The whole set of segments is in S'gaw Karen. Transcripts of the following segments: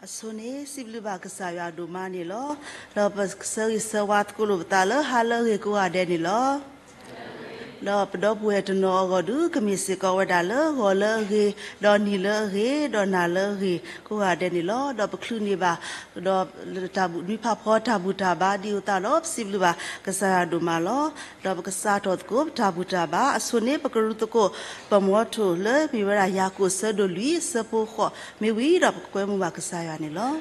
အဆိန့ၣ် စံးဘျုးဘၣ်ကစၢ်ယွၤဒိၣ်မးန့ၣ်လီၤ. ဒီးပဆၢဂ့ၤဆၢဝါသကိးလိာ်ပသးလၢဟါလၢအဂ့ၤကိးဂၤဒဲးန့ၣ်လီၤ. ဒီးပဒီပုၢ်ဝဲၢ်တနီၤအဂီၢ်ဒုး ကမ့ၢ်စ့ၢ်ကီးဝဲဒၣ်လၢဂီၤလၢအဂ့ၤ, ဒီးနံၤလၢအဂ့ၤ, ဒီးနၤလၢအဂ့ၤကိးဂၤဒဲးန့ၣ်လီၤ. ဒီးပချုးန့ၢ်ဘၣ် ဒီးတၢ်နွံဖးဖီတၢ်ဘူၣ်တၢ်ဘါဒ်အံၤအသိးဒီး ပစံးဘျုးဘၣ်ကစၢ်ယွၤဒိၣ်မးလီၤ. ဒီးပကစးထီၣ်သကိးပတၢ်ဘူၣ်တၢ်ဘါအဆိန့ၣ် ပကရူသကိးပမီထိၣ်လၢမ့ၢ်ဝဲဒၣ်ယၤကိာ်ဆၢဒိၣ်လွံၢ်အဆၢဖိဃိးမ့ၢ်ဝံၤဒီး ပကကွဲမုာ်ဘၣ်ကစၢ်ယွၤန့ၣ်လီၤ.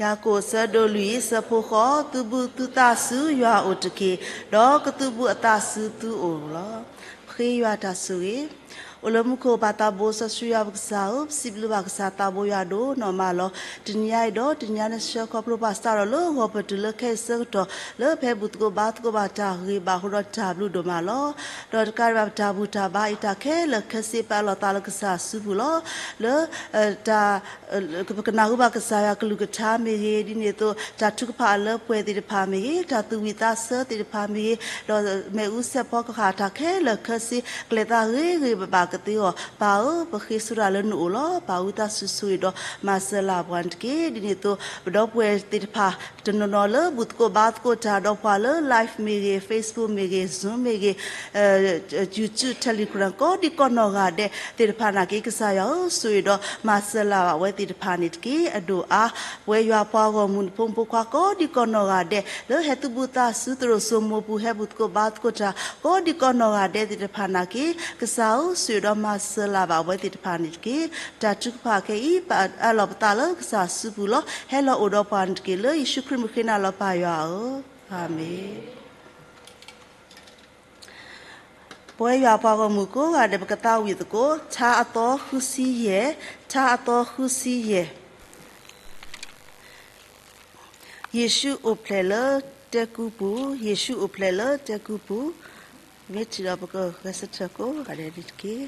ယၤကိာ်ဆၢဒိၣ်လွံၢ်အဆၢဖိဃိး, သုဘူးသုသးဆူယွၤအအိၣ်တက့ၢ်, ဒီးကသုးဘူးအသးဆူသုအိၣ်လီၤ. ပဃ့ယွၤတၢ်ဆိၣ်ဂ့ၤ အိၣ်လၢမူခိၣ်ပၢ်သးဘိစီဆှံယွၤပကစၢ်ဧၢ, ပစံးဘျုးဘၣ်ကစၢ်သးဘိယွၤဒိၣ်နီၢ်မးလီၤ. တနံၤအံၤဒီးတနံၤအံၤနဆှၢခီဖျိပှၤစးထီၣ်လၢဂီၤပတုၤလၢခဲအံၤဆၢကတီၢ် လၢပဟဲဘူၣ်သကိးဘါသကိးဘၣ်တၢ်ဂ့ၤဘၣ်အဃိဒီးတၢ်ဘျုးဒိၣ်မးလီၤ. ဒီးတကးဒံးဘၣ်ပတၢ်ဘူၣ်တၢ်ဘါအံၤတၢ်ခဲလၢာ်ခဲဆ့ပအၢၣ်လီၤသးလၢကစၢ်စုပူၤလီၤ. လၢ တၢ် ပကနၢ်ဟူဘၣ်ကစၢ်ယွၤကလုၢ်ကထါမ့ၢ်ဂ့ၤ, ဒ်န့ၣ်အသိး တၢ်ထုကဖၣ်အလၢပှဲၤသ့ၣ်တဖၣ်မ့ၢ်ဂ့ၤ, တၢ်သူၣ်ဝံၣ်သးဆၢသ့ၣ်တဖၣ်မ့ၢ်ဂ့ၤ, ဒီးမ့ၣ်အူဆဲးဖီကဟၣ်တၢ်ခဲလၢာ်ခဲဆ့ ကလဲၤသးဂ့ၤဂ့ၤဘၣ်ဘၣ်ကသ့အဂီၢ်, ပၢ်ဧၢ, ပဃ့ဆိဒၣ်လၢနအိၣ်လီၤ. ပာ်ဝံသးစူၤဆိၣ်ဂ့ၤဒီးမၤစၢၤလၢ်ပှၤန့ၣ်တက့ၢ်. ဒ်န့ၣ်အသိး ပဒီပုၢ်ဝဲၢ်သ့ၣ်တဖၣ် တနီၤနီၤလၢဘူၣ်သကိးဘါသကိးတၢ်ဒီးပှၤလၢ live မ့ၢ်ဂ့ၤ, Facebook မ့ၢ်ဂ့ၤ, Zoom မ့ၢ်ဂ့ၤ, YouTube, Telegram ကိးဒံကိးနီၢ်ဂၤဒဲးသ့ၣ်တဖၣ်နာ်က့ ကစၢ်ယွၤဧၢ, ဆိၣ်ဂ့ၤဒီးမၤစၢၤလၢ်ဘၣ်ဝဲသ့ၣ်တဖၣ်န့ၣ်တက့ၢ်. အဒိၣ်အါ ပဝဲယွၤပှၤဂီၢ်မုၢ်ဖိမုၣ်ဖိခွါကိးဒံကိးနီၢ်ဂၤဒဲး လၢဟဲသုးဘူးသးဆူသရိာ်စိမိၤပူၤ ဟဲဘူၣ်သကိးဘါသကိးတၢ် ကိးဒံကိးနီၢ်ဂၤဒဲးသ့ၣ်တဖၣ်နာ်က့ ကစၢ်ဧၢ, ဆိၣ်ဂ့ၤဒီးမၤစၢၤလၢ်ဘၣ်ဝဲသ့ၣ်တဖၣ်န့ၣ်တက့ၢ်. တၢ်ထုကဖၣ်ခဲအံၤ ပအၢၣ်လီၤပသးလၢကစၢ်စုပူၤလီၤ. ဟဲလီၤအိၣ်ဒီးပှၤန့ၣ်တက့ၢ်. လၢယ့ၣ်ၡူးခရံာ်မုၢ်ဃ့နၤလီၤ ပၢ်ယွၤဧၢ, အၤမ့ၣ်. ပဝဲယွၤပှၤဂီၢ်မုၢ်ကိးဂၤဒဲး ပကသးဝံၣ်သကိး ထါအသီဃုဆံယဲၢ်, ထါအသီဃုဆံယဲၢ်. ယ့ၣ်ၡူးအိၣ်ဖျဲၣ်လၢတဲကူပူၤ, ယ့ၣ်ၡူးအိၣ်ဖျဲၣ်လၢတဲကူပူၤ, မ့ၢ်ထံၣ်ဒီးပကဂဲၤဆၢထၢၣ်ကိးဂၤဒဲးန့ၣ်တက့ၢ်.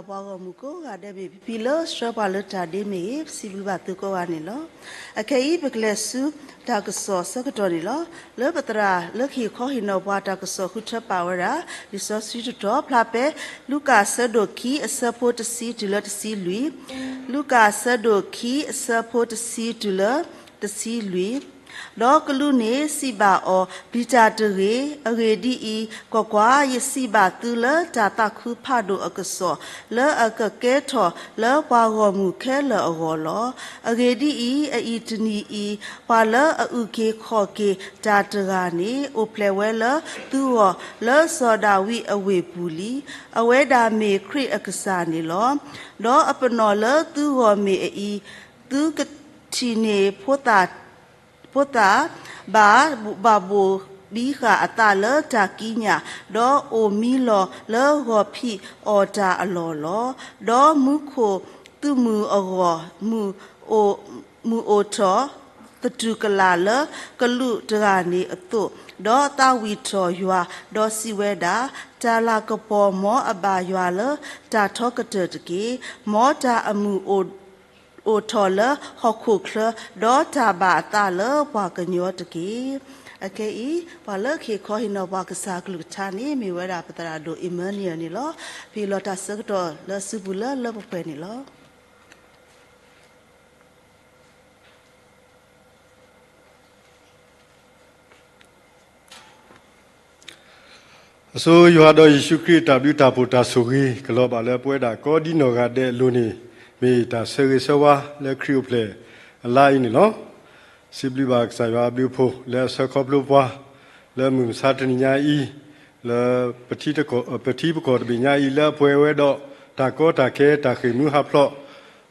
ပှၤဂီၢ်မုၢ်ကိးဂၤဒဲးမ့ၢ် ဖံဖံလၢဆှၢပှၤလၢတၢ်ဒ့မ့ၢ်ဂ့ၤ ပစံးဘျုးဘၣ်သုကိးဂၤန့ၣ်လီၤ. အခဲအံၤ ပကလဲၤဆူတၢ်ကစီၣ်ဆၢကတီၢ်န့ၣ်လီၤ. လၢပသရၣ်လၢကဟ့ၣ်ခီဟ့ၣ်နီၤပှၤတၢ်ကစီၣ်ဃုထၢပာ်ဝဲဒၣ် လံာ်စီဆှံတတီၤ ဖျါဖဲ လူၤကၣ်အဆၢဒိၣ်ခံ အဆၢဖိတဆံတုၤလၢတဆံလွံၢ်, လူၤကၣ်အဆၢဒိၣ်ခံ အဆၢဖိတဆံတုၤလၢတဆံလွံၢ် ဒီးကလူးန့ၣ်စံးဘၣ်အီၤ, ပျံၤတၢ်တဂ့ၤ. အဂ့ၢ်ဒ်အံၤ, ကွၢ်ကွၢ်, ယစံးဘၣ်သုလၢတၢ်သးခုဖးဒိၣ်အကစီၣ်, လၢအကကဲထီၣ်လၢပှၤဂီၢ်မုၢ်ခဲလၢာ်အဂီၢ်လီၤ. အဂ့ၢ်ဒ်အံၤ, အအံၤတနံၤအံၤ, ပှၤလၢအအုၣ်က့ၤခီၣ်က့ၤတၢ်တဂၤန့ၣ် အိၣ်ဖျဲၣ်ဝဲလၢသုဂီၢ် လၢစီၤဒၤဝံးအဝ့ၢ်ပူၤလံ. အဝဲဒၣ်မ့ၢ်ခရံာ်အကစၢ်န့ၣ်လီၤ. ဒီးအပနီၣ်လၢသုဂီၢ်မ့ၢ်အအံၤ, သုကထံၣ်န့ၢ်ဖိသၣ် ဖိသၣ်ဘၣ်ဘၣ်ဘိၣ်ဘံဃာ်အသးလၢတၢ်ကံးညာ်, ဒီးအိၣ်မံလီၤလၢဂီၤဖံးအီၣ်တၢ်အလီၢ်လီၤ. ဒီးမူခိၣ်သုးမုၢ်အဂီၢ် မုၢ်အိၣ်ထီၣ်သတူၢ်ကလာ်လၢကလူးတဂၤန့ၣ်အသိး, ဒီးသးဝံၣ်ထီၣ်ယွၤ, ဒီးစံးဝဲဒၣ်, တၢ်လၤကပီၤမ်အဘၣ်ယွၤလၢတၢ်ထီကတၢၢ်တက့ၢ်. မ်တၢ်အမုၢ် အိၣ်ထီၣ်လၢဟီၣ်ခိၣ်ချၢ, ဒီးတၢ်ဘၣ်အသးလၢပှၤကညီတက့ၢ်. အခဲအံၤ ပှၤလၢကဟ့ၣ်ခီဟ့ၣ်နီၤပှၤကစၢ်အကလုၢ်ကထါန့ၣ် မ့ၢ်ဝဲဒၣ်ပသရၣ်ဒိၣ် Emmanuel န့ၣ်လီၤ. ပဟ့ၣ်လီၤတၢ်ဆၢကတီၢ်လၢစုပူၤလၢလၢပှဲၤပှဲၤန့ၣ်လီၤ. အဆိယွၤဒီးယ့ၣ်ၡူးခရံာ်အတၢ်ဘျုးတၢ်ဖှိၣ်တၢ်ဆိၣ်ဂ့ၤ ကလီၤဘၣ်လၢပဝဲဒၣ်ကိးဒံနီၢ်ဂၤဒဲးအလိၤန့ၣ်, မ့ၢ်တၢ်ဆၢဂ့ၤဆၢဝါလၢခရံာ်အိၣ်ဖျဲၣ်အလါအံၤန့ၣ်လီၤ. စံးဘျုးဘၣ်ကစၢ်ယွၤအဘျုးအဖှိၣ် လၢအဆၢခီဖျိပှၤ လၢမုၢ်မဆါတနံၤညါအံၤ, လၢ ပထံပကီၢ်တဘ့ၣ်ညါအံၤ လၢအပှဲၤဝဲဒီးတၢ်ကီတၢ်ခဲ တၢ်ဃ့ၢ်မှံဟးဖျိး,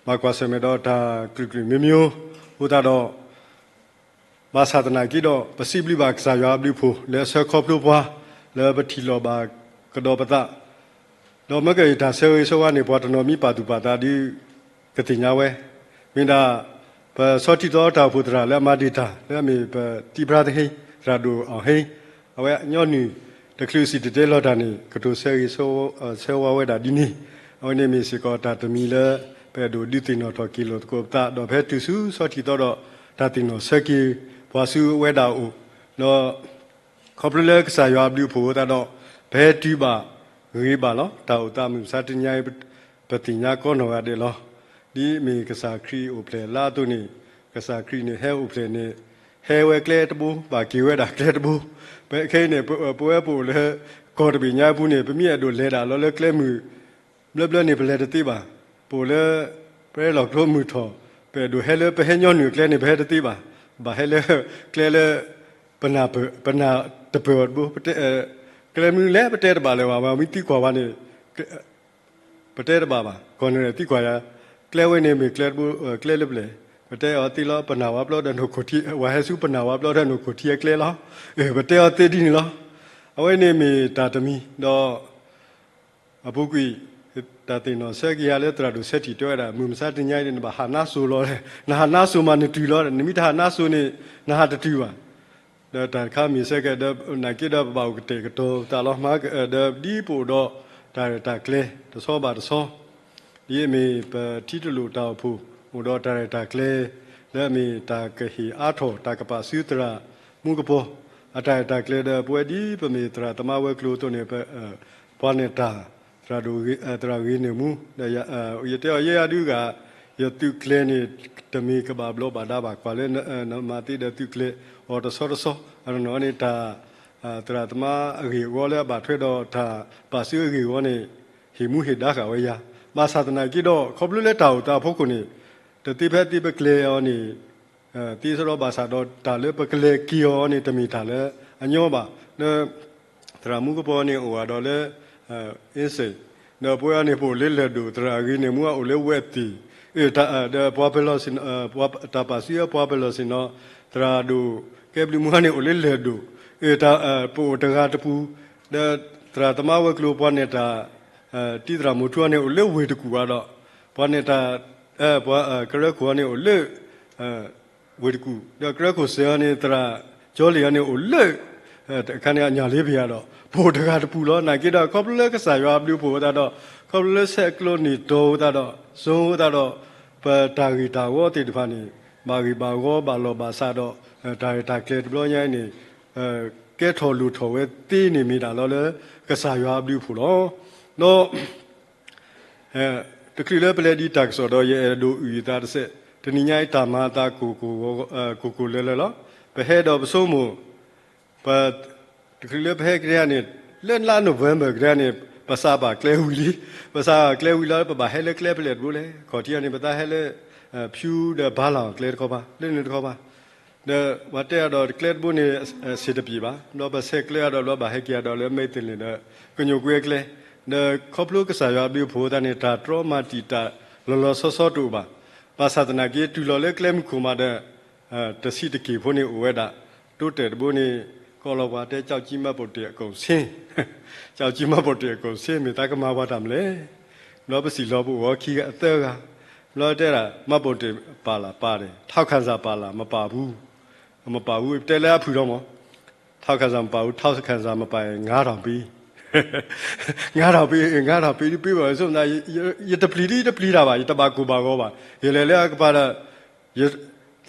ဘၣ်ကွၢ်ဆၢၣ်မဲာ်ဒီးတၢ်ကလုာ်ကလုာ်မ့မ့ၢ်, အဃိသတးဒီး ဘၣ်ဆၣ်သနာ်က့ဒီး ပစံးဘျုးဘၣ်ကစၢ်ယွၤအဘျုးအဖှိၣ် လၢအဆၢခီဖျိပှၤ လၢပထံၣ်လိာ်ဘၣ်ကဒီးပသး, ဒီးမ့ၢ်ကယတၢ်ဆၢဂ့ၤဆၢဝါန့ၣ် ပှၤတနီၤမ့ၢ်ပာ်သူၣ်ပာ်သးဒီး ကသ့ၣ်ညါဝဲ, မ့ၢ်ဒၣ် ပဆီထံၣ်သီတၢ်အိၣ်ဖှိၣ်သရၣ်လၢအမၤတ့ၢ်တၢ် လၢအမ့ၢ်ပတံၤပြါသဟ့, သရၣ်ဒိၣ်အီၣ်ဟ့, အဝဲညီနုၢ်တချုးစံၣ်တဲၤတဲလီၤတၢ်န့ၣ် ကတိၤဆၢဂ့ၤဆၢဝါဝဲဒၣ်ဒ်န့ၣ်, အဝဲန့ၣ်မ့ၢ်စ့ၢ်ကီးတၢ်တမံၤလၢ ပအဲၣ်ဒိးဒုးသ့ၣ်နီၣ်ထီၣ်က့ၤလိာ်သကိးပသး ဒီးဖဲတုၤဆူဆီထံၣ်သီဒီး တၢ်သ့ၣ်နီၣ်ဆၢက့ၤပှၤဆူဝဲဒၣ်အအိၣ်, ဒီး ခီဖျိလၢကစၢ်ယွၤအဘျုးအဖှိၣ်အဃိသတးဒီး ပဟဲတုၤဘၣ်ဂ့ၤဘၣ်လီၤ. တၢ်အိၣ်သးမုၢ်မဆါတနံၤညါအံၤ ပသ့ၣ်ညါကိးနီၢ်ဂၤဒဲးလီၤ. ဒ်အမ့ၢ်ကစၢ်ခရံာ်အိၣ်ဖျဲၣ်အလါအသိးန့ၣ် ကစၢ်ခရံာ်န့ၣ်ဟဲအိၣ်ဖျဲၣ်န့ၣ် ဟဲဝဲကျဲတဘိ ဘၣ်က့ၤဝဲဒၣ်ကျဲတဘိ, ပခဲအံၤန့ၣ် ပဝဲပအိၣ်လၢ ကီၢ်တဘ့ၣ်ညါအပူၤန့ၣ် ပမ့ၢ်အဲၣ်ဒိးလဲၤဒၣ်လီၤလၢကျဲမုၢ် ဘျၢဘျၢန့ၣ် ပလဲၤတသ့ဘၣ်. ပအိၣ်လၢ ပရဲလီၢ်ကျိမုၢ်ထီၣ် ပအဲၣ်ဒိးဟဲလၢပဟဲညီနုၢ်အကျဲန့ၣ် ပဟဲတသ့ဘၣ်. ဘၣ်ဟဲလၢ ကျဲလၢ ပနၢ်ပၢၢ် ပနၢ်တပၢၢ်အီၤတဘိ ကျဲမနုၤလဲၣ် ပတဲတဘၣ်လၢၤဘၣ်. မ့ၢ်သံကွၢ်ဝဲန့ၣ် ပတဲတဘၣ်ဘၣ်. ကီၢ်န့ၣ်သံကွၢ်ယၤ ကျဲဝဲန့ၣ်မ့ၢ်ကျဲတဘိ ကျဲလၢပျဲၢ် ပတဲအီၤသ့လီၤ. ပနၢ်ဝါပျီဒီးနိၣ်ခိၣ်ထံ ဝဲဟဲဆူပနၢ်ဝါပျီဒီးနိၣ်ခိၣ်ထံအကျဲလီၤ. ပတဲအီၤသ့ဒ်န့ၣ်လီၤ. အဝဲန့ၣ်မ့ၢ်တၢ်တမံၤဒီး အပူၤကွံာ် တၢ်သ့ၣ်နီၣ်ဆၢက့ၤယၤလၢသရၣ်ဒိၣ်ဆၢထံၣ်တဲဝဲဒၣ် မုၢ်မဆါတနံၤညါအံၤန့ၣ် နဘၣ်ဟးနါစိၤလီၤ. နဟးနါစိၤမးနတုၤလီၤ. နမ့ၢ်တဟးနါစိၤန့ၣ် နဟးတတုၤဘၣ်. ဒီးတၢ်တခါမ့ၢ်ဆၢက့ၤ ဒီးနာ်က့ဒီးပဘၣ်အိၣ်ကတဲာ်ကတီၤပသးလီၤ. မၤကဒီးဒ်ပအိၣ်ဒီးတၢ်ရဲၣ်တၢ်ကျဲၤတဆီဘၣ်တဆီ ဒ်အမ့ၢ်ပထံတလိာ်တၢ်အိၣ်ဖှိၣ် အိၣ်ဒီးတၢ်ရဲၣ်တၢ်ကျဲၤ လၢအမ့ၢ်တၢ်ကဟ့ၣ်အါထီၣ်တၢ်ကပာ်စုသရၣ်မူကပီၤ အတၢ်ရဲၣ်တၢ်ကျဲၤဒီး ပဝဲဒ်ပမ့ၢ်သရၣ်သမါဝဲၤကျိၤအသိးန့ၣ် ပ ပှၤနဲၣ်တၢ် သရၣ်ဒိၣ် သရၣ်ဂ့ၤန့ၢ်မူ ဒီးယတဲအီၤ ယဲယၤဒုးဂၤ ယသုးကျဲၤန့ၣ် တမ့ၢ်ကဘၣ်ဘျီးဘၣ်ဒါဘၣ် ကွၢ်လၢနမၤသ့ဒီးသုးကျဲၤအီၤတဆီတဆီ အနီၢ်နီၢ်န့ၣ်တၢ် သရၣ်သမါအဂ့ၢ်အဂီၢ်လၢအဘၣ်ထွဲဒီးတၢ်ပာ်စုအဂ့ၢ်အဂီၢ်န့ၣ် ဟ့ၣ်မူဟ့ၣ်ဒါဃာ်ဝဲယၤ ဘၣ်ဆၣ်သနာ်က့ဒီး ခီဖျိလၢတၢ်အိၣ်သးအဖီခိၣ်န့ၣ် တသ့ဖဲသ့ပကျဲၤအီၤန့ၣ် သ့စီဒီးဘၣ်ဆၣ်ဒီးတၢ်လၢပကလဲၤက့ၤအီၤန့ၣ် တမ့ၢ်တၢ်လၢအညီဘၣ်. ဒီး သရၣ်မူကပီၤန့ၣ်အိၣ်ဂၤဒီးလၢ အ့စ့ၣ် ဒီးပဝဲအံၤန့ၣ် ပအိၣ်လၢလၢၢ်ဒိၣ် သရၣ်ဂ့ၤန့ၢ်မူအိၣ်လၢဝဲၢ်သ့ၣ် ဒီးပှၤပၢၤလီၢ်ဆ့ၣ်နီၤ တၢ်ပာ်စုအပှၤပၢၤလီၢ်ဆ့ၣ်နီၤ သရၣ်ဒိၣ်ကဲဘျုးမူန့ၣ်အိၣ်လၢလၢၢ်ဒိၣ် ပအိၣ်တဂၤတပူၤ ဒီးသရၣ်သမါဝဲၤကျိၤပှၤနဲၣ်တၢ် တံၤသရၣ်မုၣ်ထူအီၤန့ၣ်အိၣ်လၢဝ့ၢ်တကူၣ်ဘၣ်ဒီး ပှၤနဲၣ်တၢ် ပှၤကရၢခိၣ်အီၤန့ၣ်အိၣ်လၢ ဝ့ၢ်တကူၣ် ဒီးကရၢခိၣ်စဲးအီၤန့ၣ် သရၣ်ကၠီလ့ၣ်အီၤန့ၣ်အိၣ်လၢ အခါန့ၣ်အညၣ်လ့ပယၤဒီး ပိာ်တဂၤတပူၤလီၤ. နာ်က့ဒီး ခီဖျိလၢကစၢ်ယွၤအဘျုးအဖှိၣ်အဃိသတးဒီး ခီဖျိလၢဆဲးကျိးနံၣ်တီၤအဃိသတးဒီး စိအဃိသတးဒီး ပတၢ်ဂ့ၢ်တၢ်ဝီသ့ၣ်တဖၣ်န့ၣ် ဘၣ်ဂ့ၢ်ဘၣ်ဝီဘၣ်လီၢ်ဘၣ်စးဒီး တၢ်ရဲၣ်တၢ်ကျဲၤတဘျီညါအံၤန့ၣ် ကဲထီၣ်လိၣ်ထီၣ်ဝဲသ့န့ၣ်မ့ၢ်ဒၣ်လီၤလၢ ကစၢ်ယွၤအဘျုးအဖှိၣ်လီၤ. ဒီး တချုးလၢပလဲၤဒံးတၢ်ကစီၣ်ဒီး ယအဲၣ်ဒိးအုၣ်ယသးတစဲး, တနံၤညါအံၤတၢ်မၤအသး ကိၢ်ကိၢ်လၢလၢလီၤ. ပဟဲဒီးပဆိကမိၣ်, ပ, တချုးလၢပဟဲကဒါန့ၣ် လၢလါ November ကဒါန့ၣ် ပစးဘၣ်ကျဲဝံၤလံ, ပစးဘၣ်ကျဲဝံၤလီၤ ပဘၣ်ဟဲလၢကျဲဖဲလဲၣ်တဘိလဲၣ်. ခီၣ်ထံးအံၤန့ၣ် ပသးဟဲလၢ ဖြူဒီးဘါလီၤကျဲတခီဘၣ် လၢန့ၣ်တခီဘၣ် ဒီးပှၤတဲအဒီးကျဲတဘိန့ၣ် စ့ၢ်တပျံၤဘၣ်, ဒီးပဆဲးကျၢအဒီး ဒီးဘၣ်ဟဲက့ၤအဒီးလၢမဲာ်သလ့ၣ်ဒီး ကညိၣ်ကွ့ကျဲ, ဒီးခီဖျိကစၢ်ယွၤအဘျုးအဖှိၣ်သတးန့ၣ် တၢ်တြီမၤတံာ်တာ်လီၤလီၤဆီဆီတအိၣ်ဘၣ်. ဘၣ်ဆၣ်သနာ်က့ တုၤလီၤလၢကျဲမုၢ်ခိၣ်မးဒီး တဆံးတက့ၢ်ဖိန့ၣ်အိၣ်ဝဲဒၣ်, တိတဲာ်တဘိန့ၣ် ကီၢ်လီၤပှၤတဲ ကၠီကၠံမၤပိာ်တ့ၢ်အကိာ်ဆ့, ကၠီကၠံမၤပိာ်တ့ၢ်အကိာ်ဆ့ မ့ၢ်သးကမၤပှၤတၢ်မနုၤလဲၣ်. ဘျီပစံၣ်လီၤပအိၣ်အီၤခံဂၤအသၢဂၤ, ဘျီတဲဒၣ် မၤပိာ်တ့ၢ်ပာ်လၢ်ပာ်န့ၣ် ထောက်ခံစာ ပာ်လၢ်မပာ်ဘူး, မပာ်ဘူး တဲလၢအဖုၣ်ဒီးမး, ထောက်ခံစာ မပာ်ဘူး ထောက်ခံစာ မပာ်ရင် ငါးထောင်ပေး, ငါးထောင်ပေး, ငါးထောင်ပေးဒ်ပ့ဘၣ်ဝဲဆိမနၤ, ယတပျံၤဒ်ယတပျံၤတၢ်ဘၣ်, ယတဘၣ်ကိၢ်ဘၣ်ဂီၤဘၣ်, ယလဲၤလၢအကပၤဒီး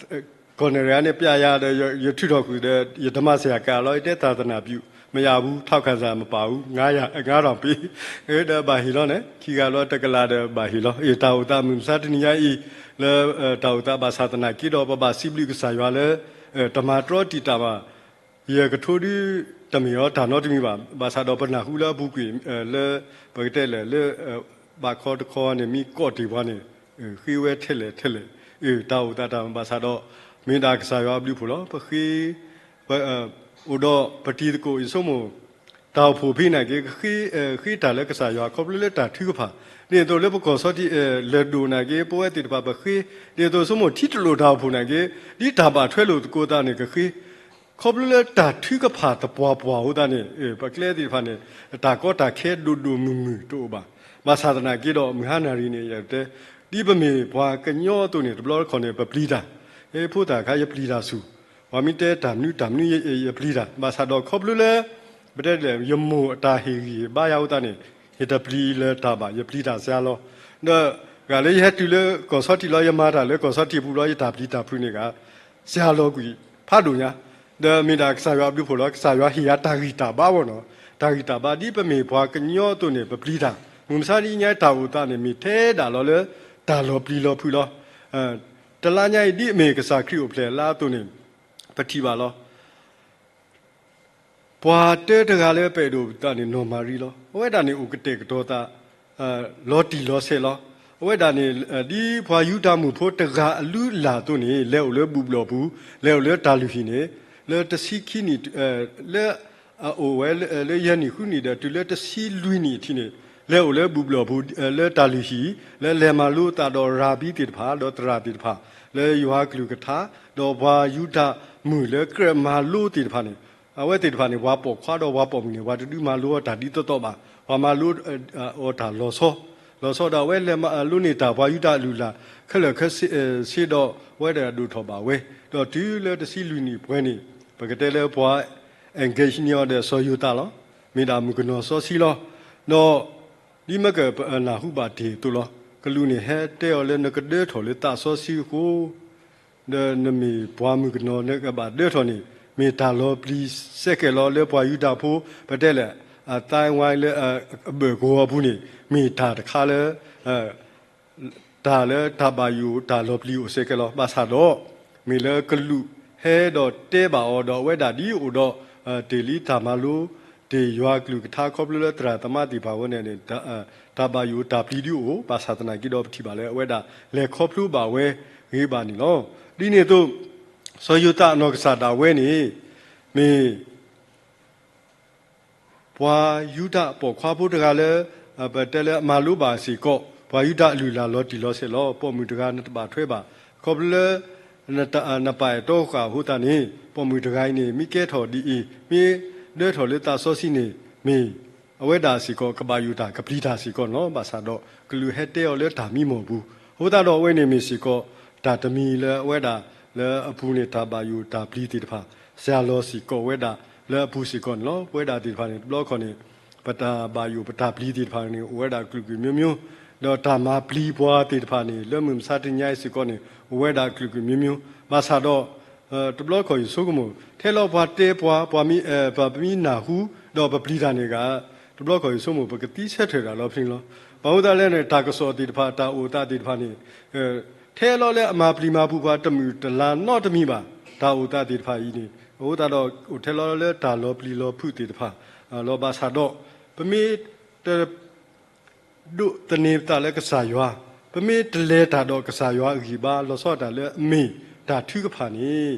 ကီၢ်နဲၣ်ရ့န့ၣ် ပျဲယၤဒီး ယထုးထီၣ်ဃုာ်ဒီး ယတမၤစၢၤယၤကးလီၤ, ယတဲသာသနာပြု မရဘူး, ထောက်ခံစာ မပာ်ဘူး, ငါးထောင်ပေး, ဒီးဘၣ်ဟ့ၣ်လီၤန့ၣ် ခံဂၤလီၤတကလးဒီးဘၣ်ဟ့ၣ်လီၤ. အ့ၣ် တၢ်အိၣ်သးမုၢ်မဆါတနံၤညါအံၤ လၢတၢ်အိၣ်သးဘၣ်ဆၣ်သနာ်က့ဒီး ပဘၣ်စံးဘျုးကစၢ်ယွၤလၢ တမၤတြီတံာ်တာ်ဘၣ် ယကထိဒု တမ့ၢ်အီၤတၢ်နီတမံၤဘၣ်. ဘၣ်ဆၣ်ဒီးပနၢ်ဟူလၢအပူၤကွံာ် လၢ ပကတဲလဲၣ် လၢ ဘၣ်ခီတခီန့ၣ် မ့ၢ်ကိးတ့ၢ်ပှၤန့ၣ် ဃ့ဝဲထဲလဲၣ်ထဲလဲၣ်, အ့ၣ် တၢ်အိၣ်သးတၢ်ဘၣ်ဆၣ်ဒီး မ့ၢ်ဒၣ်ကစၢ်ယွၤအဘျုးအဖှိၣ်လီၤ. ပဃ့ အိၣ်ဒီးပတံၤသကိး ယဆိကမိၣ် တၢ်အိၣ်ဖှိၣ်ဖဲနာ်က့ ဃ့တၢ်လၢကစၢ်ယွၤခီဖျိလၢတၢ်ထုကဖၣ်, ဒ်သိးလၢပကီၢ်ဆီထံး လဲၤဒိၣ်နာ်က့ ပဝဲသ့ၣ်တဖၣ်ပဃ့, ဒ်သိးဆိကမိၣ်ထံတလိာ်တၢ်အိၣ်ဖှိၣ်နာ်က့ ဒ်တၢ်ဘၣ်ထွဲလိာ်သကိးသးန့ၣ်ကဃ့ ခီဖျိလၢတၢ်ထုကဖၣ်သပှၢ်ပှၢ်အဃိသတးန့ၣ် ပကျဲသ့ၣ်တဖၣ်န့ၣ် တၢ်ကီတၢ်ခဲဒိၣ်ဒိၣ်မုၢ်မုၢ်တအိၣ်ဘၣ်. ဘၣ်ဆၣ်သနာ်က့ဒီး မုၢ်ဟါနၣ်ရံၣ်န့ၣ် ယတဲ ဒ်ပမ့ၢ်ပှၤကညီအသိးန့ၣ် တဘျီတခီၣ်န့ၣ် ပပျံၤတၢ်, ဖိသၣ်ခါ ယပျံၤတၢ်ဆူၣ်, ပှၤမ့ၢ်တဲတၢ်မနုၤတၢ်မနုၤ ယပျံၤတၢ်, ဘၣ်ဆၣ်ဒီးခီဖျိလၢ ပတဲလဲၣ် ယမိၢ်အတၢ်ဟ့ၣ်ဂံၢ်ဟ့ၣ်ဘါယၤအဃိသတးန့ၣ် ယတပျံၤလၢၤတၢ်ဘၣ်, ယပျံၤတၢ်စှၤလီၤ. ဒီးဂၤလၢယဟဲတုၤလၢကီၢ်ဆီထံးလီၤ ယမၤတၢ်လၢကီၢ်ဆီထံးပူၤလီၤ ယတၢ်ပျံၤတၢ်ဖုးန့ၣ်ဂ့ၤ စှၤလီၤကွံာ်ဖးဒိၣ်ညါ, ဒီးမ့ၢ်ဒၣ်ကစၢ်ယွၤအဘျုးအဖှိၣ်လီၤ. ကစၢ်ယွၤဟ့ၣ်ယၤတၢ်ဂံၢ်တၢ်ဘါဝဲနီၤ, တၢ်ဂံၢ်တၢ်ဘါဒ်ပမ့ၢ်ပှၤကညီအသိးန့ၣ် ပပျံၤတၢ်, မုၢ်မဆါတနံၤညါတၢ်အိၣ်သးန့ၣ် မ့ၢ်ထဲဒၣ်လီၤလၢ တၢ်လီၤပျံၤလီၤဖုးလီၤ. တလါညါအံၤ ဒ်အမ့ၢ်ကစၢ်ခရံာ်အိၣ်ဖျဲၣ်လါအသိးန့ၣ် ပထံၣ်ဘၣ်လီၤ. ပှၤတၢတဂၤလၢပအဲၣ်ဒိးပသးန့ၣ် နီၢ်မၤရံလီၤ. အဝဲဒၣ်န့ၣ်အိၣ်ကတဲာ်ကတီၤသး လီၤတံၢ်လီၤဆဲးလီၤ. အဝဲဒၣ်န့ၣ် ဒ်ပှၤယူဒၤမုၣ်ဖိတဂၤအလုၢ်အလၢ်အသိးန့ၣ် လဲၤအိၣ်လၢဘူၣ်ဘျီၣ်ပူၤ, လဲၤအိၣ်လၢတၢ်လုၢ်ဟံၣ်န့ၣ် လၢတဆံခံနံၣ် လၢအအိၣ်ဝဲလၢယဲၢ်နံၣ်ဃုနံၣ်ဒီး တုၤလၢတဆံလွံၢ်နံၣ်အထံးန့ၣ် လဲၤအိၣ်လၢဘူၣ်ဘျီၣ်ပူၤ လၢတၢ်လုၢ်ဟံၣ် လၢလဲၤမၤလိသးဒီးရၤဘံသ့ၣ်တဖၣ် ဒီးသရၣ်သ့ၣ်တဖၣ် လၢယွၤကလုၢ်ကထါ ဒီးပှၤယူဒၤမုၣ်လၢကြၢးမၤလိသ့ၣ်တဖၣ်န့ၣ် အဝဲသ့ၣ်တဖၣ်န့ၣ် ပှၤပိာ်ခွါဒီးပှၤပိာ်မုၣ်န့ၣ် ပှၤတဒုးမၤလိအီၤတၢ်ဒ်သိးသိးဘၣ်. ပှၤမၤလိအီၤတၢ်လီၤဆီ, လီၤဆီဒီးအဝဲလဲၤမၤလိန့ၢ်တၢ်ပှၤယူဒၤအလုၢ်အလၢ် ခဲလၢာ်ခဲဆ့ဒီး အဝဲဒၣ်ဒိၣ်ထီၣ်ဘၣ်ဝဲ, ဒီးတုၤလၢတဆံလွံၢ်နံၣ်ပှဲၤန့ၣ် ပကတဲလၢပှၤ engage န့ၢ်အီၤဒီးစီၤယိၤသးလီၤ. မ့ၢ်ဒၣ်မုၣ်ကနီၤစီဆှံလီၤ. ဒီး ဒ်မ့ၢ်ကပနၢ်ဟူဘၣ်တ့ၢ်အသိးလီၤ. ကလူးန့ၣ်ဟဲတဲအီၤလၢနကဒၢထီၣ်လၢသးစီဆှံအဃိ ဒီးနမ့ၢ်ပှၤမုၣ်ကနီၤ နကဘၣ်ဒၢထီၣ်န့ၣ် မ့ၢ်တၢ်လီၤပျံၤစဲကဲးလီၤ. လၢပှၤယူဒၤဖိ ပတဲလဲၣ် အသိုင်းအဝိုင်းလၢအဘၢၣ်ကဝီၤအပူၤန့ၣ် မ့ၢ်တၢ်တခါလၢ တၢ်လၢတၢ်ဘၣ်ယိၣ်တၢ်လီၤပျံၤအိၣ်စဲကဲးလီၤ. ဘၣ်ဆၣ်ဒီး မ့ၢ်လၢကလူးဟဲဒီးတဲဘၣ်အီၤဒီး အဝဲဒၣ်ဒ်အိၣ်ဒီး တ့ၢ်လံတၢ်မၤလိ တ့ၢ်ယွၤကလုၢ်ကထါခီဖျိလၢသရၣ်သမါသ့ၣ်တဖၣ်ဝဲန့ၣ်န့ၣ် တၢ်ဘၣ်ယိၣ်တၢ်ပျံၤဒုးအိၣ် ဘၣ်ဆၣ်သနာ်က့ဒီးပထံၣ်ဘၣ်လၢအဝဲဒၣ်လဲၤခီဖျိဘၣ်ဝဲဂ့ၤဘၣ်န့ၣ်လီၤ. ဒ်န့ၣ်အသိး စီၤယိၤသးအနီၢ်ကစၢ်ဒၣ်ဝဲန့ၣ် မ့ၢ် ပှၤယူဒၤပိာ်ခွါဖိတဂၤလၢ ပတဲလၢအမၤလိဘၣ်စ့ၢ်ကီး ပှၤယူဒၤအလုၢ်အလၢ်လီၤတံၢ်လီၤဆဲးလီၤ. ပိာ်မုၣ်တဂၤနတဘၣ်ထွဲဘၣ်. ခီဖျိလၢ နပာ်အဲၣ်တီဃာ်အဃိသတးန့ၣ် ပိာ်မုၣ်တဂၤအံၤန့ၣ် မ့ၢ်ကဲထီၣ်ဒ်အံၤ မ့ၢ်ဒၢထီၣ်လၢသးစီဆှံန့ၣ် မ့ၢ် အဝဲဒၣ်စ့ၢ်ကီး ကဘၣ်ယိၣ်တၢ်ကပျံၤတၢ်စ့ၢ်ကီးန့ၣ်လီၤ. ဘၣ်ဆၣ်ဒီးကလူးဟဲတဲအီၤလၢတၢ်မံမီၢ်ပူၤ အဃိသတးဒီးအဝဲန့ၣ်မ့ၢ်စ့ၢ်ကီး တၢ်တမံၤလၢအဝဲဒၣ်လၢအပူၤန့ၣ် တၢ်ဘၣ်ယိၣ်တၢ်ပျံၤသ့ၣ်တဖၣ် စှၤလီၤစ့ၢ်ကီးဝဲဒၣ် လၢအပူၤစ့ၢ်ကီးန့ၣ်လီၤ. ပဝဲဒၣ်သ့ၣ်တဖၣ်န့ၣ် တဘျီခီၣ်န့ၣ် ပတၢ်ဘၣ်ယိၣ်ပတၢ်ပျံၤသ့ၣ်တဖၣ်န့ၣ် အိၣ်ဝဲဒၣ်အကလုာ်ကလုာ်မျိုးမျိုး, ဒီးတၢ်မၤပျံၤပှၤသ့ၣ်တဖၣ်န့ၣ် လၢမုၢ်မဆါတနံၤညါအံၤစ့ၢ်ကီးန့ၣ် အိၣ်ဝဲဒၣ်အကလုာ်ကလုာ်မျိုးမျိုး, ဘၣ်ဆၣ်ဒီး တဘျီခီၣ်ယဆိကမိၣ် ထဲလီၤပှၤတဲပှၤ ပှၤမ့ၢ် ပမ့ၢ်နၢ်ဟူ ဒီးပပျံၤတၢ်န့ၣ်ဂ့ၤ, တဘျီခီၣ်ယဆိကမိၣ် ပကသံဆၢထၢၣ်တၢ်လီၤဖဲန့ၣ်လီၤ. ဘၣ်မနုၤအဃိသတးလဲၣ်န့ၣ် တၢ်ကစီၣ်သ့ၣ်တဖၣ် တၢ်အိၣ်သးသ့ၣ်တဖၣ်န့ၣ် ထဲလီၤလၢအမၤပျံၤမၤဖုးပှၤတမုာ်တလၤနီတမံၤဘၣ်. တၢ်အိၣ်သးသ့ၣ်တဖၣ်အံၤန့ၣ် အဃိသတးဒီး အိၣ်ထဲလီၤလၢတၢ်လီၤပျံၤလီၤဖုးသ့ၣ်တဖၣ် လီၤ. ဘၣ်ဆၣ်ဒီး ပမ့ၢ်တ ဒိးသန့ၤပသးလၢကစၢ်ယွၤ, ပမ့ၢ်တလဲၤတၢ်ဒီးကစၢ်ယွၤအဂံၢ်ဘါ လီၤဆီဒၣ်တၢ်လၢအမ့ၢ်တၢ်ထုကဖၣ်န့ၣ်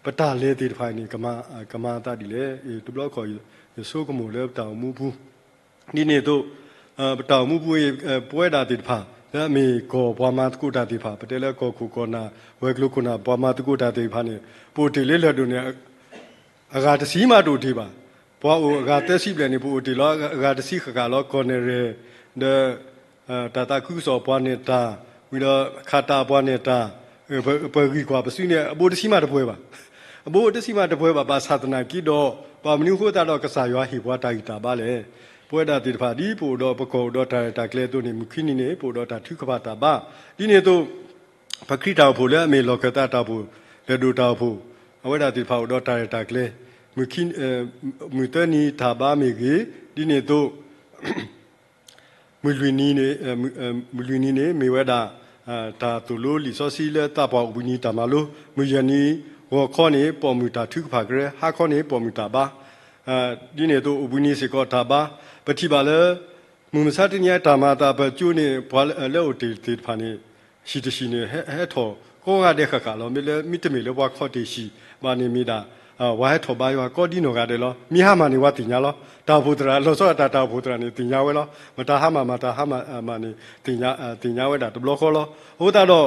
ပတၢ်လဲၤသ့ၣ်တဖၣ်န့ၣ် ကမၤအသးဒ်လဲၣ်. တဘျီခီၣ်ယဆိကမိၣ်လၢပတၢ်အိၣ်မူပူၤ ဒ်န့ၣ်အသိး ပတၢ်အိၣ်မူပူၤ ပဝဲဒၣ်သ့ၣ်တဖၣ် လၢအမ့ၢ်ကီၢ်ပှၤမၤသကိးတၢ်သ့ၣ်တဖၣ် ပတဲလၢကီၢ်ခိၣ်ကီၢ်နၢ် ဝဲၤကျိၤခိၣ်နၢ် ပှၤမၤသကိးတၢ်သ့ၣ်တဖၣ်န့ၣ် ပအိၣ်တ့ၢ်လၢလၢၢ်ဒိၣ်န့ၣ် အဂၤတဆံမးတအိၣ်တ့ၢ်ဘၣ်. ပှၤအိၣ်အဂၤသၢဆံဘျဲၣ်န့ၣ် ပအိၣ်တ့ၢ်လီၤ အဂၤတဆံဃၣ်ဃၣ်လီၤ. ကီၢ်နဲၣ်ရဲၣ် ဒီး တၢ်သးခုကစီၣ်ပှၤနဲၣ်တၢ် ဝံၤဒီး ခးတၢ်ပှၤနဲၣ်တၢ် ပဂံၢ်ကွၢ်ပစုန့ၣ် အဘိတဆံမးတပှဲၤဘၣ်. အဘိတဆံမးတပှဲၤဘၣ်. ဘၣ်ဆၣ်သနာ်က့ဒီး ဘၣ်မနုၤအဃိသတးဒီး ကစၢ်ယွၤဟ့ၣ်ပှၤတၢ်ဂံၢ်တၢ်ဘါလဲၣ်. ပဝဲဒၣ်သ့ၣ်တဖၣ်ဒ်ပအိၣ်ဒီးပကီၢ်အိၣ်ဒီးတၢ်ရဲၣ်တၢ်ကျဲၤအသိးန့ၣ် မုၢ်ခံနံၤန့ၣ် ပအိၣ်ဒီးတၢ်ထုကဖၣ်တၢ်ဘါ ဒ်န့ၣ်အသိး ပခရံာ်တၢ်အိၣ်ဖှိၣ်လၢအမ့ၢ်လီၢ်ခၢၣ်သးတၢ်အိၣ်ဖှိၣ် လဲၤဒိၣ်တၢ်အိၣ်ဖှိၣ် အဝဲဒၣ်သ့ၣ်တဖၣ်အိၣ်ဒီးတၢ်ရဲၣ်တၢ်ကျဲၤ မုၢ်ခံ မုၢ်သၢနံၤတၢ်ဘါမ့ၢ်ဂ့ၤ ဒ်န့ၣ်အသိး မုၢ်လွံၢ်နံၤန့ၣ် မုၢ်လွံၢ်နံၤန့ၣ် မ့ၢ်ဝဲဒၣ် တၢ်သိၣ်လိလံာ်စီဆှံလၢသးပှၢ်အိၣ်ဘှံးနံၤတၢ်မၤလိ, မုၢ်ယဲၢ်နံၤ ဂီၤခီန့ၣ် ပိာ်မုၣ်တၢ်ထုကဖၣ်ကရၢ, ဟါခီန့ၣ် ပိာ်မုၣ်တၢ်ဘါ ဒ်န့ၣ်အသိး အိၣ်ဘှံးနံၤစ့ၢ်ကီးတၢ်ဘါ, ပထံၣ်ဘၣ်လၢ မုၢ်မဆါတနံၤညါတၢ်မၤအသးပကၠိန့ၣ် ပှၤလၢအအိၣ်တ့ၢ်သ့ၣ်တဖၣ်န့ၣ် ဟံၣ်တဟံၣ်န့ၣ် ဟဲထီၣ်ကိးဂၤဒဲးဃၣ်ဃၣ်လီၤ. မ့ၢ်လၢ မ့တမ့ၢ်လၢပှၤခီၣ်တ့ၢ်ဟံၣ်ဘၣ်န့ၣ်မ့ၢ်ဒၣ် ပှၤဟဲထီၣ်ဘါယွၤကိးဒ်နီၢ်ဂၤဒဲးလီၤ. မ့ၢ်ဟါမၢ်န့ၣ် ပှၤသ့ၣ်ညါလီၤ. တၢ်အိၣ်ဖှိၣ်သရၣ် လီၤဆီဒၣ်တၢ်တၢ်အိၣ်ဖှိၣ်သရၣ်န့ၣ် သ့ၣ်ညါဝဲလီၤ. မတၤဟါမၢ် မတၤဟါမၢ်န့ၣ် သ့ၣ်ညါဝဲဒၣ်တဘျီဃီလီၤ. အဃိသတးဒီး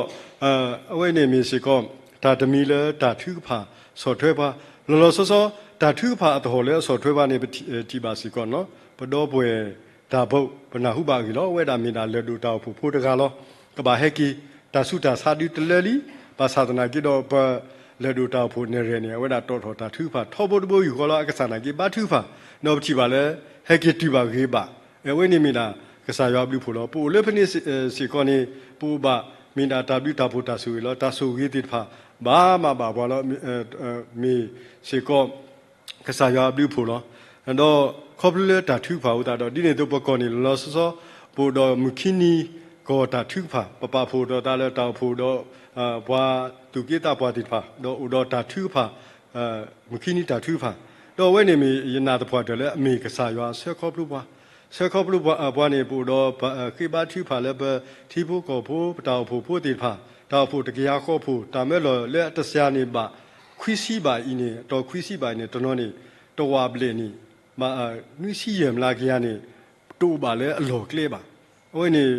အဝဲန့ၣ်မ့ၢ်စ့ၢ်ကီး တၢ်တမံၤလၢတၢ်ထုကဖၣ်ဆီၣ်ထွဲပှၤ လီၤလီၤဆီဆီ တၢ်ထုကဖၣ်အသဟီၣ်လၢအဆီၣ်ထွဲပှၤန့ၣ် ပထံၣ်ဘၣ်စ့ၢ်ကီးနီၤ ပဒီပုၢ်ဝဲၢ်တၢ်ဘိး ပနၢ်ဟူဘၣ်အဂ့ၢ်လီၤ. အဝဲဒၣ်မ့ၢ်ဒၣ်လဲၤဒိၣ်တၢ်အိၣ်ဖှိၣ်ဖိတဂၤလီၤ. ကဘၣ်ဟဲက့ၤ တၢ်ဆူးတၢ်ဆါဒုတလၢလံ. ဘၣ်ဆၣ်သနာ်က့ဒီး ပလဲၤဒိၣ်တၢ်အိၣ်ဖှိၣ်နဲၣ်ရဲၣ်န့ၣ် အဝဲဒၣ်တီၣ်ထီၣ်တၢ်ထုကဖၣ်ထီဘိတဘိယူၢ်ဃီလီၤ. အကစၢ်နာ်က့ဘါထုကဖၣ် ဒီးပထံၣ်ဘၣ်လၢ ဟဲက့ၤတုၤဘၣ်ဂ့ၤဘၣ်. အဝဲန့ၣ်မ့ၢ်ဒၣ် ကစၢ်ယွၤအဘျုးအဖှိၣ်လီၤ. ပအိၣ်လၢဖဲန့ၣ်စ့ၢ်ကီးန့ၣ် ပအိၣ်ဘၣ် မ့ၢ်ဒၣ်တၢ်ဘျုးတၢ်ဖှိၣ်တၢ်ဆိၣ်ဂ့ၤလီၤ. တၢ်ဆိၣ်ဂ့ၤသ့ၣ်တဖၣ် ဘၣ်မးဘၣ်ပှၤလီၤ. မ့ၢ်စ့ၢ်ကီး ကစၢ်ယွၤအဘျုးအဖှိၣ်လီၤ. ဒီးခီဖျိလၢတၢ်ထုကဖၣ်အဃိသတးဒီး ဒ်န့ၣ်အသိးပကီၢ်န့ၣ် လီၤလီၤဆီဆီ ပအိၣ်ဒီးမုၢ်ခံနံၤ ကီၢ်တၢ်ထုကဖၣ် ပပာ်ဖှိၣ်ဒီးသးလၢတၢ်အိၣ်ဖှိၣ်ဒီး ပှၤသူၣ်က့သးပှၢ်သ့ၣ်တဖၣ် ဒီးအိၣ်ဒီးတၢ်ထုကဖၣ် မုၢ်ခံနံၤတၢ်ထုကဖၣ် ဒီးအဝဲန့ၣ်မ့ၢ်ယနာ်သပှၢ်တၢၢ်လၢအမ့ၢ်ကစၢ်ယွၤဆှၢခီဖျိပှၤ ဆှၢခီဖျိပှၤ ပှၤန့ၣ် ပအိၣ်ဒီးပဃ့ဘါထုကဖၣ်လၢပထံဖိကီၢ်ဖိ ပတၢ်အိၣ်ဖှိၣ်ဖိသ့ၣ်တဖၣ် တၢ်အိၣ်ဖှိၣ်တကယၤဃီဖိ တၢ်မၢလီၤလၢအတစှၤန့ၣ်ဘၣ် ခွံဆံဘၣ်အံၤန့ၣ် အတီၤခွံဆံဘၣ်အံၤန့ၣ် တနီၤန့ၣ် တဝာ်ဘျဲၣ်န့ၣ် ဘၣ် နွံဆံယဲၢ်မျးကယၤန့ၣ် တအိၣ်ဘၣ်လၢအလီၢ်ကျဲဘၣ်. အဝဲန့ၣ်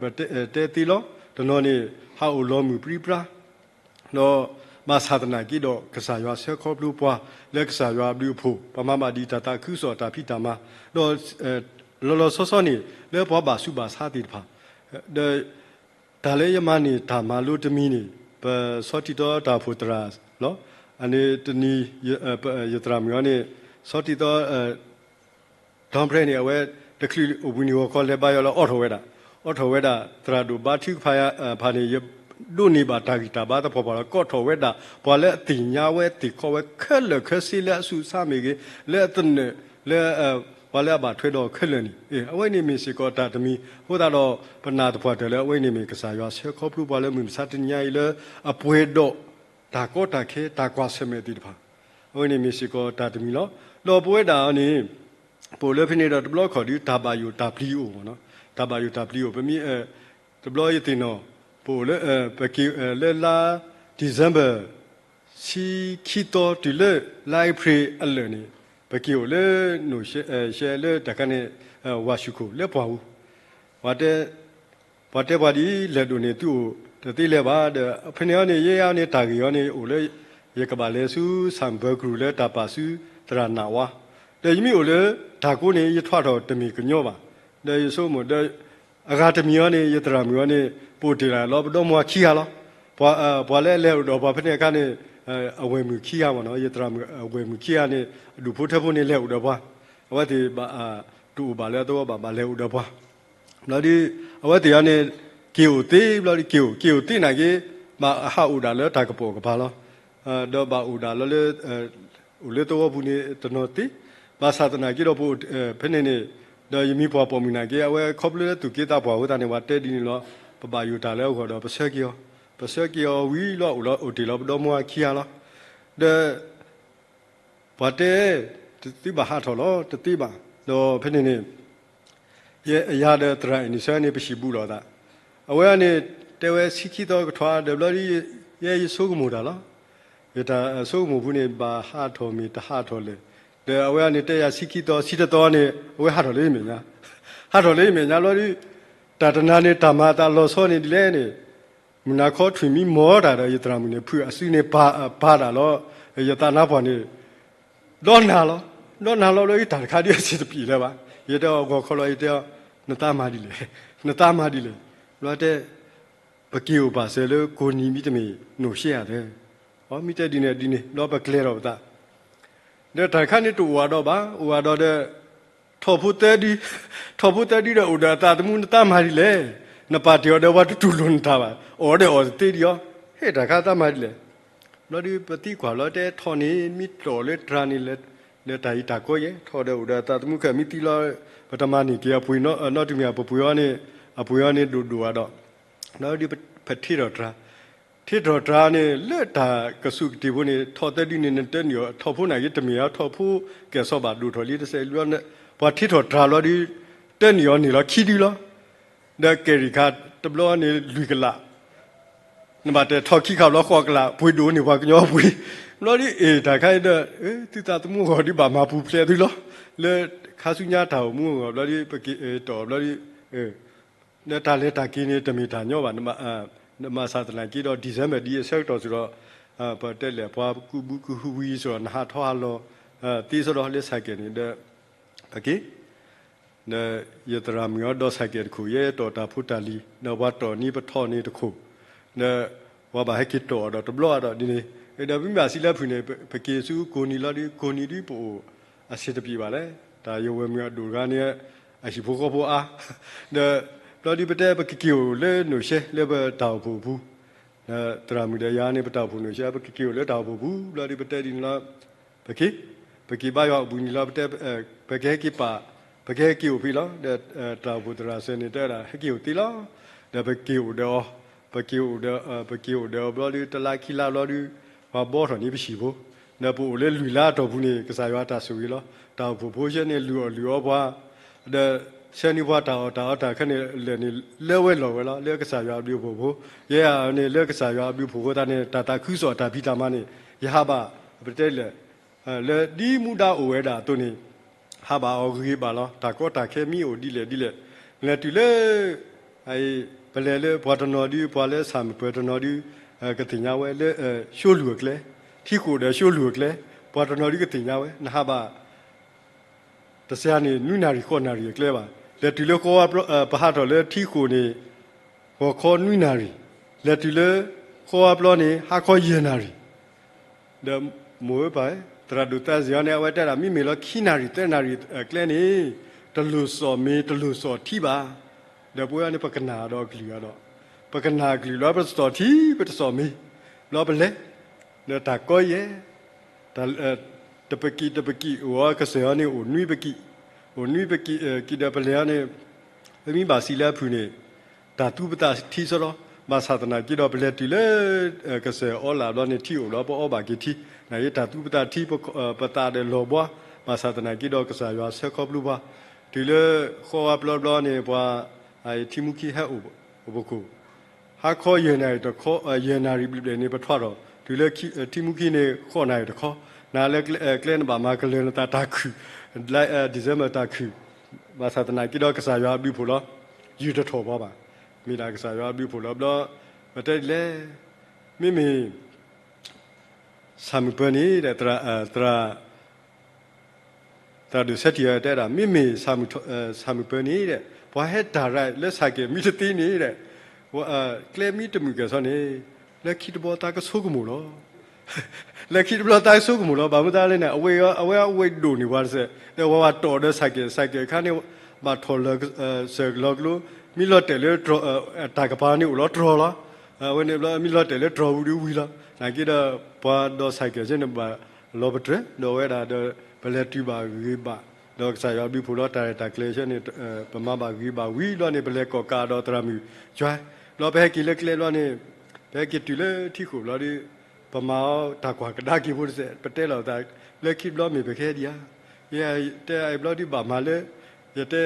ပတဲသ့လီၤ. တနီၤန့ၣ် ဟးအိၣ်လီၤမုၢ်ပြံပြါ ဒီးဘၣ်ဆၣ်သနာ်က့ဒီး ကစၢ်ယွၤဆှၢခီဖျိပှၤ လၢကစၢ်ယွၤအဘျုးအဖှိၣ် ပမၤဘၣ်ဒ်တၢ်သးခုကစီၣ်တၢ်ဖံးတၢ်မၤ ဒီး လီၤလီၤဆီဆီန့ၣ် လၢပှၤဘၣ်ဆူးဘၣ်ဆါသ့ၣ်တဖၣ် ဒီး တၢ်လၢယမၤန့ၢ်တၢ်မၤလိတမံၤန့ၣ် ပဆီထံၣ်သီတၢ်အိၣ်ဖှိၣ်သရၣ်လီၤ. အန့ၣ်တနံၤ ယသရၣ်မုၣ်အီၤန့ၣ် ဆီထံၣ်သီ ဒီဖရဲန့ၣ် အဝဲတချုးအိၣ်ဘှံးနံၤဂီၤခီလဲၤဘါယွၤလၢအီၣ်ထီၣ်ဝဲဒၣ် အီၣ်ထီၣ်ဝဲဒၣ် သရၣ်ဒိၣ်ဘါထုကဖၣ်ဖၣ်န့ၣ် ယဒိးန့ၢ်ဘၣ်တၢ်ဂံၢ်တၢ်ဘါသပှၢ်ပှၢ်လီၤ. ကိးထီၣ်ဝဲဒၣ်ပှၤလၢအသ့ၣ်ညါဝဲသ့ၣ်ခီဝဲခဲလၢာ်ခဲဆ့လၢအဆူးအဆါမ့ၢ်ဂ့ၤ လၢအသနၢၣ် လၢ ပှၤလၢအဘၣ်ထွဲဒီးခဲလၢာ်န့ၣ် အဝဲန့ၣ်မ့ၢ်စ့ၢ်ကီးတၢ်တမံၤ အဃိသတးဒီး ပနာ်သပှၢ်တၢၢ်လၢအဝဲန့ၣ်မ့ၢ်ကစၢ်ယွၤဆှၢခီဖျိပှၤလၢမုၢ်မဆါတနံၤညါအံၤလၢ အပှဲၤဒီး တၢ်ကီတၢ်ခဲ တၢ်ကွၢ်ဆၢၣ်မဲာ်သ့ၣ်တဖၣ် အဝဲန့ၣ်မ့ၢ်စ့ၢ်ကီးတၢ်တမံၤလီၤ. ဒီးပဝဲဒၣ်အီၤန့ၣ် ပအိၣ်လၢဖဲန့ၣ်ဒီးတဘျီခီၣ်ဒုး တၢ်ဘၣ်ယိၣ်တၢ်ပျံၤအိၣ် တၢ်ဘၣ်ယိၣ်တၢ်ပျံၤအိၣ် ပမ့ၢ် တဘျီယသ့ၣ်နီၣ် ပအိၣ်လၢ ပက့ၤလၢလါ December ဆံခံသီတုၤလၢ လါအ့ဖြ့ၣ်အလၢာ်န့ၣ် ပက့ၤအိၣ်လၢ နိၣ်ရှဲလၢတၢ်ခါန့ၣ် ဝၤၡူၣ်ခိၣ်လၢပှၢ်ပူၤ ပှၤတဲပှၤဒ်လဲၣ်ဒိၣ်န့ၣ် သုအိၣ်တသ့လဲၣ်ဘၣ်ဒီး ဖဲန့ၣ်အီၤန့ၣ် ယဲအီၤန့ၣ် တၢ်ဂ့ၢ်အီၤန့ၣ် အိၣ်လၢ ယကဘၣ်လဲၤဆူ ဆၣ်ဘၢကရူၢ်လၢတၢ်ပာ်ဆူသရၣ်နးဝါ ဒီးယမ့ၢ်အိၣ်လၢတၢ်ကိးန့ၣ် ယထွဲထီၣ်တမ့ၢ်ကညီဘၣ် ဒီးယဆိကမိၣ်ဒီး အဂၤတမံၤအီၤန့ၣ် ယသရၣ်မုၣ်အီၤန့ၣ် ပအိၣ်တ့ၢ်လၢလီၤ ပဒီမါခံဂၤလီၤ. ပှၤလၢအလဲၤအိၣ်ဒီးပှၤဖဲန့ၣ်အခါန့ၣ် အဝဲၢ်မုၣ်ခံဂၤမ့ၢ်နီၤ, ယသရၣ်မုၣ်အဝဲၢ်မုၣ်ခံဂၤန့ၣ် အဒူၣ်ဖိထၢဖိန့ၣ်လဲၤအိၣ်ဒီးပှၤ, အဝဲသ့ၣ်ဘၣ် တအိၣ်ဘၣ်လၢအသဝီဘၣ် ဘၣ်လဲၤအိၣ်ဒီးပှၤ, ဘျီဒီး အဝဲသ့ၣ်အံၤန့ၣ် က့ၤအိၣ်သ့ဘျီဒီး က့ၤအိၣ် က့ၤအိၣ်သ့နာ်က့ ဘၣ်ဟးအိၣ်ဒၣ်လၢတၢ်ကပိာ်ကပၤလီၤ. ဒီးဘၣ်အိၣ်ဒၣ်လၢ အိၣ်လၢသဝီပူၤန့ၣ်တနီၤသ့, ဘၣ်ဆၣ်သနာ်က့ဒီးပအိၣ် ဖဲန့ၣ်န့ၣ် ဒီးယမ့ၢ်ပှၤပိာ်မုၣ်နာ်က့ အဝဲခီဖျိလၢသူၣ်က့သးပှၢ်အဃိသတးန့ၣ် ပှၤတဲဒ်န့ၣ်လီၤ, ပဘၣ်ယိၣ်တၢ်လၢအဂီၢ်ဒီးပဆၢက့ၤအီၤ, ပဆၢက့ၤအီၤဝံၤလီၤ အိၣ်လီၤအိၣ်တ့ၢ်လီၤပဒီမါခံဂၤလီၤ. ဒီး ပှၤတဲ တသ့ဘၣ်ဟးထီၣ်လီၤ တသ့ဘၣ်, ဒီးဖဲန့ၣ်န့ၣ် ယဲယၤဒီးသရၣ်အံၤန့ၣ် ဆၢန့ၣ် ပဟံၣ်ဘူးလိာ်သး, အဝဲန့ၣ် တဲဝဲဆံခံသီကထီၣ်ဒီးဘျီဒီး ယဲယဆိကမိၣ်တၢ်လီၤ. ယတၢ်ဆိကမိၣ်ပူၤန့ၣ် ဘၣ်ဟးထီၣ်မ့ၢ်တဟးထီၣ်လဲၣ်, ဒီးအဝဲန့ၣ် တဲယၤဆံခံသီ ဆံတသီန့ၣ် အဝဲဟးထီၣ်လၢယမဲာ်ညါ, ဟးထီၣ်လၢယမဲာ်ညါဘျီဒီး တၢ်တနၤန့ၣ် တၢ်မၤအသးလီၤဆီန့ၣ်ဒ်လဲၣ်န့ၣ် မုၢ်နၤခီထွံၣ်မံမီၢ်တၢ်ဒီး ယသရၣ်မုၣ်န့ၣ် ဖုးအစုန့ၣ် ပာ်တၢ်လီၤ, ယသးနါပှၢ်န့ၣ် ဒီနၤလီၤ, ဒီနၤလီၤလၢတၢ်တခါဒ်အစ့ၣ်တပျံၤလၢၤဘၣ်. ယတဲအီၤဂီၤခီလီၤ ယတဲအီၤ နသးမၤဒ်လဲၣ်, နသးမၤဒ်လဲၣ်, ဘျီတဲ ပက့ၤအိၣ်ပာ်စၢၤလၢကိးနံၤမ့တမ့ၢ် နိၣ်ရှဲဧါတဲ, အမ့ၢ်တဲဒ်န့ၣ်ဒ်န့ၣ် ဘျီပကျဲၤထီၣ်ပသး ဒီးတၢ်တခါန့ၣ်တအိၣ်အဒီးဘၣ်, အိၣ်အဒီးဒီး ထီၣ်ဖိသၢဒု, ထီၣ်ဖိသၢဒုဒီးအိၣ်ဒီးအသးသမူ နသးမၤဒ်လဲၣ်, နပာ်တ့ၢ်အီၤဒီးပှၤတတူၢ်လိာ်နတၢ်ဘၣ်, အီၣ်ဒီးအီၣ်တသ့ဒံးအီၤ, ဟဲတၢ်ခါသးမၤဒ်လဲၣ်. ဘျီဒီးပသံကွၢ်လီၤတဲထီၣ်န့ၣ် မ့ၢ်တီၢ်လၢတြၤန့ၣ် လၢတၢ်အံၤတၢ်ကီယဲၢ် ထီၣ်ဒီးအိၣ်ဒီးအသးသမူခဲမ့ၢ်သံလီၤ, ပတမၤန့ၢ်က့ၤအပှ့ၤနီတမံၤ အပှ့ၤအီၤန့ၣ် အပှ့ၤအီၤန့ၣ်ဒိၣ်ဒိၣ်အဒီး ဘျီဒီးပထံထီၣ်တြၤ, ထံထီၣ်တြၤန့ၣ် လၢတၢ်ကစူၣ်ကတ့ၢ်ဖိန့ၣ် ထီၣ်သၢဒုန့ၣ် နတနုာ်အီၤ ထီၣ်ဖိနာ်က့ တမ့ၢ်အထီၣ်ဖိကဲၣ်ဆိးဘၣ်ဒိၣ်ထီၣ်လံတစဲးလံ, ပှၤထံထီၣ်တြၤဘျီဒီး တနုာ်အီၤန့ၢ်လီၤခံဒုလီၤ. ဒီးကဲၤရံၣ်ခါတဘျီန့ၣ် လွံၢ်ကလး, နဘၣ်တဲထီၣ်ခံခါဘျီဃိးကလး ပှ့ၤဒိၣ်န့ၢ်ပှၤကညီပှ့ၤ, ဘျီဒီးအ့ၣ်တၢ်ခါဒီး သုသးသမူအဂီၢ်ဒုးဘၣ်မၤပူၤဖျဲးသုလီၤ, လၢခါဆူညါတၢ်အိၣ်မူအဂီၢ်ဘျီဒီး ပက့ၤတီၣ်ဘျီဒီး ဒီးတၢ်လဲၤတၢ်က့ၤန့ၣ် တမ့ၢ်တၢ်ညီဘၣ်, မၤဆၣ်သနာ်က့ဒီး December ဒ်အဆၢကတီၢ်စ့ၢ်ဒီး ပတဲလဲၣ် ပှၤကူးဘူးကူးဟူဝံၤစ့ၢ်ဒီး နဟးထီၣ်ဟးလီၤ သ့စ့ၢ်ဒီးလၢဆၢက့ၤန့ၣ်ဒီး ပက့ၤ ဒီးယသရၣ်မုၣ်အီၤဒီးဆၢက့ၤတခိၣ် ယဲတီၣ်တၢ်ဖိတၢ်လံၤ ဒီးပှၤတီၣ်န့ၢ်ပထီၣ်န့ၢ်တခိၣ်, ဒီးပှၤဘၣ်ဟဲက့ၤတီၣ်အီၤဒီးတဘျီဒီးဒ်န့ၣ်, ဒီးမ့ၢ်ဘၣ်စံးလၢအဖုၣ်န့ၣ် ပက့ၤဆူကိးနံၤလီၤဒီး ကိးနံၤဒုးပအိၣ်အစ့ၣ်တပျံၤဘၣ်လဲၣ်, တၢ်ယဝဲၢ်မုၣ်အဒိၣ်တဂၤန့ၣ် အဟံၣ်ဖိဃီဖိအါ, ဒီးဘျီဒုးပတဲပကက့ၤအိၣ်လၢနိၣ်ရှဲလၢပတၢ်အိၣ်ဖှိၣ်အပူၤ သရၣ်မုၣ်ဒီးယၤန့ၣ် ပတၢ်အိၣ်ဖှိၣ်နိၣ်ရှဲ ပကက့ၤအိၣ်လၢတၢ်အိၣ်ဖှိၣ်ပူၤ ဘျီဒုးပတဲဒ်န့ၣ်လီၤ, ပက့ၤ, ပက့ၤဘါယွၤအပူၤန့ၣ်လီၤ ပတဲ, ပကဟဲက့ၤပာ်, ပကဟဲက့ၤအိၣ်ဖဲလီၤ, ဒီးတၢ်အိၣ်ဖှိၣ်သရၣ်စၢၤန့ၣ် တဲဝဲဒၣ် ဟဲက့ၤအိၣ်သ့လီၤ, ဒီးပက့ၤအိၣ်ဒီးအီၤ, ပက့ၤအိၣ်ဒီး, ပက့ၤအိၣ်ဒီးအီၤဘျီဒုး တလါခံလါဘျီဒုး, ပှၤဘီထီၣ်န့ၢ်ပဟံၣ်ဖိ, ဒီးပအိၣ်လၢလွံၢ်လါအတီၢ်ပူၤန့ၣ် ကစၢ်ယွၤတၢ်ဆိၣ်ဂ့ၤလီၤ, တၢ်အိၣ်ဖှိၣ်ဖိဆဲန့ၣ် လုၢ်အီၣ်လုၢ်အီပှၤ ဒီးဆှၢန့ၢ်ပှၤတၢ်အီၣ်တၢ်အီတၢ်ခဲန့ၣ် လဲၤန့ၣ် လၢဝဲလီၤဝဲလီၤ လၢကစၢ်ယွၤအဘျုးအဖှိၣ်ဖိ, ယဲန့ၣ် လၢကစၢ်ယွၤအဘျုးအဖှိၣ်ဖိသတးန့ၣ် တၢ်သးခုကစီၣ်တၢ်ဖံးတၢ်မၤန့ၣ် ယဟးဘၣ်, ပတဲလဲၣ်, လၢဒ်မူဒါအိၣ်ဝဲဒၣ်အသိးန့ၣ် ဟးဘၣ်အီၤဂ့ၤဘၣ်လီၤ, တၢ်ကီတၢ်ခဲမ့ၢ်အိၣ်ဒ်လဲၣ်ဒ်လဲၣ်, လဲၤတုၤလၢ ပလဲၤလၢပှၤတနီၤဒုး ပှၤလၢဆၣ်မုာ်ပၢၤတနီၤဒုး ကသ့ၣ်ညါဝဲလၢ ၡိလူၢ်အကျဲ, ထံဃိၣ်ဒီးၡိလူၢ်အကျဲ, ပှၤတနီၤဒုးကသ့ၣ်ညါဝဲ နဟးဘၣ် တစှၤန့ၣ် နွံနၣ်ရံၣ်ဃိးနၣ်ရံၣ်အကျဲဘၣ်, လဲၤတုၤလၢဃီဝါပျီ ပဟးထီၣ်လၢထံဃိၣ်န့ၣ် ဂီၤခီနွံနၣ်ရံၣ်, လဲၤတုၤလၢဃီဝါပျီန့ၣ် ဟါခီယဲၢ်နၣ်ရံၣ် ဒီးမိၢ်ဧၢပၢ်ဧၢ သရၣ်ဒိၣ်သးစ့ၣ်အီၤန့ၣ် အဝဲတဲဒၣ် မ့မ့ၢ်လီၤခံနၣ်ရံၣ်သၢနၣ်ရံၣ်အကျဲန့ၣ် တလိၣ်စီၣ်မ့ၤ တလိၣ်စီၣ်ထံဘၣ်, ဒီးပဝဲန့ၣ် ပကနၣ်ဒီးအကလုၢ်အဒီး, ပကနၣ်အကလုၢ်လီၤ ပတစီၣ်ထံ ပတစီၣ်မ့ၤ, လီၤပလဲၤ, ဒီးတၢ်ကီယဲၢ် တပကံၣ်တပကံၣ်အိၣ်အီၤ ကစၢၢ်အီၤန့ၣ် အိၣ်နွံပကံၣ်, အိၣ်နွံပကံၣ် ကံၣ်ဒီးပလဲၤအီၤန့ၣ်, ပမ့ၢ်ဘၣ်စံးလၢအဖုၣ်န့ၣ် တၢ်သူပသးထံစ့ၢ်လီၤ, ဘၣ်ဆၣ်သနာ်က့ဒီး ပလဲၤတုၤလၢ ကစၢၢ်အီလၢ်ဘျီန့ၣ် ထံအိၣ်လီၤ ပအီဘၣ်က့ၤထံ, နာ်က့တၢ်သူပသးထံ ပသးဒီးလီၤဘှါ, ဘၣ်ဆၣ်သနာ်က့ဒီး ကစၢ်ယွၤဆှၢခီဖျိပှၤ, တုၤလၢဃီဝါပျီဘျီန့ၣ် ပှၤ ထံမူခံဟဲအိၣ်ပခိၣ် ဟါခီယဲၢ်နၣ်ရံၣ်တခီ, ယဲၢ်နၣ်ရံၣ်ဘျဲၣ်ဘျဲၣ်န့ၣ် ပထွါထီၣ်, တုၤလၢထံမူခံန့ၣ် ဃိးနၣ်ရံၣ်တခီ, နၤလၢကျဲနဘၣ်မၤကလၢၤနသးတၢ်ခုၣ်, December တၢ်ခုၣ်, ဘၣ်ဆၣ်သနာ်က့ဒီးကစၢ်ယွၤအဘျုးအဖှိၣ်လီၤ, ယုၢ်တထီၣ်ပှၤဘၣ်, မ့ၢ်ဒၣ်ကစၢ်ယွၤအဘျုးအဖှိၣ်လီၤဘျီ, ပတဲဒ်လဲၣ်, မ့မ့ၢ် ဆၣ်မုာ်ပၢၤန့ၣ် သရၣ် သရၣ်ဒိၣ်ဆၢထံၣ်တဲဒၣ် မ့မ့ၢ် ဆၣ်မုာ်ပၢၤန့ၣ်ဒီး ပှၤဟဲတၢ်ရဲၣ်လၢဆၣ်က့ၤမ့ၢ်တသ့န့ၣ်ဒီး ကျဲမ့ၢ်တမုာ်ကဲၣ်ဆိးန့ၣ် လၢခံတဘျီသးကဆိကမိၣ်လီၤ. လၢခံတဘျီတၢ်ဆိကမိၣ်လီၤ ဘၣ်မနုၤတၢ်လဲၣ်န့ၣ် အဝဲအဝဲအဝဲဒိၣ်န့ၢ်ပှၤတစဲး ဒီးဝဲဝဲတီၢ်ဒီး cycle cycle အခါန့ၣ် ဘၣ်ထီၣ်လၢ စၢၤကလီကလိ မ့ၢ်လီၤတဲာ်လၢ တၢ်ကပၤန့ၣ်အိၣ်လီၤတြီၤလီၤ. အဝဲန့ၣ်ဘျီ မ့ၢ်လီၤတဲာ်လၢတြီၤဝံၤဒီးဝံၤလီၤ. နာ်က့ဒီး ပှၤဒီး cycle စ့ၢ်န့ၣ် ဘၣ်လီၤပတြၢၤ ဒီးဝဲဒၣ်ဒီး ပလဲၤတုၤဘၣ်ဂ့ၤဘၣ် ဒီးကစၢ်ယွၤဘျုးဖှိၣ်လီၤ တၢ်ရဲၣ်တၢ်ကျဲၤစ့ၢ်န့ၣ် ပမၤဘၣ်ဂ့ၤဘၣ်ဝံၤလီၤန့ၣ် ပလဲၤကိးကးဒီးသရၣ်မုၣ် ကၠွဲ ဘျီပဟဲက့ၤလၢကျဲဘျီန့ၣ် ပဟဲက့ၤတုၤလၢထံဃိၣ်ဘျီဒီး ပမၤအီၤတၢ်ကွၢ်ကဒါက့ၤဖိတစဲး ပတဲလီၤသး လၢခံဘျီမ့ၢ်ပကဟဲဒံးဧါ. ယတဲအဘျီဒုးဘၣ်မၤလၢ ယတဲ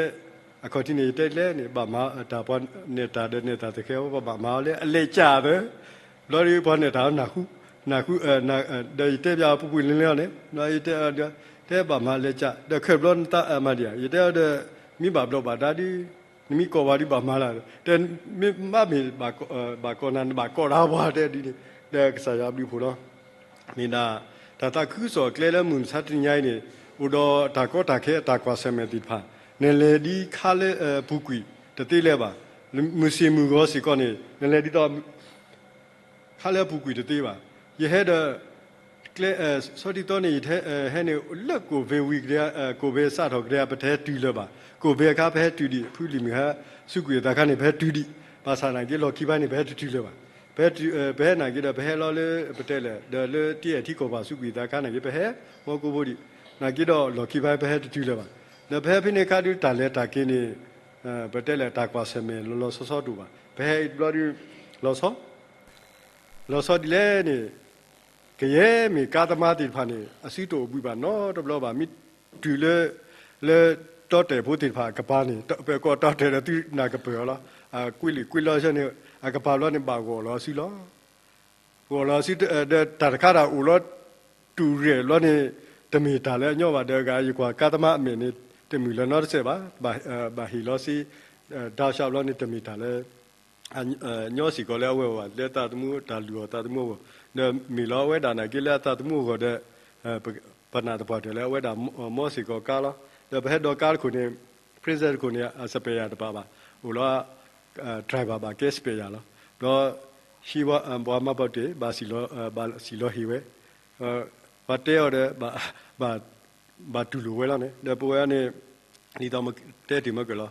အခီၣ်ထံးန့ၣ် ယတဲကျဲန့ၣ် ဘၣ်မၤတၢ်ပှၤနဲၣ်တၢ်ဒီးနဲၣ်တၢ်သဃဲ ပဘၣ်မၤအီၤလၢအလဲၤကၠးသၢ ဘျီဒုးပှၤနဲၣ်တၢ်နၢ်ဟူ နၢ်ဟူ ဒီးယတဲပျးပူၤကွံာ်လၢလၢန့ၣ် ဘျီယတဲ တဲဘၣ်မၤလဲၤကၠး ဒီးခဲဘျီနသးမၤဒံးဧါ ယတဲအီၤဒီး မ့ၢ်ဘၣ်ဘျီးဘၣ်ဒါဒုး နမ့ၢ်ကိးပှၤဒုးဘၣ်မၤလၢ တဲမ့ၢ်ဘၣ်မ့ၢ် ဘၣ်ကိးနၤ နဘၣ်ကိးတၢ်ပှၤတဲဒ်န့ၣ် ဒီးကစၢ်ယွၤဘျုးဖှိၣ်လီၤ. မ့ၢ်ဒၣ် တၢ်သးခုကစီၣ်အကျဲလၢမုၢ်မဆါတနံၤညါအံၤန့ၣ် အိၣ်ဒီးတၢ်ကီတၢ်ခဲအတၢ်ကွၢ်ဆၢၣ်မဲာ်သ့ၣ်တဖၣ် နလဲၤဒ်ခါလၢပူၤကွံာ်တသ့လၢၤဘၣ်. မုၢ်ဆ့ၣ်မုၢ်ဂီၤစ့ၢ်ကီးန့ၣ် နလဲၤဒ်သိး ခါလၢအပူၤကွံာ်တသ့ဘၣ်. ယဟဲဒီး ကျဲ ဆီတံၢ်သီန့ၣ် ယဟဲန့ၣ် လၢကိၣ်ဘ့ဝံၤကဒဲ ကိၣ်ဘ့စးထီၣ်ကဒဲ ပတဟဲတုၤလၢၤဘၣ်. ကိၣ်ဘ့အခါ ပဟဲတုၤဒံး ဖုလံၤမုၢ်ဟါ စူးကွံာ်အသးခါန့ၣ် ပဟဲတုၤဒံး ဘၣ်ဆၣ်သနာ်က့ လီၢ်ခံဖဲန့ၣ် ပဟဲတတုၤလၢၤဘၣ်. ပဟဲနာ်က့ဒီး ပဟဲလီၤလၢ ပတဲလဲၣ် ဒီးလၢတအဲၣ်ထံကီၢ်ပှၤစူးကွံာ်အသးခါနာ်က့ ပဟဲ မီကိဖိဒံး နာ်က့ဒီး လီၢ်ခံဖဲ ပဟဲတတုၤလၢၤဘၣ်. ဒီးပဟဲဖဲန့ၣ်အခါဒုး တၢ်လဲၤတၢ်က့ၤန့ၣ် ပတဲလဲၣ် တၢ်ကွၢ်ဆၢၣ်မဲာ်လီၤလီၤဆီဆီတအိၣ်ဘၣ်. ပဟဲဘျီဒုး လီၤဆီ လီၤဆီဒ်လဲၣ်န့ၣ် ကယဲၢ်မ့ၢ်ကါသမားသ့ၣ်တဖၣ်န့ၣ် အစုတအိၣ်ဘှံးဘၣ်နီတဘျီဘၣ်. မ့ၢ်တုၤလၢ လၢတီတဲာ်ဖိသ့ၣ်တဖၣ်အကပၤန့ၣ် ပကိးတီတဲာ်ဒီးသုနၢ်ကပၢၢ်အီၤလီၤ. ကွ့လံာ်ကွ့လီဆၢန့ၣ် အကပၤဘျီန့ၣ် ဘၣ်ဂီၢ်လီၤအစုလီၤ. ဂီၢ်လီၤအစု ဒီးတၢ်တခါတၢ်အိၣ်လီၤ တူၢ်ရဲၣ်ဘျီန့ၣ် တမ့ၢ်တၢ်လၢအညီဘၣ်ဒီး ဂၤယကွၢ်ကါသမားအမဲာ်န့ၣ် တမုာ်လၢၤနီတစဲးဘၣ်. ဘၣ်ဟ့ၣ်လီၤစ့ ဒီးဆှးဘျီန့ၣ် တမ့ၢ်တၢ်လၢ ညီစ့ၢ်ကီးလၢအဝဲအဂီၢ်ဘၣ် လၢသးသမူတၢ်လုၢ်အီၣ်သးသမူအဂီၢ်, ဒီးမ့ၢ်လီၤအဝဲဒၣ်နာ်က့လၢအသးသမူအဂီၢ်ဒီး ပနာ်သပှၢ်တၢၢ်လၢအဝဲဒၣ်မီစ့ၢ်ကီးကါလီၤ. ဒီးပဟဲဒီးကါတခိၣ်န့ၣ် Princess တခိၣ်န့ၣ် အစပဲာ်ယၤတပာ်ဘၣ်, အိၣ်လီၤ driver ဘၣ်ကဲစပဲာ်ယၤလီၤ. ဒီး ဟံးဝဲ ပှၤမၤပီတ့ၢ် ဘၣ်စံၣ်လီၤဟ့ၣ်ဝဲ, ပှၤတဲအီၤဒီး ဘၣ်တူၢ်လိာ်ဝဲလီၤန့ၣ် ဒီးပဝဲန့ၣ် ဒ်သိးတဲတ့ၢ်မၢကၢၢ်လီၤ.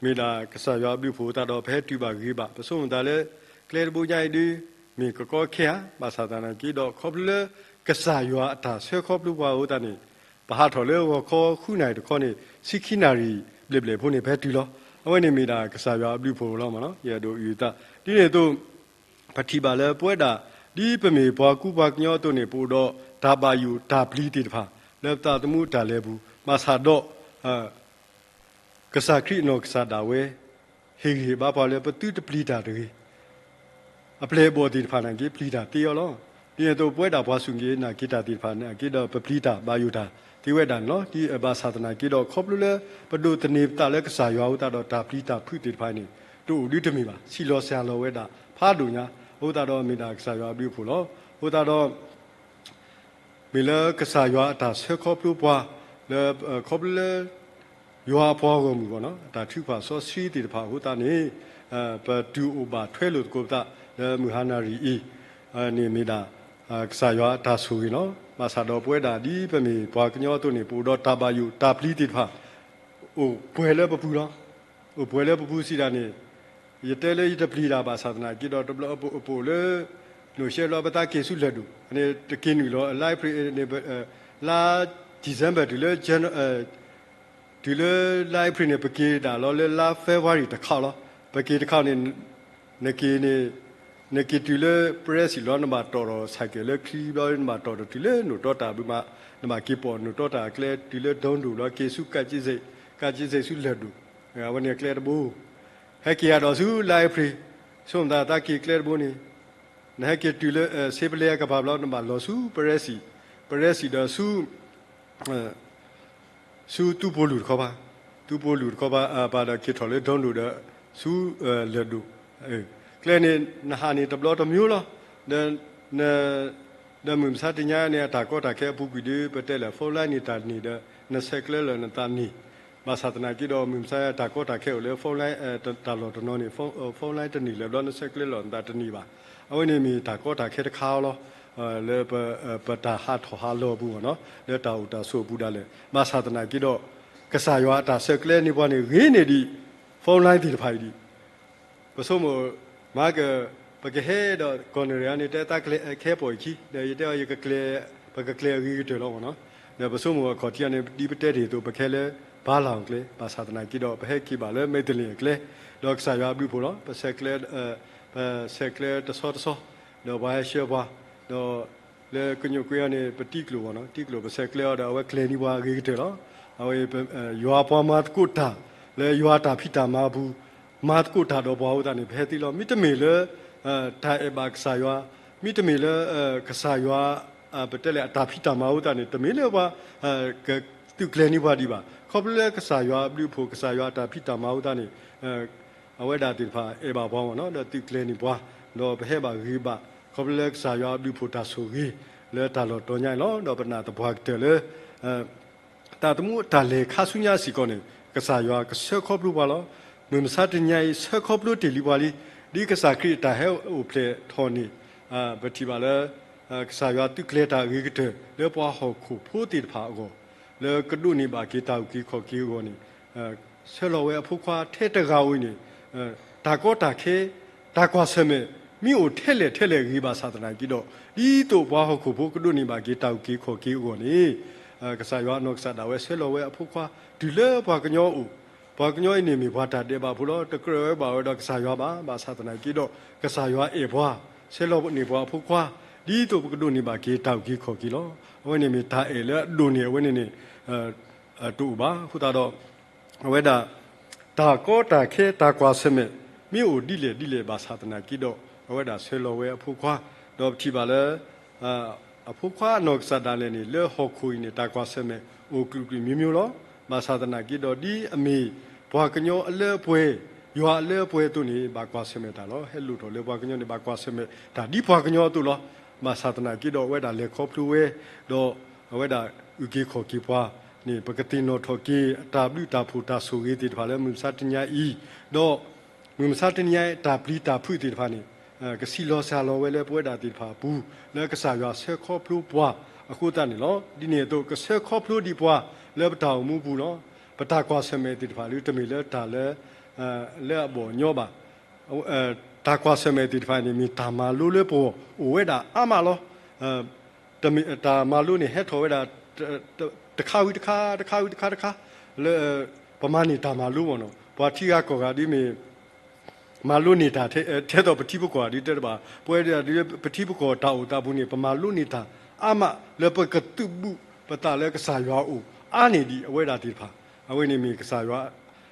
မ့ၢ်ဒၣ်ကစၢ်ယွၤအဘျုးအဖှိၣ်အသးဒီး ပဟဲတုၤဘၣ်ဂ့ၤဘၣ်. ပဆိကမိၣ်သးလၢ ကျဲတဘိညါအံၤဒုး မ့ၢ်ကကီခဲဧါ, ဘၣ်ဆၣ်သနာ်က့ဒီး ခီဖျိလၢ ကစၢ်ယွၤအတၢ်ဆၢခီဖျိပှၤအဃိသတးန့ၣ် ပဟးထီၣ်လၢဂီၤခီဃုနၣ်ရံၣ်တခီန့ၣ် ဆံခံနၣ်ရံၣ်ဘျဲၣ်ဘျဲၣ်ဖိန့ၣ် ပဟဲတုၤလီၤ. အဝဲန့ၣ်မ့ၢ်ဒၣ်ကစၢ်ယွၤအဘျုးအဖှိၣ်လီၤမးနီၤ. ယအဲၣ်ဒိးအုၣ်အသး ဒ်န့ၣ်အသိး ပထံၣ်ဘၣ်လၢပဝဲဒၣ် ဒ်ပမ့ၢ်ပှၤကူပှၤကညီအသိးန့ၣ် ပအိၣ်ဒီးတၢ်ဘၣ်ယိၣ်တၢ်ပျံၤသ့ၣ်တဖၣ် လၢပသးသမူတၢ်လဲၤပူၤ, ဘၣ်ဆၣ်ဒီး ကစၢ်ခရံာ်အနီၢ်ကစၢ်ဒၣ်ဝဲ ဟ့ၣ်ဂံၢ်ဟ့ၣ်ဘါပှၤလၢပသုတပျံၤတၢ်တဂ့ၤ အပျဲၢ်အဘီၣ်သ့ၣ်တဖၣ်နာ်က့ ပျံၤတၢ်သ့အီၤလီၤ. ဒ်န့ၣ်အသိး ပဝဲဒၣ်ပှၤစူၢ်က့ၤနာ်က့ၤတၢ်သ့ၣ်တဖၣ်နာ်က့ဒီး ပပျံၤတၢ်ဘၣ်ယိၣ်တၢ်သ့ဝဲဒၣ်န့ၣ်လီၤ. ဒ်ဘၣ်ဆၣ်သနာ်က့ဒီး ခီဖျိလၢ ပဒိးသန့ၤပသးလၢကစၢ်ယွၤအဃိသတးဒီး တၢ်ပျံၤတၢ်ဖုးသ့ၣ်တဖၣ်န့ၣ် တအိၣ်ဒုတမ့ၢ်ဘၣ်. ဆံးလီၤစှၤလီၤဝဲဒၣ်ဖးဒိၣ်ညါ အဃိသတးဒီးမ့ၢ်ဒၣ်ကစၢ်ယွၤအဘျုးအဖှိၣ်လီၤ. အဃိသတးဒီး မ့ၢ်လၢကစၢ်ယွၤအတၢ်ဆၢခီဖျိပှၤ လၢ ခီဖျိလၢ ယွၤအပှၤဂီၢ်မုၢ်အဂီၢ်န့ၣ် အတၢ်ထုကဖၣ်စီဆှံသ့ၣ်တဖၣ်အဃိသတးန့ၣ် ပတုၤအိၣ်ဘၣ်ထွဲလိာ်သကိးပသး လၢမုၢ်ဟါနၣ်ရံၣ်အံၤန့ၣ်မ့ၢ်ဒၣ် ကစၢ်ယွၤအတၢ်ဆိၣ်ဂ့ၤလီၤ. ဘၣ်ဆၣ်ဒီးပဝဲဒၣ်ဒ်ပမ့ၢ်ပှၤကညီအသိးန့ၣ် ပအိၣ်ဒီးတၢ်ဘၣ်ယိၣ်တၢ်ပျံၤသ့ၣ်တဖၣ် အိၣ်ပှဲၤလၢပပူၤလီၤ. အိၣ်ပှဲၤလၢပပူၤစံးဒၣ်န့ၣ် ယတဲလၢယတပျံၤတၢ်ဘၣ်ဆၣ်သနာ်က့ဒီး တဘျီအပအိၣ်လၢ နိၣ်ရှဲဘျီပသးက့ၤဆူလၢၢ်ဒိၣ် န့ၣ်တက့ၤနုာ်လီၤ လါအ့ဖြ့ၣ်န့ၣ် လါ December တုၤလၢ တုၤလၢလါအ့ဖြ့ၣ်န့ၣ် ပက့ၤဒၣ်လီၤလၢလါ February တခီလီၤ. ပက့ၤတခီန့ၣ် နက့ၤန့ၣ် နက့ၤတုၤလၢ ပရဲစံၣ်လီၤ နဘၣ်တီၣ်ထီၣ် ဆိုင်ကယ် လၢချံဘျီ နဘၣ်တီၣ်ထီၣ်တုၤလၢနိၣ်တီတၢ်ဘုမး နဘၣ်က့ၤပိာ်နိၣ်တီတၢ်အကျဲ တုၤလၢ ဒုံဒိၣ် ဘျီ က့ၤဆူ ကးက့စ့း ကးက့စ့းဆူလၢၢ်ဒိၣ် အဝဲန့ၣ်အကျဲတဘိ ဟဲက့ၤယၤဒီးဆူလါအ့ဖြ့ၣ် ဆိကမိၣ်သးသးက့ၤကျဲတဘိန့ၣ် နဟဲက့ၤတုၤလၢ ဆ့ပလဲအကပၤဘျီ နဘၣ်လီၤဆူ ပရဲစံၣ် ပရဲစံၣ်ဒီးဆူ ဆူသူပိာ်လူၢ်တခီပၤ, သူပိာ်လူၢ်တခီပၤ ပာ်ဒီးက့ၤထီၣ်လၢ ဒုံဒိၣ် ဒီး ဆူ လၢၢ်ဒိၣ်, ကျဲန့ၣ် နဟးန့ၣ်တဘျီတမံၤလီၤ. ဒီး ဒီးမုၢ်မဆါတနံၤညါန့ၣ် အတၢ်ကီတၢ်ခဲအပူၤကွံာ်ဒီး ပတဲလဲၣ် phone line န့ၣ်တၢ်န့ၢ်ဒီး နဆဲးကျၢလီၤနသးန့ၢ်, ဘၣ်ဆၣ်သနာ်က့ဒီး မုၢ်မဆါတၢ်ကီတၢ်ခဲအိၣ်လၢ phone line တၢ်လီၢ်တနီၤန့ၣ် phone line တန့ၢ်လၢၤဘျီ နဆဲးကျၢလီၤနသးတန့ၢ်ဘၣ်. အဝဲန့ၣ်မ့ၢ်တၢ်ကီတၢ်ခဲတခါလီၤ. လၢပတၢ်ဟးထီၣ်ဟးလီၤအပူၤမ့ၢ်နီၤ, လၢတၢ်အိၣ်တၢ်ဆိးအပူၤဒၣ်လဲာ်, ဘၣ်ဆၣ်သနာ်က့ဒီး ကစၢ်ယွၤအတၢ်ဆဲးကျိးန့ၢ်ပှၤန့ၣ် ဂ့ၤန့ၢ်ဒံး front line သ့ၣ်တဖၣ်အံၤဒံး. ပဆိကမိၣ် မၤက ပကဟဲဒီး ကီၢ်နရံၣ်န့ၣ် တဲတၢ်ကျဲခဲပိာ်အခံ ဒီးယတဲအီၤ ယကကျဲ, ပကကျဲအဂ့ၤကတၢၢ်လီၤမ့ၢ်နီၤ. ဒီးပဆိကမိၣ်အခီၣ်ထံးန့ၣ် ဒ်ပတဲတ့ၢ်အသိး ပကဟဲလၢ ဘါလီၤအကျဲ, ဘၣ်ဆၣ်သနာ်က့ဒီး ပဟဲက့ၤဘၣ်လၢ မဲးတလ့ၣ်အကျဲ, ဒီးကစၢ်ယွၤအဘျုးအဖှိၣ်လီၤ. ပဆဲးကျိး, ပဆဲးကျိးတဆီတဆီ, ဒီးပှၤဟဲဆှၢပှၤ, ဒီး လၢကညိးကွ့အီၤန့ၣ် ပတံကျိာ်မ့ၢ်နီၤ, တံကျိာ်ပဆဲးကျိးအီၤဒီး အဝဲကျဲၤန့ၢ်ပှၤအဂ့ၤကတၢၢ်လီၤ. အဝဲ ယွၤပှၤမၤသကိးတၢ် လၢယွၤတၢ်ဖံးတၢ်မၤအပူၤ မၤသကိးတၢ်ဒီးပှၤအဃိသတးန့ၣ် ပဟဲသ့လီၤ. မ့တမ့ၢ်လၢ တၢ်အဲၣ်ဘၣ်ကစၢ်ယွၤ, မ့တမ့ၢ်လၢ ကစၢ်ယွၤ ပတဲလဲၣ် အတၢ်ဖံးတၢ်မၤအဃိသတးန့ၣ် တမ့ၢ်လၢပှၤ သုးကျဲၤန့ၢ်ပှၤဒံးဘၣ်. ခီဖျိလၢကစၢ်ယွၤအဘျုးအဖှိၣ် ကစၢ်ယွၤအတၢ်ဖံးတၢ်မၤအဃိသတးန့ၣ် အဝဲဒၣ်သ့ၣ်တဖၣ်အဲၣ်ဘၣ်ပှၤမ့ၢ်နီၤ, ဒီးသုးကျဲၤန့ၢ်ပှၤ, ဒီးပဟဲဘၣ်ဂ့ၤဘၣ် ခီဖျိလၢကစၢ်ယွၤအဘျုးအဖှိၣ်တၢ်ဆိၣ်ဂ့ၤ လၢတၢ်လီၢ်တီၤညါအံၤလီၤ. ဒီးပနာ်သပှၢ်ကတၢၢ်လၢ တၢ်သမူတၢ်လဲၤခါဆူညါစ့ၢ်ကီးန့ၣ် ကစၢ်ယွၤကဆှၢခီဖျိပှၤလီၤ. မုၢ်မဆါတနံၤအံၤ ဆှၢခီဖျိတ့ၢ်လံပှၤလံ. ဒ်ကစၢ်ခရံာ်အတၢ်ဟဲအိၣ်ဖျဲၣ်ထီၣ်န့ၣ် ပထံၣ်ဘၣ်လၢ ကစၢ်ယွၤသုးကျဲၤတၢ်အဂ့ၤကတၢၢ် လၢပှၤဟီၣ်ခိၣ်ဖိသ့ၣ်တဖၣ်အဂီၢ် လၢကဒိးန့ၢ်ဘၣ်က့ၤတၢ်အုၣ်က့ၤခီၣ်က့ၤအဂီၢ်န့ၣ် ဆှၢလီၤဝဲအဖိခွါထဲတဂၤဧိၤန့ၣ် တၢ်ကီတၢ်ခဲ တၢ်ကွၢ်ဆၢၣ်မဲာ် မ့ၢ်အိၣ်ထဲလဲၣ်ထဲလဲၣ်ဂ့ၤဘၣ်ဆၣ်သနာ်က့ဒီး ဒ်သိးပှၤဟီၣ်ခိၣ်ဖိကဒိးန့ၢ်ဘၣ်က့ၤတၢ်အုၣ်က့ၤခီၣ်က့ၤအဂီၢ်န့ၣ် ကစၢ်ယွၤအနီၢ်ကစၢ်ဒၣ်ဝဲဆှၢလီၤဝဲအဖိခွါ တုၤလၢပှၤကညီအအိၣ်, ပှၤကညီအံၤန့ၣ်မ့ၢ်ပှၤတၢ်ဒဲးဘးဖိလီၤ. တကြၢးဝဲဘၣ်ဝဲဒီးကစၢ်ယွၤဘၣ်, ဘၣ်ဆၣ်သနာ်က့ဒီး ကစၢ်ယွၤအဲၣ်ပှၤ ဆှၢလီၤန့ၢ်ပှၤအဖိခွါ ဒ်သိးပကဒိးန့ၢ်ဘၣ်က့ၤတၢ်အုၣ်က့ၤခီၣ်က့ၤလီၤ. အဝဲန့ၣ်မ့ၢ်တၢ်အဲၣ်လၢအဒိၣ်န့ၢ် အဝဲန့ၣ်န့ၣ် တအိၣ်ဘၣ်. အဃိသတးဒီး အဝဲဒၣ် တၢ်ကီတၢ်ခဲတၢ်ကွၢ်ဆၢၣ်မဲာ် မ့ၢ်အိၣ်ဒ်လဲၣ်ဒ်လဲၣ်ဘၣ်ဆၣ်သနာ်က့ဒီး အဝဲဒၣ်ဆှၢလီၤဝဲအဖိခွါ, ဒီးပထံၣ်ဘၣ်လၢ အဖိခွါအနီၢ်ကစၢ်ဒၣ်လဲာ်န့ၣ် လၢဟီၣ်ခိၣ်အံၤန့ၣ် တၢ်ကွၢ်ဆၢၣ်မဲာ်အိၣ်ကလုာ်ကလုာ်မျိုးမျိုးလီၤ. ဘၣ်ဆၣ်သနာ်က့ဒီး ဒ်အမ့ၢ်ပှၤကညီအလၢအပှဲၤ, ယွၤအလၢအပှဲၤအသိးန့ၣ် ဘၣ်ကွၢ်ဆၢၣ်မဲာ်တၢ်လီၤ. ဟဲလိၣ်ထီၣ်လၢပှၤကညီန့ၣ် ဘၣ်ကွၢ်ဆၢၣ်မဲာ်တၢ်ဒ်ပှၤကညီအသိးလီၤ. ဘၣ်ဆၣ်သနာ်က့ဒီး အဝဲဒၣ်လဲၤခီဖျိဝဲ ဒီးအဝဲဒၣ်အုၣ်က့ၤခီၣ်က့ၤပှၤန့ၣ် ပကသ့ၣ်နီၣ်ထီၣ်က့ၤ အတၢ်ဘျုးတၢ်ဖှိၣ်တၢ်ဆိၣ်ဂ့ၤသ့ၣ်တဖၣ်လၢမုၢ်မဆါတနံၤအံၤ, ဒီး မုၢ်မဆါတနံၤအံၤ တၢ်ပျံၤတၢ်ဖုးသ့ၣ်တဖၣ်န့ၣ် ကဆံးလီၤစှၤလီၤဝဲလၢပဝဲဒၣ်သ့ၣ်တဖၣ်အပူၤ လၢကစၢ်ယွၤဆှၢခီဖျိပှၤအဃိသတးန့ၣ်လီၤ. ဒ်န့ၣ်အသိး ကဆှၢခီဖျိဒံးပှၤလၢပတၢ်အိၣ်မူပူၤလီၤ. ပတၢ်ကွၢ်ဆၢၣ်မဲာ်သ့ၣ်တဖၣ်ဒု တမ့ၢ်လၢတၢ်လၢ လၢအဘီၣ်အညီဘၣ်. တၢ်ကွၢ်ဆၢၣ်မဲာ်သ့ၣ်တဖၣ်န့ၣ် မ့ၢ်တၢ်မၤလိလၢပဂီၢ်အိၣ်ဝဲဒၣ်အါမးလီၤ. တမ့ၢ် တၢ်မၤလိန့ၣ် ဟဲထီၣ်ဝဲဒၣ် တခါဝံၤတခါ တခါဝံၤတခါတခါ လၢ ပမၤန့ၢ်တၢ်မၤလိမ့ၢ်နီၤ. ပှၤထံဂၤကီၢ်ဂၤဒ်မ့ၢ် မၤလိန့ၢ်တၢ် ထဲသိးပထံပကီၢ်ဒ်တဲတဘၣ်, ပဝဲဒၣ်ဒ် ပထံပကီၢ်တၢ်အိၣ်သးပူၤန့ၣ် ပမၤလိန့ၢ်တၢ်အါမး လၢပကသုးဘူးပသးလၢကစၢ်ယွၤအအိၣ် အါန့ၢ်ဒံးအဝဲဒၣ်သ့ၣ်တဖၣ်. အဝဲန့ၣ်မ့ၢ်ကစၢ်ယွၤ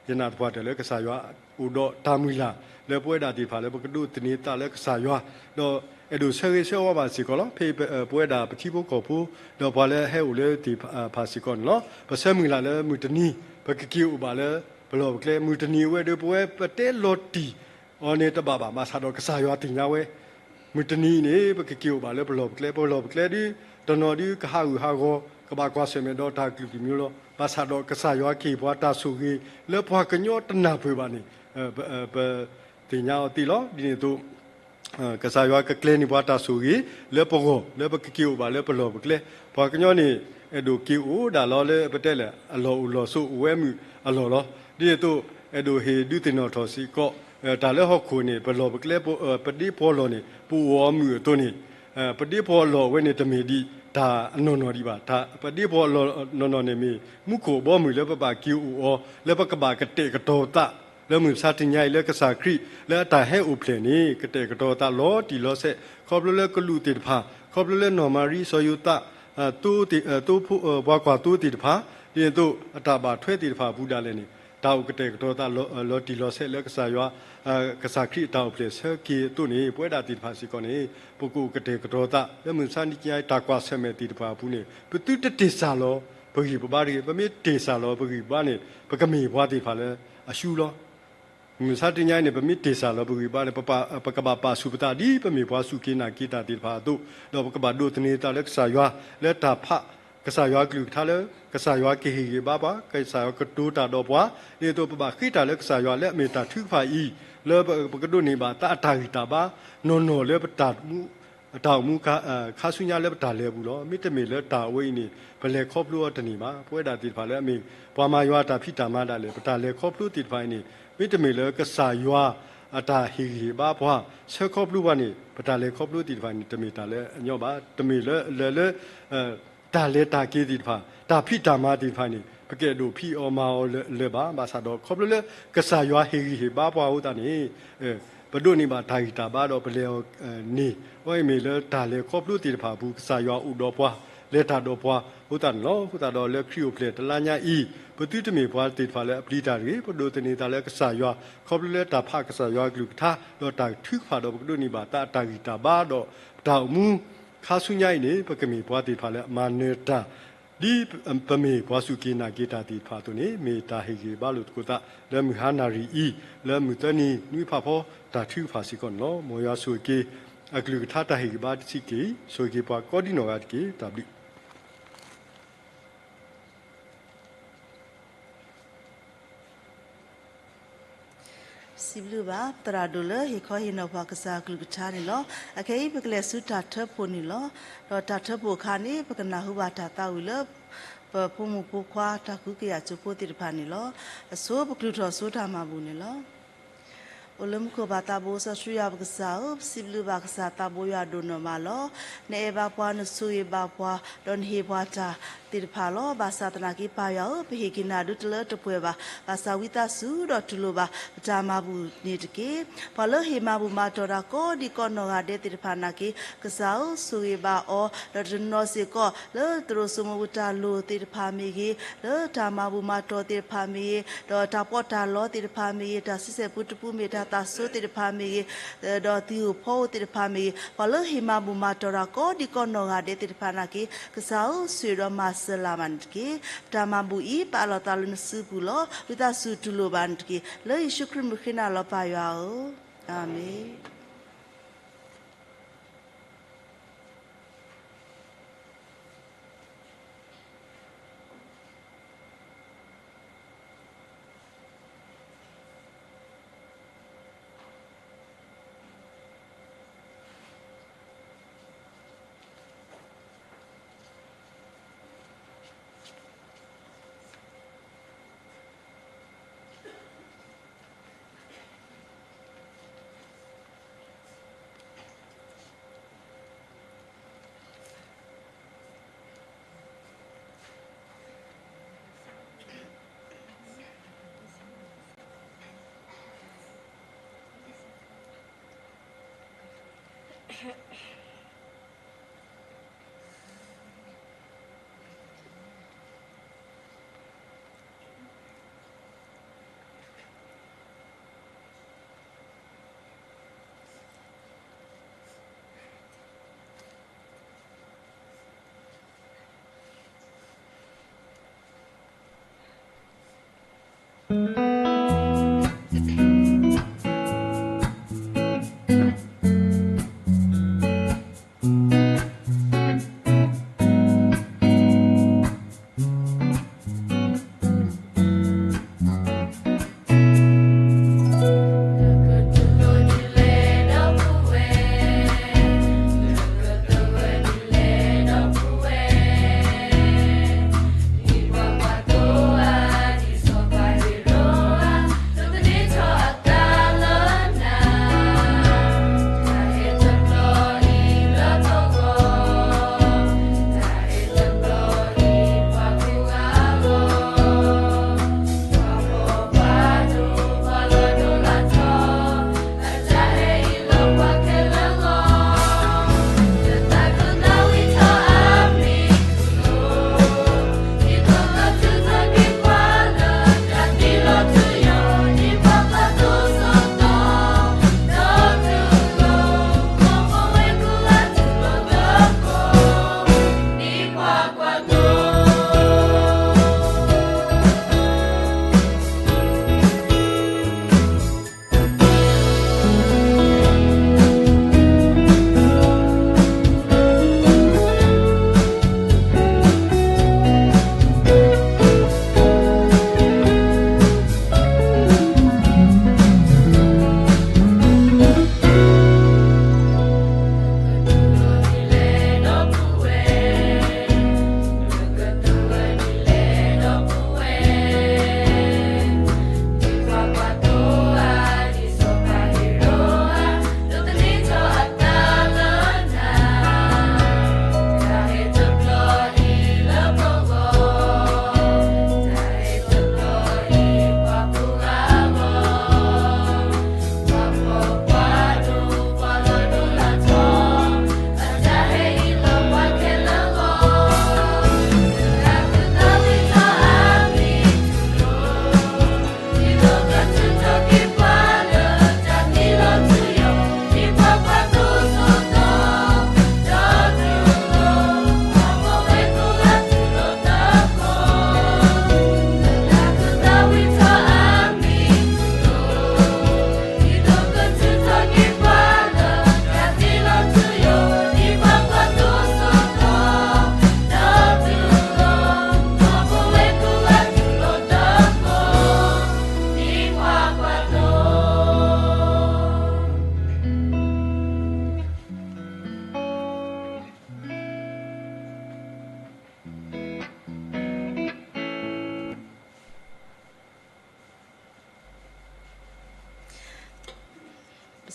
ယနာ်သပှၢ်တၢၢ်လၢကစၢ်ယွၤ အိၣ်ဒီးတၢ်မုၢ်လၢ် လၢပဝဲဒၣ်သ့ၣ်တဖၣ်လၢပကဒိးသန့ၤသးလၢကစၢ်ယွၤ, ဒီးအဲၣ်ဒိးဆၢဂ့ၤဆၢဝါဘၣ်စ့ၢ်ကီးလီၤ. ဖဲပဝဲဒၣ်ပထံဖိကီၢ်ဖိ ဒီးပှၤလၢအဟဲအိၣ်လၢသ့ၣ်တဖၣ်စ့ၢ်ကီးန့ၣ်လီၤ. ပဆၢမုၢ်လၢ်လၢမုၢ်တနံၤ ပကက့ၤအိၣ်ဘၣ်လၢပလီၢ်ပကျဲ, မုၢ်တနံၤအဝဲဒီး ပဝဲပတဲလီၤတံၢ်အီၤန့ၣ်တဘၣ်ဘၣ်, ဘၣ်ဆၣ်ဒီးကစၢ်ယွၤသ့ၣ်ညါဝဲ မုၢ်တနံၤအံၤန့ၣ် ပကက့ၤအိၣ်ဘၣ်လၢပလီၢ်ပကျဲ, ပလီၢ်ပကျဲဒီး တနီၤဒုးကဟးဂူာ်ဟးဂီၤ ကဘၣ်ကွၢ်ဆၢၣ်မဲာ်ဒီးတၢ်ကလုာ်ကလုာ်မျိုးလီၤ. ဘၣ်ဆၣ်ဒီးကစၢ်ယွၤကဟ့ၣ်ပှၤတၢ်ဆိၣ်ဂ့ၤ လၢပှၤကညီတနၢ်ပၢၢ်ဘၣ်န့ၣ် ပ ပသ့ၣ်ညါအီၤသ့လီၤ. ဒ်န့ၣ်အသိး ကစၢ်ယွၤကကျဲၤန့ၢ်ပှၤတၢ်ဆိၣ်ဂ့ၤ လၢပဂီၢ် လၢပကက့ၤအိၣ်ဘၣ်လၢပလီၢ်ပကျဲ, ပှၤကညီန့ၣ် အဲၣ်ဒိးက့ၤအိၣ်ဒၣ်လီၤလၢပတဲလဲၣ် အလီၢ်အိၣ်လီၢ်ဆိးအိၣ်ဝဲမုာ်အလီၢ်လီၤ. ဒ်န့ၣ်အသိး အဲၣ်ဒိးဟ့ၣ်ဒုးသ့ၣ်နီၣ်ထီၣ်စ့ၢ်ကီး တၢ်လၢဟီၣ်ခိၣ်န့ၣ် ပလီၢ်ပကျဲ ပဒ့ပီၢ်လီၢ်န့ၣ် ပအိၣ်အီၤမုာ်အသိးန့ၣ် ပဒ့ပီၢ်လီၢ်ဝဲန့ၣ် တမ့ၢ်ဒံးတၢ်အနီၢ်နီၢ်ဒံးဘၣ်. ပဒ့ပီၢ်လီၢ်နီၢ်နီၢ်န့ၣ်မ့ၢ် မူခိၣ်အဘီအမုၢ်လၢပဘၣ်က့ၤအိၣ်အီၤ လၢပကဘၣ်ကတဲာ်ကတီၤသး လၢမုၢ်မဆါတနံၤအံၤ လၢကစၢ်ခရံာ် လၢအတၢ်ဟဲအိၣ်ဖျဲၣ်န့ၣ် ကတဲာ်ကတီၤသးလီၤတံၢ်လီၤဆဲး ခီဖျိလၢကလူးသ့ၣ်တဖၣ် ခီဖျိလၢနီၢ်မၤရံ စီၤယိၤသး သိ ပှၤကွၢ်သိသ့ၣ်တဖၣ်, ဒ်န့ၣ်အသိး အတၢ်ဘၣ်ထွဲသ့ၣ်တဖၣ်အပူၤဒၣ်လဲာ်န့ၣ် တၢ်အိၣ်ကတဲာ်ကတီၤသးလီၤတံၢ်လီၤဆဲးလၢကစၢ်ယွၤ ကစၢ်ခရံာ်အတၢ်အိၣ်ဖျဲၣ်ဆၢက့ၤအသိးန့ၣ် ပဝဲဒၣ်သ့ၣ်တဖၣ်စ့ၢ်ကီးန့ၣ် ပကအိၣ်ကတဲာ်ကတီၤသး လၢမုၢ်မဆါတနံၤအံၤ တၢ်ကွၢ်ဆၢၣ်မဲာ်သ့ၣ်တဖၣ်အပူၤန့ၣ် ပသုတတ့ၢ်စၢ်လီၤပဂံၢ်ပဘါတဂ့ၤ. ပမ့ၢ်တ့ၢ်စၢ်လီၤပဂံၢ်ပဘါန့ၣ် ပကမ့ၢ်ပှၤသ့ၣ်တဖၣ်လၢအရှုံးလီၤ. မုၢ်မဆါတနံၤအံၤန့ၣ် ပမ့ၢ်တ့ၢ်စၢ်လီၤပဂံၢ်ပဘါန့ၣ် ပကဘၣ်ပာ်ဆူၣ်ပသးဒ်ပမ့ၢ်ပှၤစူၢ်က့ၤနာ်က့ၤတၢ်သ့ၣ်တဖၣ်အသိး, ဒီးပကဘၣ်ဒိးသန့ၤသးလၢကစၢ်ယွၤ လၢတၢ်ဖး ကစၢ်ယွၤကလုၢ်ကထါလၢ ကစၢ်ယွၤကဟ့ၣ်ဂံၢ်ဘါပှၤ, ကစၢ်ယွၤကတိၤတၢ်ဒီးပှၤ, ဒ်န့ၣ်အသိး ပဘၣ်ဃ့တၢ်လၢကစၢ်ယွၤလၢအမ့ၢ်တၢ်ထုကဖၣ်အံၤ, လၢပကဒိးန့ၢ်ဘၣ်သးအတၢ်ဂံၢ်တၢ်ဘါ နီၢ်နီၢ်လၢပတၢ်မူ အတၢ်အိၣ်မူခါဆူညါလၢပတၢ်လဲၤအပူၤလီၤ. မ့တမ့ၢ်လၢတၢ်အဝဲအံၤန့ၣ် ပလဲၤခီဖျိအီၤတန့ၢ်ဘၣ်. ပဝဲဒၣ်သ့ၣ်တဖၣ်လၢအမ့ၢ်ပှၤမၤယွၤအတၢ်ဖံးတၢ်မၤဒၣ်လဲာ် ပတၢ်လဲၤခီဖျိသ့ၣ်တဖၣ်အံၤန့ၣ် မ့တမ့ၢ်လၢကစၢ်ယွၤအတၢ်ဟ့ၣ်ဂံၢ်ဟ့ၣ်ဘါပှၤ ဆၢခီဖျိပှၤန့ၣ် ပတၢ်လဲၤခီဖျိသ့ၣ်တဖၣ်န့ၣ် တမ့ၢ်တၢ်လၢအညီဘၣ်. တမ့ၢ်လၢလၢ တၢ်လဲၤတၢ်က့ၤသ့ၣ်တဖၣ် တၢ်ဖံးတၢ်မၤသ့ၣ်တဖၣ်န့ၣ် ပကအဲၣ်ဒိးဖံးအီၤမၤအီၤလၢၤဘၣ်. ဘၣ်ဆၣ်ဒီးခီဖျိလၢကစၢ်ယွၤဟ့ၣ်ဂံၢ်ဟ့ၣ်ဘါပှၤအဃိသတးန့ၣ် ပဒိးန့ၢ်ဘၣ်တၢ်ဂံၢ်တၢ်ဘါဒီးပလဲၤအီၤန့ၣ် အဝဲအံၤမ့ၢ်လၢတၢ်လဲၤခီဖျိသ့ၣ်တဖၣ်အပူၤ ကစၢ်ယွၤအိၣ်ဒီးပှၤ လဲၤတၢ်ဒီးပှၤအဃိသတးန့ၣ်လီၤ. အဃိသတးဒီးလၢခရံာ်အိၣ်ဖျဲၣ်တလါညါအံၤ ပသုတမ့ၢ်ပှၤသ့ၣ်တဖၣ်လၢအပျံၤတၢ်တဂ့ၤ. ပဒိးသန့ၤသးလၢကစၢ်ယွၤ ခီဖျိလၢတၢ်ဖးကစၢ်ယွၤအကလုၢ်ကထါ ဒီးတၢ်ထုကဖၣ်ဒီးပကဒိးန့ၢ်ဘၣ်သးအတၢ်ဂံၢ်တၢ်ဘါဒီး ပတၢ်အိၣ်မူ ခါဆူညါအံၤန့ၣ် ပကမ့ၢ်ပှၤသ့ၣ်တဖၣ်လၢအမၤနၢၤတၢ် ဒ်ပမ့ၢ်ပှၤစူၢ်က့ၤနာ်က့ၤတၢ်သ့ၣ်တဖၣ်အသိးန့ၣ် မ့ၢ်တၢ်ဟ့ၣ်ဂံၢ်ဟ့ၣ်ဘါလိာ်သကိးသး လၢမုၢ်ဟါနၣ်ရံၣ်အံၤ လၢမုၢ်သၢနံၤနွံဖးဖီ တၢ်ထုကဖၣ်စ့ၢ်ကီးန့ၣ်လီၤ. မ်ယွၤဆိၣ်ဂ့ၤက့ၤ အကလုၢ်ကထါတၢ်ဟ့ၣ်ဂံၢ်ဘါတဆံးက့ၤ ဆိၣ်ဂ့ၤက့ၤပှၤကိးဒံနီၢ်ဂၤတက့ၢ်. တၢ်ဘျုး စံးဘျုးဘၣ် သရၣ်ဒိၣ်လၢဟ့ၣ်ခီဟ့ၣ်နီၤပှၤကစၢ်အကလုၢ်ကထါန့ၣ်လီၤ. အခဲအံၤပကလဲၤဆူတၢ်ထၢဖှိၣ်န့ၣ်လီၤ. ဒီးတၢ်ထၢဖှိၣ်အခါန့ၣ် ပကနၢ်ဟူဘၣ်တၢ်သးဝံၣ်လၢ ပဖိမုၣ်ဖိခွါတၢ်ကူကယၤကၠိဖိသ့ၣ်တဖၣ်န့ၣ်လီၤ. အဆိပကကျူၢ်ထီၣ်ဆိတၢ်မၤဘူၣ်န့ၣ်လီၤ. အိၣ်လၢမူခိၣ်ဘၣ်သးဘိစီဆှံယွၤပကစၢ်ဧၢ, ပစံးဘျုးဘၣ်ကစၢ်သးဘိယွၤဒိၣ်နီၢ်မးလီၤ. နအဲၣ်ဘၣ်ပှၤ နဆိၣ်ဂ့ၤဘၣ်ပှၤ ဒီးနဟ့ၣ်ပှၤတၢ်သ့ၣ်တဖၣ်လီၤ. ဘၣ်ဆၣ်သနာ်က့ပၢ်ယွၤဧၢ, ပဟ့ၣ်က့ၤနၤဒုတလၢတပှဲၤဘၣ်. ဘၣ်ဆၣ်ဝံသးစူၤဒီးတူၢ်လိာ်ဘၣ် ပတၢ်မၤဘူၣ်န့ၣ်တက့ၢ်. ပှၤလၢဟ့ၣ်မၤဘူၣ်မၤတီၢ်တၢ်ကိးဒံကိးနီၢ်ဂၤဒဲးသ့ၣ်တဖၣ်နာ်က့ ကစၢ်ဧၢ ဆိၣ်ဂ့ၤဘၣ်အီၤ, ဒီးတနီၤစ့ၢ်ကီး လၢသရိာ်စိမိၤပူၤတၢ်လိၣ်သ့ၣ်တဖၣ်မ့ၢ်ဂ့ၤ, လၢတၢ်မၤဘူၣ်မၤတီၢ်သ့ၣ်တဖၣ်မ့ၢ်ဂ့ၤ, ဒီးတၢ်ပီးတၢ်လီသ့ၣ်တဖၣ်မ့ၢ်ဂ့ၤ, တၢ်ဆံဆဲၣ်ပူတပူမ့ၢ်တၢ်သးဆိသ့ၣ်တဖၣ်မ့ၢ်ဂ့ၤ, ဒီးသံၣ်ဧိၤဖီဧိၤသ့ၣ်တဖၣ်မ့ၢ်ဂ့ၤ, ပှၤလၢဟ့ၣ်မၤဘူၣ်မၤတီၢ်တၢ်ကိးဒံကိးနီၢ်ဂၤဒဲးသ့ၣ်တဖၣ်နာ်က့ ကစၢ်ဧၢ ဆိၣ်ဂ့ၤဒီးမၤစၢၤလၢ်ဘၣ်န့ၣ်တက့ၢ်. ပတၢ်မၤဘူၣ်အံၤ ပအးလီၤသးလၢနစုပူၤလီၤ. ဝံသးစူၤတူၢ်လိာ်ဘၣ်န့ၣ်တက့ၢ်. လၢယ့ၣ်ၡူးခရံာ်မုၢ်ဃ့နၤလီၤပၢ်ယွၤဧၢ, အၤမ့ၣ်.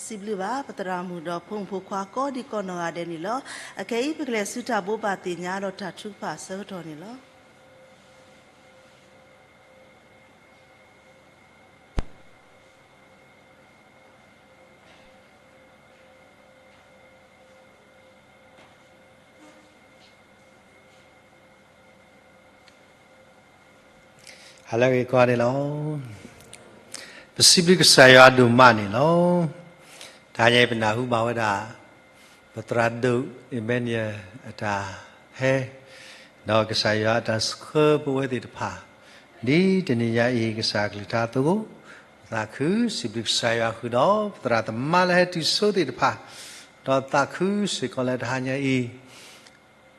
စံးဘျုးဘၣ်ပသရၣ်မုၣ်ဒီးဖိမုၣ်ဖိခွါကိးဒံးကိးနီၢ်ဂၤဒဲးန့ၣ်လီၤ. အခဲအံၤ ပကလဲၤဆူတၢ်ဘိးဘၣ်သ့ၣ်ညါဒီးတၢ်ထုကဖၣ်အဆၢကတီၢ်န့ၣ်လီၤ. ဟါလၢအဂ့ၤကိးဂၤဒဲးလီၤ. ပစံးဘျုးကစၢ်ယွၤဒိၣ်မးန့ၣ်လီၤ. တဟါညါအံၤပနၢ်ဟူဘၣ်ဝဲဒၣ် ပသရၣ်ဒိၣ်အ့မၤနူၤအ့လ်အတၢ်ဟဲ ဒီးကစၢ်ယွၤအတၢ်ဆှၢပဝဲသ့ၣ်တဖၣ် ဒ်တနံၤညါအံၤ ကစၢ်အကလုၢ်ကထါအသိး ပသးခုစံးဘျုးကစၢ်ယွၤဃုာ်ဒီး ပသရၣ်သမါလၢဟဲတုၤဆိသ့ၣ်တဖၣ်, ဒီးသးခုစ့ၢ်ကီးလၢတဟါညါအံၤ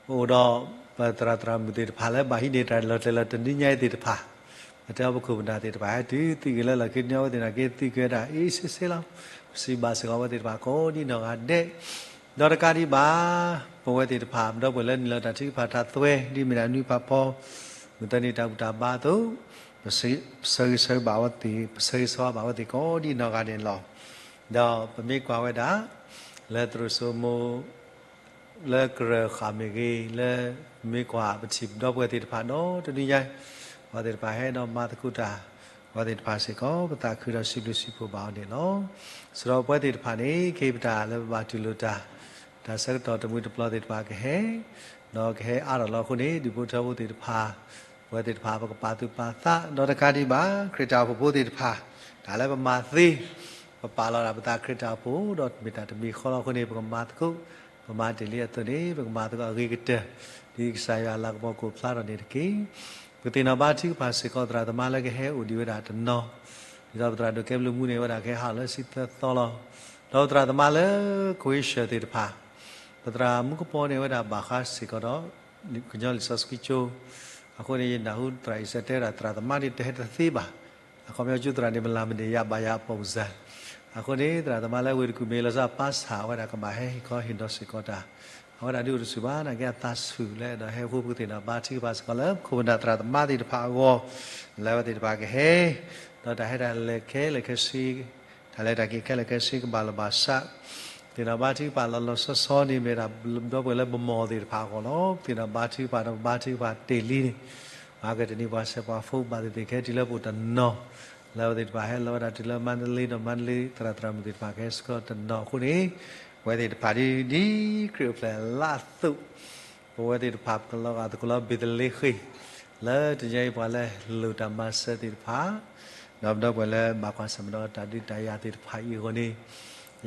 ပအိၣ်ဒီးပသရၣ်သရၣ်မုၣ်သ့ၣ်တဖၣ်လၢဘၣ်ဟံးန့ၢ်တၢ်လီၤတဲာ်လၢတနံၤညါအံၤသ့ၣ်တဖၣ်, ပတဲအီၤပခိၣ်ပနၢ်သ့ၣ်တဖၣ် ဟဲတုၤသုးက့ၤလၢလီၢ်ခံန့ၣ် အဝဲသ့ၣ်နာ်က့သုးက့ၤဝဲဒၣ်အ့ၣ်စ့စ့လီၤ. ပစံးဘျုးစ့ၢ်ကီးအဝဲသ့ၣ်တဖၣ်ကိးဒံးနီၢ်ဂၤဒဲး, ဒီးတကးဒံးဘၣ် ပဝဲသ့ၣ်တဖၣ် ပဒီပုၢ်ဝဲၢ်လၢနုာ်လီၤတၢ်ထုကဖၣ်တၢ်သွဲ ဒ်မ့ၢ်ဒၣ်နွံဖးဖီ မုၢ်သၢနံၤတၢ်ဘူၣ်တၢ်ဘါအသိး ပဆၢဂ့ၤဆၢဝါဘၣ်အဝဲသ့ၣ် ပဆၢဂ့ၤဆၢဝါဘၣ်အဝဲသ့ၣ်ကိးဒံးနီၢ်ဂၤဒဲးန့ၣ်လီၤ. ဒီးပမ့ၢ်ကွၢ်ဝဲဒၣ် လၢသရိာ်စိမိၤ လၢကရၢၢ်ဃၣ်မ့ၢ်ဂ့ၤ လၢမ့ၢ်ကွၢ်ပထံၣ်ပဒီပုၢ်ဝဲၢ်သ့ၣ်တဖၣ်ဒီးတနံၤညါ အဝဲသ့ၣ်တဖၣ်ဟဲဒီးမၤသကိးတၢ် အဝဲသ့ၣ်တဖၣ်စ့ၢ်ကီး ပသးခုဒီးစံးဘျုးစံးဖှိၣ်ဘၣ်အီၤန့ၣ်လီၤ. စံးဒီးပဝဲသ့ၣ်တဖၣ်န့ၣ် ခ့ပတၢ်လၢပဘၣ်တူၢ်လိာ်တၢ် တၢ်ဆၢကတီၢ်တမှံၤတပျီၤသ့ၣ်တဖၣ်ကဟဲ ဒီးကဟဲအါထီၣ်လီၤအဃိန့ၣ် ဒူၣ်ဖိထၢဖိသ့ၣ်တဖၣ် ပဝဲသ့ၣ်တဖၣ် ပကပာ်သူၣ်ပာ်သး ဒီးတကးဒံးဘၣ် ခရံာ်တၢ်အိၣ်ဖှိၣ်ဖိသ့ၣ်တဖၣ် တၢ်လၢပမၤသ့ ပပာ်လီၤဒၣ်ပသးခရံာ်တၢ်အိၣ်ဖှိၣ် ဒီးမ့ၢ်တၢ်တမံၤဃီလီၤအဃိန့ၣ် ပကမၤသကိး ပမၤတ့ၢ်လံအသိးန့ၣ် ပကမၤသကိးအဂ့ၤကတၢၢ် ဒ်ကစၢ်ယွၤအလၤကပီၤကအိၣ်ဖျါထီၣ်န့ၣ်တက့ၢ်. ပကသ့ၣ်နီၣ်ဘါထုကဖၣ်စ့ၢ်ကီးသရၣ်သမါလၢကဟဲအိၣ်ဒံးဝဲဒၣ်တနီၤ ဒ်သိးပသရၣ်ဒိၣ်ကဲဘျုးမူန့ၣ် အဝဲဒၣ်ကဟဲဟးလၢဆံသၢသီလီၤ. ဒီးပသရၣ်သမါလၢကဝ့ၢ်ဆှၢသ့ၣ်တဖၣ် ပသရၣ်မူကပီၤန့ၣ် အဝဲဒၣ်ဘၣ်ဃးစ့ၢ်ကီးဒီး ကညီလံာ်စီဆှံကၠိ အဃိန့ၣ် ယနၢ်ဟူသရၣ်အံၤစဲတဲဝဲဒၣ် သရၣ်သမါန့ၣ်တဟဲတသ့ဘၣ်. အခီပညီကၠိသရၣ်န့ၣ် မလၤမန့ၢ်ယၤဘၣ်ယၤအပီၢ်ပူၤစၢ်. အဃိန့ၣ် သရၣ်သမါလၢဝ့ၢ်တကူၣ်မ့ၢ်လီၤဆီပၢ်ဆၣ် အဝဲဒၣ်ကဘၣ်ဟဲဟ့ၣ်ခီဟ့ၣ်နီၤစ့ၢ်ကီးတၢ် အဝဲဒၣ်ဒုးအိၣ်တဆူၣ်ဘၣ် နာ်က့အသးဆူၣ်လၢအဲၣ်ဒိးဟဲဃိ ပကသ့ၣ်နီၣ်ဘါထုကဖၣ်စ့ၢ်ကီးလၢ ပခိၣ်ပနၢ်သရၣ်သမါသ့ၣ်တဖၣ်အဂီၢ် လၢအဝဲသ့ၣ်တဖၣ်ကဟဲ ဒီးတၢ်ဟဲတၢ်လဲၤခဲလၢာ်ခဲဆ့ တၢ်လဲၤတၢ်က့ၤခဲလၢာ်ခဲဆ့ကဘၣ်လီၢ်ဘၣ်စး သ့ၣ်နီၣ်ဘါထုကဖၣ်လီၤလီၤဆီဆီန့ၣ် မ့ၢ်ဒၣ်ဒီပုၢ်ဝဲၢ်လၢပမိၢ်သ့ၣ်တဖၣ်အဂီၢ်လီၤ. ပသ့ၣ်နီၣ်ဘါထုကဖၣ်ဒီးပဘါထုကဖၣ်တ့ၢ်လံန့ၣ် ပှၤကတနံၤပှၤဆဲးပှၤဖိ ဘၣ်သ့ၣ်သ့ၣ်ကဟဲတုၤလၢပအိၣ်တနီၤ လၢအဝဲသ့ၣ်တဖၣ်ဟဲလီၤဝဲဒၣ်တုၤလၢမါတလ့ ဒီးမါတလ့သရၣ်သရၣ်မုၣ်သ့ၣ်တဖၣ်ကဟဲဆှၢတနီၤအဃိန့ၣ် ပဝဲသ့ၣ်တဖၣ်ဒ် ဒ်ခရံာ်အိၣ်ဖျဲၣ်လါအသိး ပဝဲသ့ၣ်တဖၣ်ပကလီၤဂာ်သကိးလၢဘ့းသလ့ဃ့ၣ် လၢတနံၤအံၤပှၤလၢလိၣ်တၢ်မၤစၢၤသ့ၣ်တဖၣ် ဒီးပဒီပုၢ်ဝဲၢ်လၢဘၣ်ကွၢ်ဆၢၣ်မဲာ်ဒီးတၢ်ဒုးတၢ်ယၤသ့ၣ်တဖၣ်အံၤအဂီၢ်န့ၣ်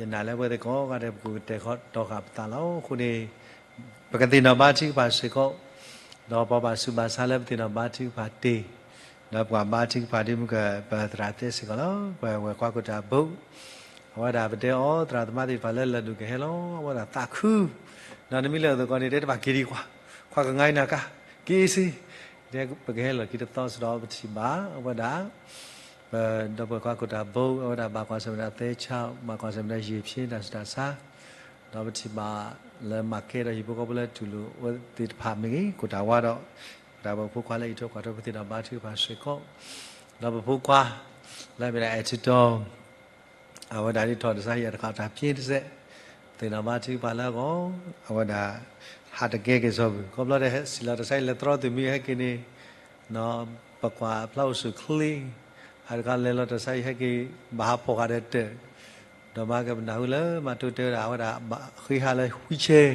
ယနာ်လၢပဝဲသ့ၣ်ကိးဂၤဒဲး ပကကတဲာ်ကတီၤဃာ်ပသးလီၤ. အဃိန့ၣ် ပကသ့ၣ်နီၣ်ဘါထုကဖၣ်စ့ၢ်ကီး ဒီးပှၤဘၣ်ဆူးဘၣ်ဆါလၢပသ့ၣ်နီၣ်ဘါထုကဖၣ်တ့ၢ် ဒီးပှၤဘါထုကဖၣ်ဒ်မုၢ်က ပသရၣ်တဲစ့ၢ်ကီးလီၤ. ပဝဲၢ်ကွၢ်ခိၣ်တၢ်ဘိ အဝဲဒၣ်ပတဲအီၤ သရၣ်သမါသ့ၣ်တဖၣ်လၢလၢာ်ဒိၣ်ကဟဲလီၤ အဝဲဒၣ်သးခု ဒီးနမ့ၢ်လဲၤအသိးကီးန့ၣ် တဲတဘၣ်က့ၤဒံးကွၢ် ခွါကငါအံၤနၤကါ က့ၤအ့ၣ်စ့ တဲပကဟဲလီၢ်ခံတသီစ့ၢ်ဒီးပထံၣ်ဘၣ် အဝဲဒၣ် ပဒီပုၢ်ဝဲၢ်ကွၢ်ခိၣ်တၢ်ဘိ အဝဲဒၣ်ဘၣ်ကွၢ်ဆၢၣ်မဲာ်ဒီးသဲဆါ ဘၣ်ကွၢ်ဆၢၣ်မဲာ်ဒီးယံာ်ဖျ့တၢ်ဆူးတၢ်ဆါ ဒီးပထံၣ်ဘၣ်လၢမၤကဲဒီးဟံၣ်ဖိဃီဖိလၢတူၢ်လိာ်ဝဲသ့ၣ်တဖၣ်မ့ၢ်ဂ့ၤ ခိၣ်တၢ်ဝါဒီး ပတၢ်ဘၣ်ဖိခွါလၢအံးထွဲကွၢ်ထွဲပသ့ၣ်နီၣ်ဘါထုကဖၣ်စ့ၢ်ကီး ဒီးပဖိခွါ လၢမ့ၢ်ဒၣ်အဲၣ်ထူတီ အဝဲဒၣ်ဒ်ထီၣ်တၢ်ဆါဟံၣ်အတခါတၢ်ဖျ့တစဲး ပသ့ၣ်နီၣ်ဘါထုကဖၣ်လၢအဂီၢ် အဝဲဒၣ် ဟးတကဲက့ၤစီၤဘုၣ် ခီဖျိတဟဲစံၣ်လီၤတၢ်ဆါဟံၣ်လဲၤတြီသုးမုၢ်ဟဲက့ၤန့ၣ် ပကွၢ်ဖျါအိၣ်ဆူၣ်ချ့ ဟးတခါလဲၤလီၤတၢ်ဆါဟံၣ်ဟဲက့ၤ ဘၣ်ဟးဖီၣ်ဃာ်ဒီးတၢၢ် ဒီးမၤကဲပနၢ်ဟူလၢမၤတိတဲဝဲဒၣ် အဝဲဒၣ်ဘၣ်ဃ့ဟးလၢ wheelchair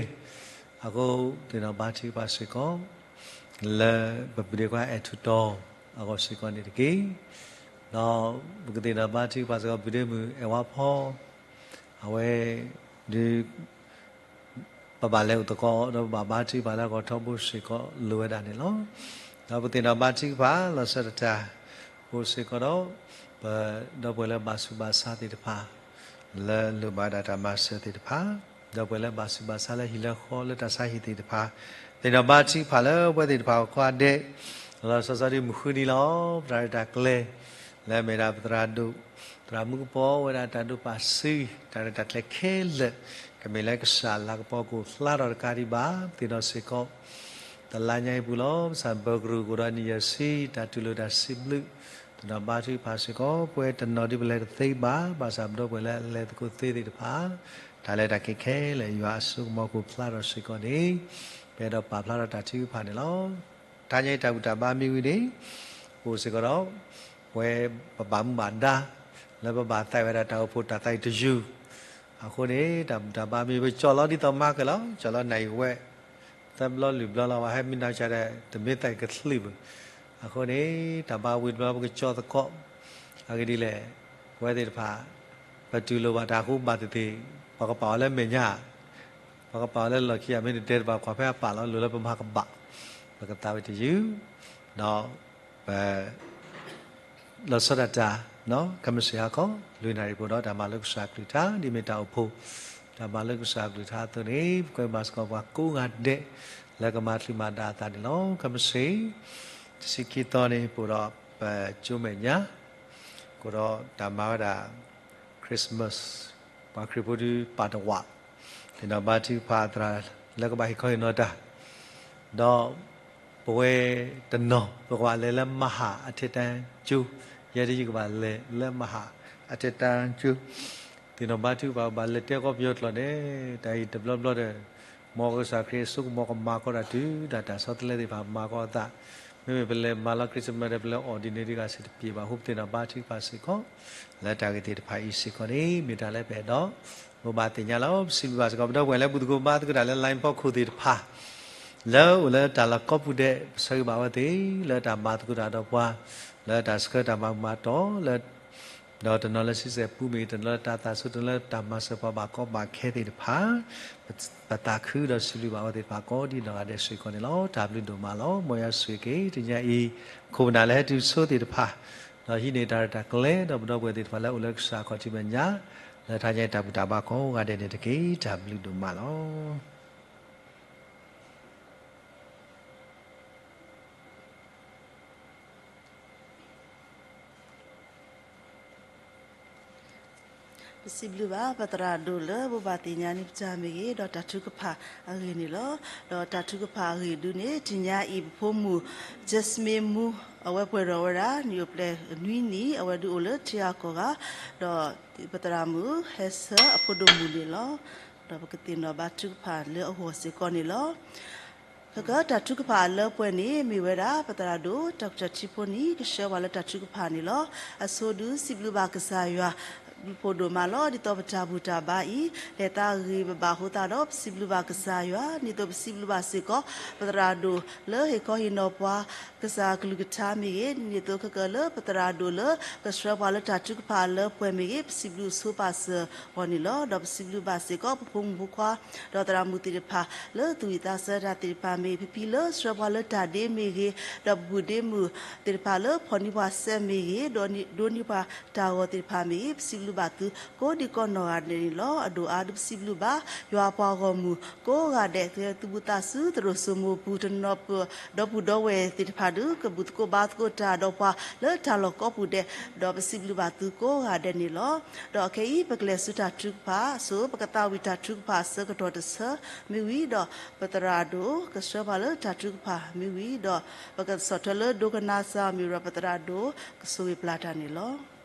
အဃိ ပသ့ၣ်နီၣ်ဘါထုကဖၣ်စ့ၢ်ကီး လၢပပဒ့ခွါအဲၣ်ထူတီ အဂီၢ်စ့ၢ်ကီးန့ၣ်တက့ၢ်. ဒီးပကသ့ၣ်နီၣ်ဘါထုကဖၣ်စ့ၢ်ကီး ပဒ့မုၣ်အဲၣ်ဝါဖီ အဝဲ ဒုး ပဘၣ်လဲၤအိၣ်သကိး ဒီးပဘၣ်ဘါထုကဖၣ်လၢအဂီၢ်ထီဘိစ့ၢ်ကီးလိၣ်ဝဲဒၣ်န့ၣ်လီၤ. ဒီးပသ့ၣ်နီၣ်ဘါထုကဖၣ်လီၤဆီဒၣ်တၢ် အိၣ်စ့ၢ်ကီးဒီး ပဒီပုၢ်ဝဲၢ်လၢဘၣ်ဆူးဘၣ်ဆါသ့ၣ်တဖၣ် လၢလိၣ်ဘၣ်ဒၣ်တၢ်မၤစၢၤသ့ၣ်တဖၣ် ဒီပုၢ်ဝဲၢ်လၢဘၣ်ဆူးဘၣ်ဆါလၢဟံၣ်လၢဃီလၢတၢ်ဆါဟံၣ်သ့ၣ်တဖၣ် သ့ၣ်နီၣ်ဘါထုကဖၣ်လၢပဝဲသ့ၣ်တဖၣ်အကိးဂၤဒဲး လီၤလီၤဆီဆီဒ်မုၢ်ဃုနံၤလီၤ. ပသရၣ်ဒိၣ်တၢ်ကျဲၤ လၢအမ့ၢ်ဒၣ်ပသရၣ်ဒိၣ် သရၣ်မူကပီၤဝဲဒၣ်တၢ်ဒိးပာ်စု တၢ်ရဲၣ်တၢ်ကျဲၤခဲလၢာ် ကမ့ၢ်လၢကစၢ်လၤကပီၤကအိၣ်ဖျါထီၣ်တကးဒံးဘၣ် ပသ့ၣ်နီၣ်စ့ၢ်ကီး တလါညါအံၤပူၤလီၤ. ပစံးဘျုးကရူၢ်ကအိၣ်ဒီးနံၣ်ယဲၢ်ဆံ တၢ်တူၢ်လိာ်တၢ်စံးဘျုး သ့ၣ်နီၣ်ဘါထုကဖၣ်စ့ၢ်ကီး ပဝဲတနီၤဒ်ပလဲၤတသ့ဘၣ်, ဘၣ်ဆၣ်ပဒီပုၢ်ဝဲၢ်လၢအလဲၤသကိးသ့သ့ၣ်တဖၣ်, တၢ်လဲၤတၢ်က့ၤခဲလၢာ် ယွၤအစိကမီၤကအိၣ်ဖျါထီၣ်စ့ၢ်ကီးန့ၣ်, ပအဲၣ်ဒိးပာ်ဖျါထီၣ်တၢ်ထုကဖၣ်န့ၣ်လီၤ. တဟါညါအံၤတၢ်ဘူၣ်တၢ်ဘါမ့ၢ်ဝံၤန့ၣ်, ပအိၣ်စ့ၢ်ကီးဒီး ပဝဲပဘၣ်မူဘၣ်ဒါ လၢပဘၣ်သးဝဲဒၣ်တၢ်အိၣ်ဖှိၣ်တၢ်သးအံၤတယုၢ်, အဃိန့ၣ် တၢ်ဘူၣ်တၢ်ဘါမ့ၢ်ဝံၤ ပကကၠီၣ်လီၤဒ်သိးမၤကလီၤ, ကၠီၣ်လီၤနၣ်ရံၣ်ဝဲ သၢဘျီလွံၢ်ဘျီလီၤ, ပှၤဟဲမံနီၤကဒီး တမ့ၢ်သးအံၤကချ့ဘၣ်. အဃိန့ၣ် တၢ်ဘါဝံၤတဘျီပကကၠီၣ်သကိး, အဂ့ၢ်ဒ်လဲၣ်, ပဝဲသ့ၣ်တဖၣ် ပတူၢ်လိာ်ဘၣ်တၢ်ဃိဘၣ်သ့ၣ်သ့ၣ်, ပကပာ်အီၤလၢမဲာ်ညါ, ပကပာ်အီၤလၢလီၢ်ခံ မ့ၢ်တတဲတဘၣ်ကွၢ်ဖဲအပာ်လီၤ လိၣ်လၢပမၤကဘၣ်, ပကသးဝံၤတယုၢ်, ဒီးပ လီၤဆီဒၣ်တၢ်, ခဲမုၢ်ဆ့ၣ်ဟါခီ လွံၢ်နၣ်ရံၣ်ပူၤဒီး တၢ်မၤလိကစၢ်အကလုၢ်ကထါ ဒ်မ့ၢ်တၢ်အိၣ်ဖှိၣ် တၢ်မၤလိကစၢ်အကလုၢ်ကထါအသိးန့ၣ် ပကွဲမၤစ့ၢ်ကီးပှၤကိးဂၤဒဲး လၢကမၤချုးမၤဒါအသးန့ၣ်လီၤ. ခဲမုၢ်ဆ့ၣ် တဆံခံသီန့ၣ် ပအိၣ်ဒီးပကၠိမဲာ်ညါ, ကအိၣ်ဒီးတၢ်မၤဝဲဒၣ် Christmas, ပှၤခရံာ်ဖိဒုးပာ်တဝာ်, သ့ၣ်နီၣ်ဘါထုကဖၣ်အသရၣ်လၢကဘၣ်ဟ့ၣ်ခီဟ့ၣ်နီၤတၢ်, ဒီးပဝဲတနီၤ ပကဘၣ်လဲၤလၢမဟၣ်အထက်တန်းကျော, ယဲတယုၢ်ကဘၣ်လဲၤလၢမဟၣ်အထက်တန်းကျော, သ့ၣ်နီၣ်ဘါထုကဖၣ် ပဘၣ်လဲၤတဲကီၢ်ပယီၤကျိာ်န့ၣ် တၢ်အံၤတဘျီဘျီဒီး မ်ကစၢ်ခရံာ်အစိကမီၤကမၤကီးတၢ်တုၤဒၣ်တၢ်ဆီတလဲသ့ၣ်တဖၣ်မၤကီးအသး, မ့မ့ၢ်ပလဲၤမၤလီၤ Christmas ဒီး ပလဲၤအီၣ်ဒ်န့ၣ်ဒ်ဂၤစ့ၢ်တပျဲဘၣ်အဃိ ပသ့ၣ်နီၣ်ဘါထုကဖၣ်စ့ၢ်ကီး လၢတၢ်ဂ့ၢ်သ့ၣ်တဖၣ်အံၤစ့ၢ်ကီးန့ၣ် မ့ၢ်တၢ်လၢပအဲၣ်ဒိး ဘိးဘၣ်သ့ၣ်ညါလီၤ. ပစံးဘျုးဘၣ်စ့ၢ်ကီး ပဒီပုၢ်ဝဲၢ်လၢဘူၣ်သကိးဘါသကိးတၢ်လၢ line ဖီခိၣ်သ့ၣ်တဖၣ် လၢအိၣ်လၢတၢ်လီၢ်ကိးပူၤဒဲး ပဆၢဂ့ၤဘၣ်အဝဲသ့ၣ် လၢတၢ်မၤသကိးတၢ်ဒီးပှၤ လၢတၢ်ဆှၢတၢ်မၤဘူၣ်မၤတီၢ်လၢ ဒီးတနီၤလၢဆံဆဲၣ်ပူၤမ့ၢ်ဂ့ၤ, တနီၤလၢတၢ်သးစူၤ, တနီၤလၢတၢ်မၤစၢၤပှၤဘၣ်ကီဘၣ်ခဲသ့ၣ်တဖၣ်, ပသးခုဒီးစံးဘျုးဘၣ်အဝဲသ့ၣ်တဖၣ်ကိးဒ်နီၢ်ဂၤဒဲးစ့ၢ်ကီးန့ၣ်လီၤ. တၢ်ဘျုးဒိၣ်မးလီၤ. မ်ယွၤဆိၣ်ဂ့ၤက့ၤ တနံၤအံၤ ခိၣ်ပနၢ်လၢဟဲတုၤဆိသ့ၣ်တဖၣ်, ဒီးဟံးန့ၢ်တၢ်ရဲၣ်တၢ်ကျဲၤ ဒီးပဒီပုၢ်ဝဲၢ်သ့ၣ်တဖၣ်လၢအိၣ်လၢကစၢ်အခီၣ်ထံးမဲာ်ညါ, လၢတဟါညါအံၤတၢ်ဘူၣ်တၢ်ဘါကိးဂၤဒဲးန့ၣ်တက့ၢ်. တၢ်ဘျုးဒိၣ်မးလီၤ. ပစံးဘျုးဘၣ် ပသရၣ်ဒိၣ်လၢဘိးဘၣ်သ့ၣ်ညါန့ၣ် ပတၢ်မ့ၢ်ဂ့ၤ, ဒီးတၢ်ထုကဖၣ်အဂ့ၢ်န့ၣ်လီၤ. ဒီးတၢ်ထုကဖၣ်အဂ့ၢ်ဒုန့ၣ် တနံၤအံၤ ပဖိမုၣ် Jasmine မူ အဝဲပှဲၤဒီးဝဲဒၣ် နံၣ်အိၣ်ဖျဲၣ်နွံနံၣ်, အဝဲဒုးအိၣ်လၢထံဂၤကီၢ်ဂၤ, ဒီးပသရၣ်မုၣ် ဟဲဆၢအဖိဒိၣ်မုၣ်န့ၣ်လီၤ. ဒီးပကသ့ၣ်နီၣ်ဘါထုကဖၣ်လၢအဂီၢ်စ့ၢ်ကီးန့ၣ်လီၤ. ခဲကတၢၢ်ထုကဖၣ်အလၢပှဲၤန့ၣ် မ့ၢ်ဝဲဒၣ် ပသရၣ်ဒိၣ် တၢ်ကတၢၢ်ထံဖိန့ၣ် ကဆှၢပှၤလၢတၢ်ထုကဖၣ်န့ၣ်လီၤ. အဆိဒုးစံးဘျုးဘၣ်ကစၢ်ယွၤ ဘျုးဖှိၣ်ဒိၣ်မးလီၤ. ဒ်သိးပတၢ်ဘူၣ်တၢ်ဘါအံၤ လဲၤသးဂ့ၤဘၣ်အဃိသတးဒီး ပစံးဘျုးဘၣ်ကစၢ်ယွၤ, ဒ်သိးပစံးဘျုးဘၣ်စ့ၢ်ကီး ပသရၣ်ဒိၣ်လၢဟ့ၣ်ခီဟ့ၣ်နီၤပှၤ ကစၢ်အကလုၢ်ကထါမ့ၢ်ဂ့ၤ, ဒ်သိးခဲကတၢၢ်လၢပသရၣ်ဒိၣ်လၢ ကဆှၢပှၤလၢတၢ်ထုကဖၣ်အလၢပှဲၤမ့ၢ်ဂ့ၤ, ပစံးဘျုးဆိပာ်စၢၤအီၤန့ၣ်လီၤ. ဒီးပစံးဘျုးဘၣ်စ့ၢ်ကီး ပဖိမုၣ်ဖိခွါ ဒီးသရၣ်မုၣ်သ့ၣ်တဖၣ် လၢသူၣ်ဝံၣ်သးဆၢတၢ်သ့ၣ်တဖၣ်မ့ၢ်ဂ့ၤ, ဖံဖံလၢဆှၢပှၤလၢတၢ်ဒ့မ့ၢ်ဂ့ၤ, ဒီးပပုၢ်ဒ့မုၣ်သ့ၣ်တဖၣ်လၢဖီၣ်န့ၢ်ပှၤစဲးမ့ၢ်ဂ့ၤ, ဒီးဒိးန့ၢ်ပှၤတၢ်ဂီၤသ့ၣ်တဖၣ်မ့ၢ်ဂ့ၤ, ပစံးဘျုးဘၣ်သုကိးဒံကိးနီၢ်ဂၤဒဲးန့ၣ်လီၤ. အဒိၣ်အါဒုးပစံးဘျုးဘၣ် ယွၤအပှၤဂီၢ်မုၢ်ကိးဂၤဒဲး သုသူၣ်ဘူၣ်သးစူၤ သရိာ်စိမိပူၤ တနီၤပၢၢ် ဒီပုၢ်ဒီဝဲၢ်သ့ၣ်တဖၣ်ဒုး ကဘူၣ်သကိးဘါသကိးတၢ်ဒီးပှၤလၢတၢ်လီၢ်ကိးပူၤဒဲး, ဒီးပစံးဘျုးဘၣ်သုကိးဂၤဒဲးန့ၣ်လီၤ. ဒီးအခဲအံၤ ပကလဲၤဆူတၢ်ထုကဖၣ်, ဆိပကသးဝံၣ်တၢ်ထုကဖၣ်အဆၢကတီၢ်တဆၢမ့ၢ်ဝံၤဒီး ပသရၣ်ဒိၣ် ကဆှၢပှၤလၢတၢ်ထုကဖၣ်မ့ၢ်ဝံၤဒီး ပကဆီၣ်ထွဲလၢဒိကနၣ်စၢ်မ့ၢ်ဒီး ပသရၣ်ဒိၣ် ကဆိၣ်ဂ့ၤပျၢ်တၢ်န့ၣ်လီၤ.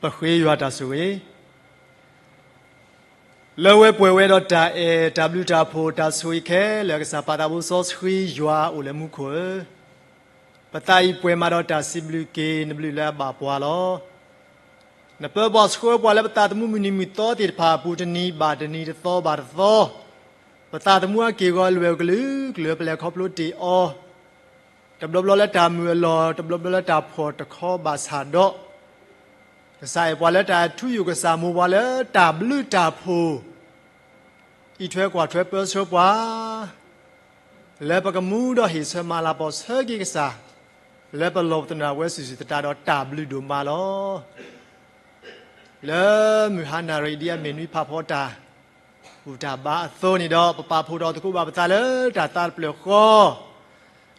ပဃ့ယွၤတၢ်ဆိၣ်ဂ့ၤ, လၢဝဲပှဲၤဝဲဒီးတၢ်အဲၣ်တၢ်ဘျုးတၢ်ဖှိၣ်တၢ်ဆိၣ်ဂ့ၤခဲလၢာ် ကစၢ်ပၢ်သးဘိစီဆှံယွၤအိၣ်လၢမူခိၣ်ဧၢ, ပသးအံၤပှဲၤမးဒီးတၢ်စံးဘျုးက့ၤနဘျုးလၢအဘၣ်ပှၤလီၤ. နပၢပှၤဆှၢပှၤလၢပသးသမူမုၢ်နံၤမုၢ်သီသ့ၣ်တဖၣ်အပူၤတနံၤဘၣ်တနံၤတသီဘၣ်တသီ, ပသးသမူအက့ၢ်အဂီၤလွဲၢ်ကလုာ်ကလုာ် ပလဲၤခီဖျိတ့ၢ်အီၤ, တဘျီဘျီလၢတၢ်မုာ်အလီၢ် တဘျီဘျီလၢတၢ်ဖှီၣ်တခီဘၣ်ဆၣ်ဒီး ကစၢ်အဲၣ်ပှၤလၢတၢ်အထူအယိာ် ကစၢ်မိၢ်ပှၤလၢတၢ်ဘျုးတၢ်ဖှိၣ်, အံးထွဲကွၢ်ထွဲပၢဆှၢပှၤ လၢပကမူဒီးဟ့ၣ်ဆၢမၤလၤကပီၤဆၢက့ၤကစၢ်, လၢပလီၢ်ပသနၢ်ဝဲစုာ်စုာ်သတးဒီးတၢ်ဘျုးဒိၣ်မးလီၤ. လၢမုၢ်ဟါနၣ်ရံၣ်ဒ်အမ့ၢ်နွံဖးဖီတၢ် ဘူၣ်တၢ်ဘါအသိးန့ၣ်ဒီး ပပာ်ဖှိၣ်ထီၣ်သကိးဘၣ်ပသးလၢတၢ်သးတဖျၢၣ်ဃီ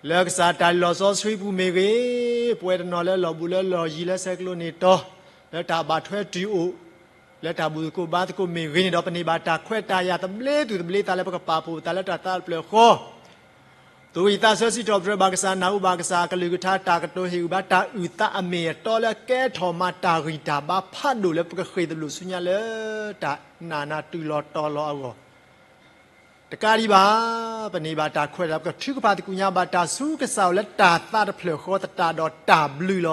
လၢကစၢ်တၢ်လီၢ်စီဆှံပူၤမ့ၢ်ဂ့ၤ, ပဝဲတနီၤလၢလီၢ်ဘူးလၢလီၢ်ယံၤလၢဆဲးကျိးန့ၢ်တီၤ လၢတၢ်ဘၣ်ထွဲတုၤအိၣ် လၢတၢ်ဘူၣ်သကိးဘါသကိးမ့ၢ်ဂ့ၤန့ၣ်ဒီး ပန့ၢ်ဘၣ်တၢ်ခွဲးတၢ်ယာ်သဘျ့သူၣ်သဘျ့သးလၢပကပာ်ဖှိၣ်ပသးလၢတၢ်သးတဖျၢၣ်ဃီ သူၣ်ဝံၣ်သးဆၢစံးထီၣ်ပတြၢၤဘၣ်ကစၢ် နၢ်ဟူဘၣ်ကစၢ်အကလုၢ်ကထါ တၢ်ကတိၤဟ့ၣ်ဂံၢ်ဘါတၢ်အုၣ်သးအမ့ၢ်အတီလၢအကဲထီၣ်မးတၢ်ဂံၢ်တၢ်ဘါဖးဒိၣ်လၢပကဃ့ၢ်သဘျိၣ်ဆူညါလၢတၢ်နာ်နၤတုၤလီၤတီၤလီၤအဂီၢ်, တကးဒံးဘၣ် ပန့ၢ်ဘၣ်တၢ်ခွဲးတၢ် ပကထုကဖၣ်သကိးညါဘၣ်တၢ်ဆူကစၢ်အအိၣ်လၢတၢ်သးတဖျၢၣ်ဃီသတးဒီးတၢ်ဘျုးလီၤ.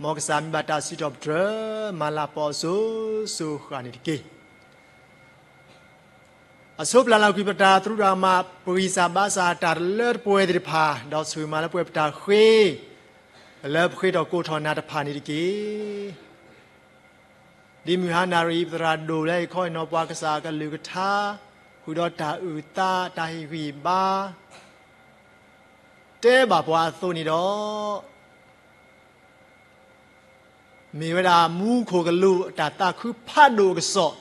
မ်ကစၢ်မံဘၣ်တၢ်စံးထီၣ်ပတြၢၤ မၤလၤကပီၤအစိၤစိၤဃၣ်န့ၣ်တက့ၢ်. အဆိပျၢ်လီၤကွံာ်ပတၢ်သရူးတၢ်ကမၣ် ပဂံၢ်စၢ်ဘါစၢ်တၢ်တလၢတပှဲၤသ့ၣ်တဖၣ် ဒီးဆိၣ်ဂ့ၤမၤလၢပှဲၤပတၢ်ဃ့ လၢပဃ့ထီၣ်ကိးထီၣ်နၤတဖၣ်န့ၣ်တက့ၢ်. ဒ်မုၢ်ဟါနၣ်ရံၣ်အံၤ ပသရၣ်ဒိၣ်လၢဟ့ၣ်ခီဟ့ၣ်နီၤပှၤကစၢ်အကလုၢ်ကထါ ဃုာ်ဒီးတၢ်အုၣ်သး တၢ်ဟ့ၣ်ဂံၢ်ဘါ တဲဘၣ်ပှၤအသိးန့ၣ်ဒီး မ့ၢ်ဝဲဒၣ်မူခိၣ်ကလူးအတၢ်သးခုဖးဒိၣ်အကစီၣ်,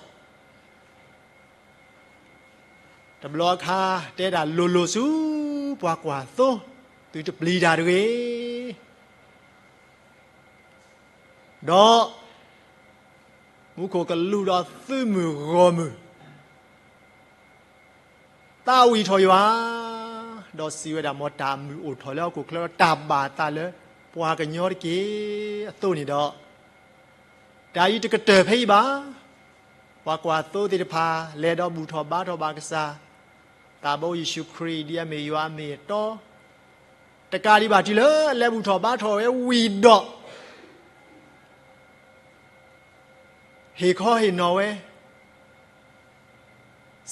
တဘျီအခါ တဲဒၣ်လိၤလိၤဆူပှၤကွၢ်သိ သုတပျံၤတၢ်တဂ့ၤ, ဒီး မူခိၣ်ကလူးဒီးသုးမုၢ်ဂီၢ်မုၢ် သးဝံၣ်ထီၣ်ယွၤ, ဒီးစံးဝဲဒၣ် မ်တၢ်မုာ်အိၣ်ထီၣ်လၢဟီၣ်ခိၣ်ချၢ တၢ်ဘၣ်သးလၢပှၤကညီတက့ၢ်အသိးန့ၣ်ဒီး, တၢ်အံၤတကတၢၢ်ဖဲအံၤဘၣ်. ပှၤကွၢ်သိသ့ၣ်တဖၣ် လဲၤဒီးဘူၣ်ထီၣ်ဘါထီၣ်ဘၣ်ကစၢ် သးဘိယ့ၣ်ၡူးခရံာ် ဒ်အမ့ၢ်ယွၤအမ့ၢ်အတီ, တကးဒံးဘၣ် တုၤလၢအလဲၤဘူၣ်ထီၣ်ဘါထီၣ်ဝဲဝံၤဒီး ဟ့ၣ်ခီဟ့ၣ်နီၤဝဲ,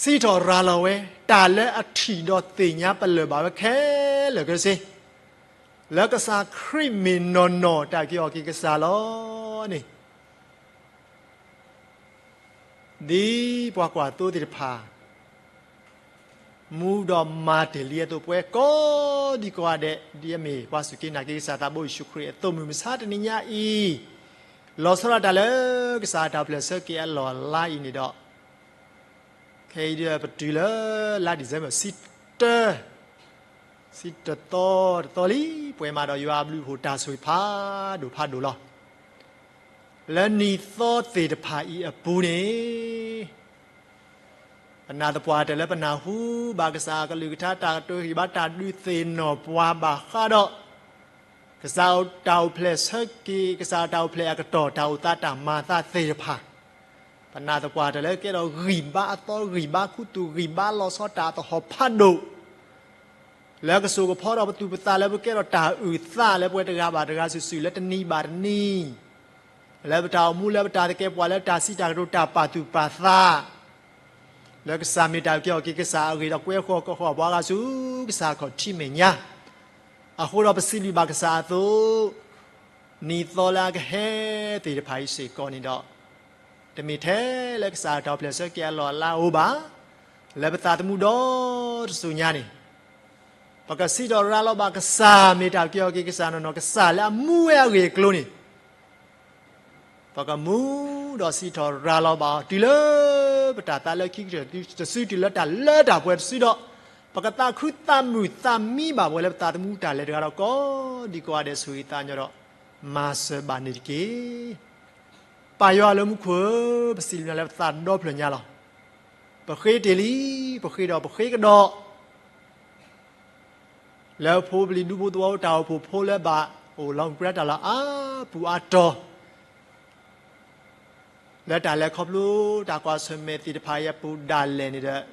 စံးထီၣ်ရၤလီၤဝဲ တၢ်လၢအထံၣ်ဒီးသ့ၣ်ညါပလၢၢ်ဘၣ်ဝဲခဲလၢာ်ခဲဆ့, လၢကစၢ်ခရံာ်မ့ၢ်နီၢ်နီၢ်တၢ်က့ၤအီၤက့ၤကစၢ်လီၤန့ၣ် ဒ်ပှၤကွၢ်သိသ့ၣ်တဖၣ် မူဒီးမၤတ့ၢ်လံအသိး ပဝဲကိးဒံကိးဂၤဒဲး ဒ်အမ့ၢ်ပှၤစူၢ်က့ၤနာ်က့ၤကစၢ်သးဘိယ့ၣ်ၡူးခရံာ်အသိး မုၢ်မဆါတနံၤညါအံၤ လီၤဆီဒၣ်တၢ်လၢကစၢ်အတၢ်အိၣ်ဖျဲၣ်ဆၢက့ၤအလီၢ်အလၤအံၤန့ၣ်ဒီး, ခဲအံၤဒီးပတုၤလၢလါ December ဆံတၢ ဆံတသီတသီလံ, ပှဲၤမးဒီးယွၤအဘျုးအဖှိၣ်တၢ်ဆိၣ်ဂ့ၤဖးဒိၣ်ဖးဒိၣ်လီၤ. လၢနံၣ်သီသ့ၣ်တဖၣ်အံၤအပူၤန့ၣ် ပနာ်သပှၢ်တၢၢ်လၢပနၢ်ဟူဘၣ်ကစၢ်အကလုၢ်ကထါ တၢ်ကတိၤဟ့ၣ်ဘါတၢ်ဒုးသ့ၣ်နီၣ်ပှၤဘၣ်ဃးဒီး ကစၢ်အတၢ်အိၣ်ဖျဲၣ်ဆၢက့ၤ ကစၢ်အတၢ်အိၣ်ဖျဲၣ်အကတီၢ် တၢ်အိၣ်သးတၢ်မၤသးသ့ၣ်တဖၣ်, ပနာ်သပှၢ်တၢၢ်လၢကဲထီၣ်ဂံၢ်ဘါအသီ ဂံၢ်ဘါခူသူၣ် ဂံၢ်ဘါလီၤဆီတၢ်သဟီၣ်ဖးဒိၣ် လၢကစိာ်ကဖီထီၣ်ပသူၣ်ပသးလၢပကဲထီၣ်တၢ်အုၣ်သးလၢပဝဲတဂၤဘၣ်တဂၤစုာ်စုာ်လၢတနံၤဘၣ်တနံၤ, လၢပတၢ်အိၣ်မူလၢပတၢ်သကဲးပဝးလၢတၢ်စံးတၢ်ကတိၤတၢ်ပာ်သူၣ်ပာ်သး လၢကစၢ်မ့ၢ်တၢ်က့ၤအီၤက့ၤကစၢ်အဂ့ၢ်ဒီးကွဲဃီၤကီၢ်ဃီၤပှၤဂၤဆူကစၢ်ခီၣ်ထံးမဲာ်ညါ, အဃိဒီးပစံးဘျုးဘၣ်ကစၢ်အသိး, နံၣ်သီလၢအကဟဲသ့ၣ်တဖၣ်အံၤစ့ၢ်ကီးန့ၣ်ဒီး, တမ့ၢ်ထဲလၢကစၢ်အတၢ်အိၣ်ဖျဲၣ်ဆၢက့ၤအလီၢ်အလၤအိၣ်ဘၣ်, လၢပသးသမူဒီတစိၤညါန့ၣ်, ပကစံးထီၣ်ရၤလီၤဘၣ်ကစၢ်မ့ၢ်တၢ်က့ၤအီၤက့ၤကစၢ်နီၢ်နီၢ် ကစၢ်လၢအမူဝဲအဂ့ၢ်အကျိၤန့ၣ် ပကမူဒီးစံးထီၣ်ရၤလီၤဘၣ်အီၤ တုၤလၢပတၢ်သးလၢခံကတၢၢ်တစု တုၤလၢတၢ်လၢတၢ်ပှဲၤတစုဒီး, ပကသးခုသးမုာ်သးမံဘၣ်ပှၤလၢပသးသမူတၢ်လဲၤတဂၤဒီး ကိးဒံကိးဂၤဒဲးဆိၣ်ဂ့ၤသးညီဒီး မၤစၢၤဘၣ်န့ၣ်တက့ၢ်. ပၢ်ယွၤလၢမူခိၣ်ဧၢ, ပစံးဘျုးနၤလၢပသးဒီဖျၢၣ်ညါလီၤ. ပဃ့တ့ၢ်လံ, ပဃ့ဒီးပဃ့ကဒီး လၢဖိပလံၤဒူဖိသဝီဖိတၢ်အိၣ်ဖှိၣ်ဖိလၢဘၣ်အိၣ်လီၤမုၢ်ပြါတၢ်လီၢ်အါပူၤအါတီၤ, လၢတၢ်လဲၤခီဖျိတၢ်ကွၢ်ဆၢၣ်မဲာ်သ့ၣ်တဖၣ်အံၤအပူၤဒၣ်လဲာ်န့ၣ်ဒီး,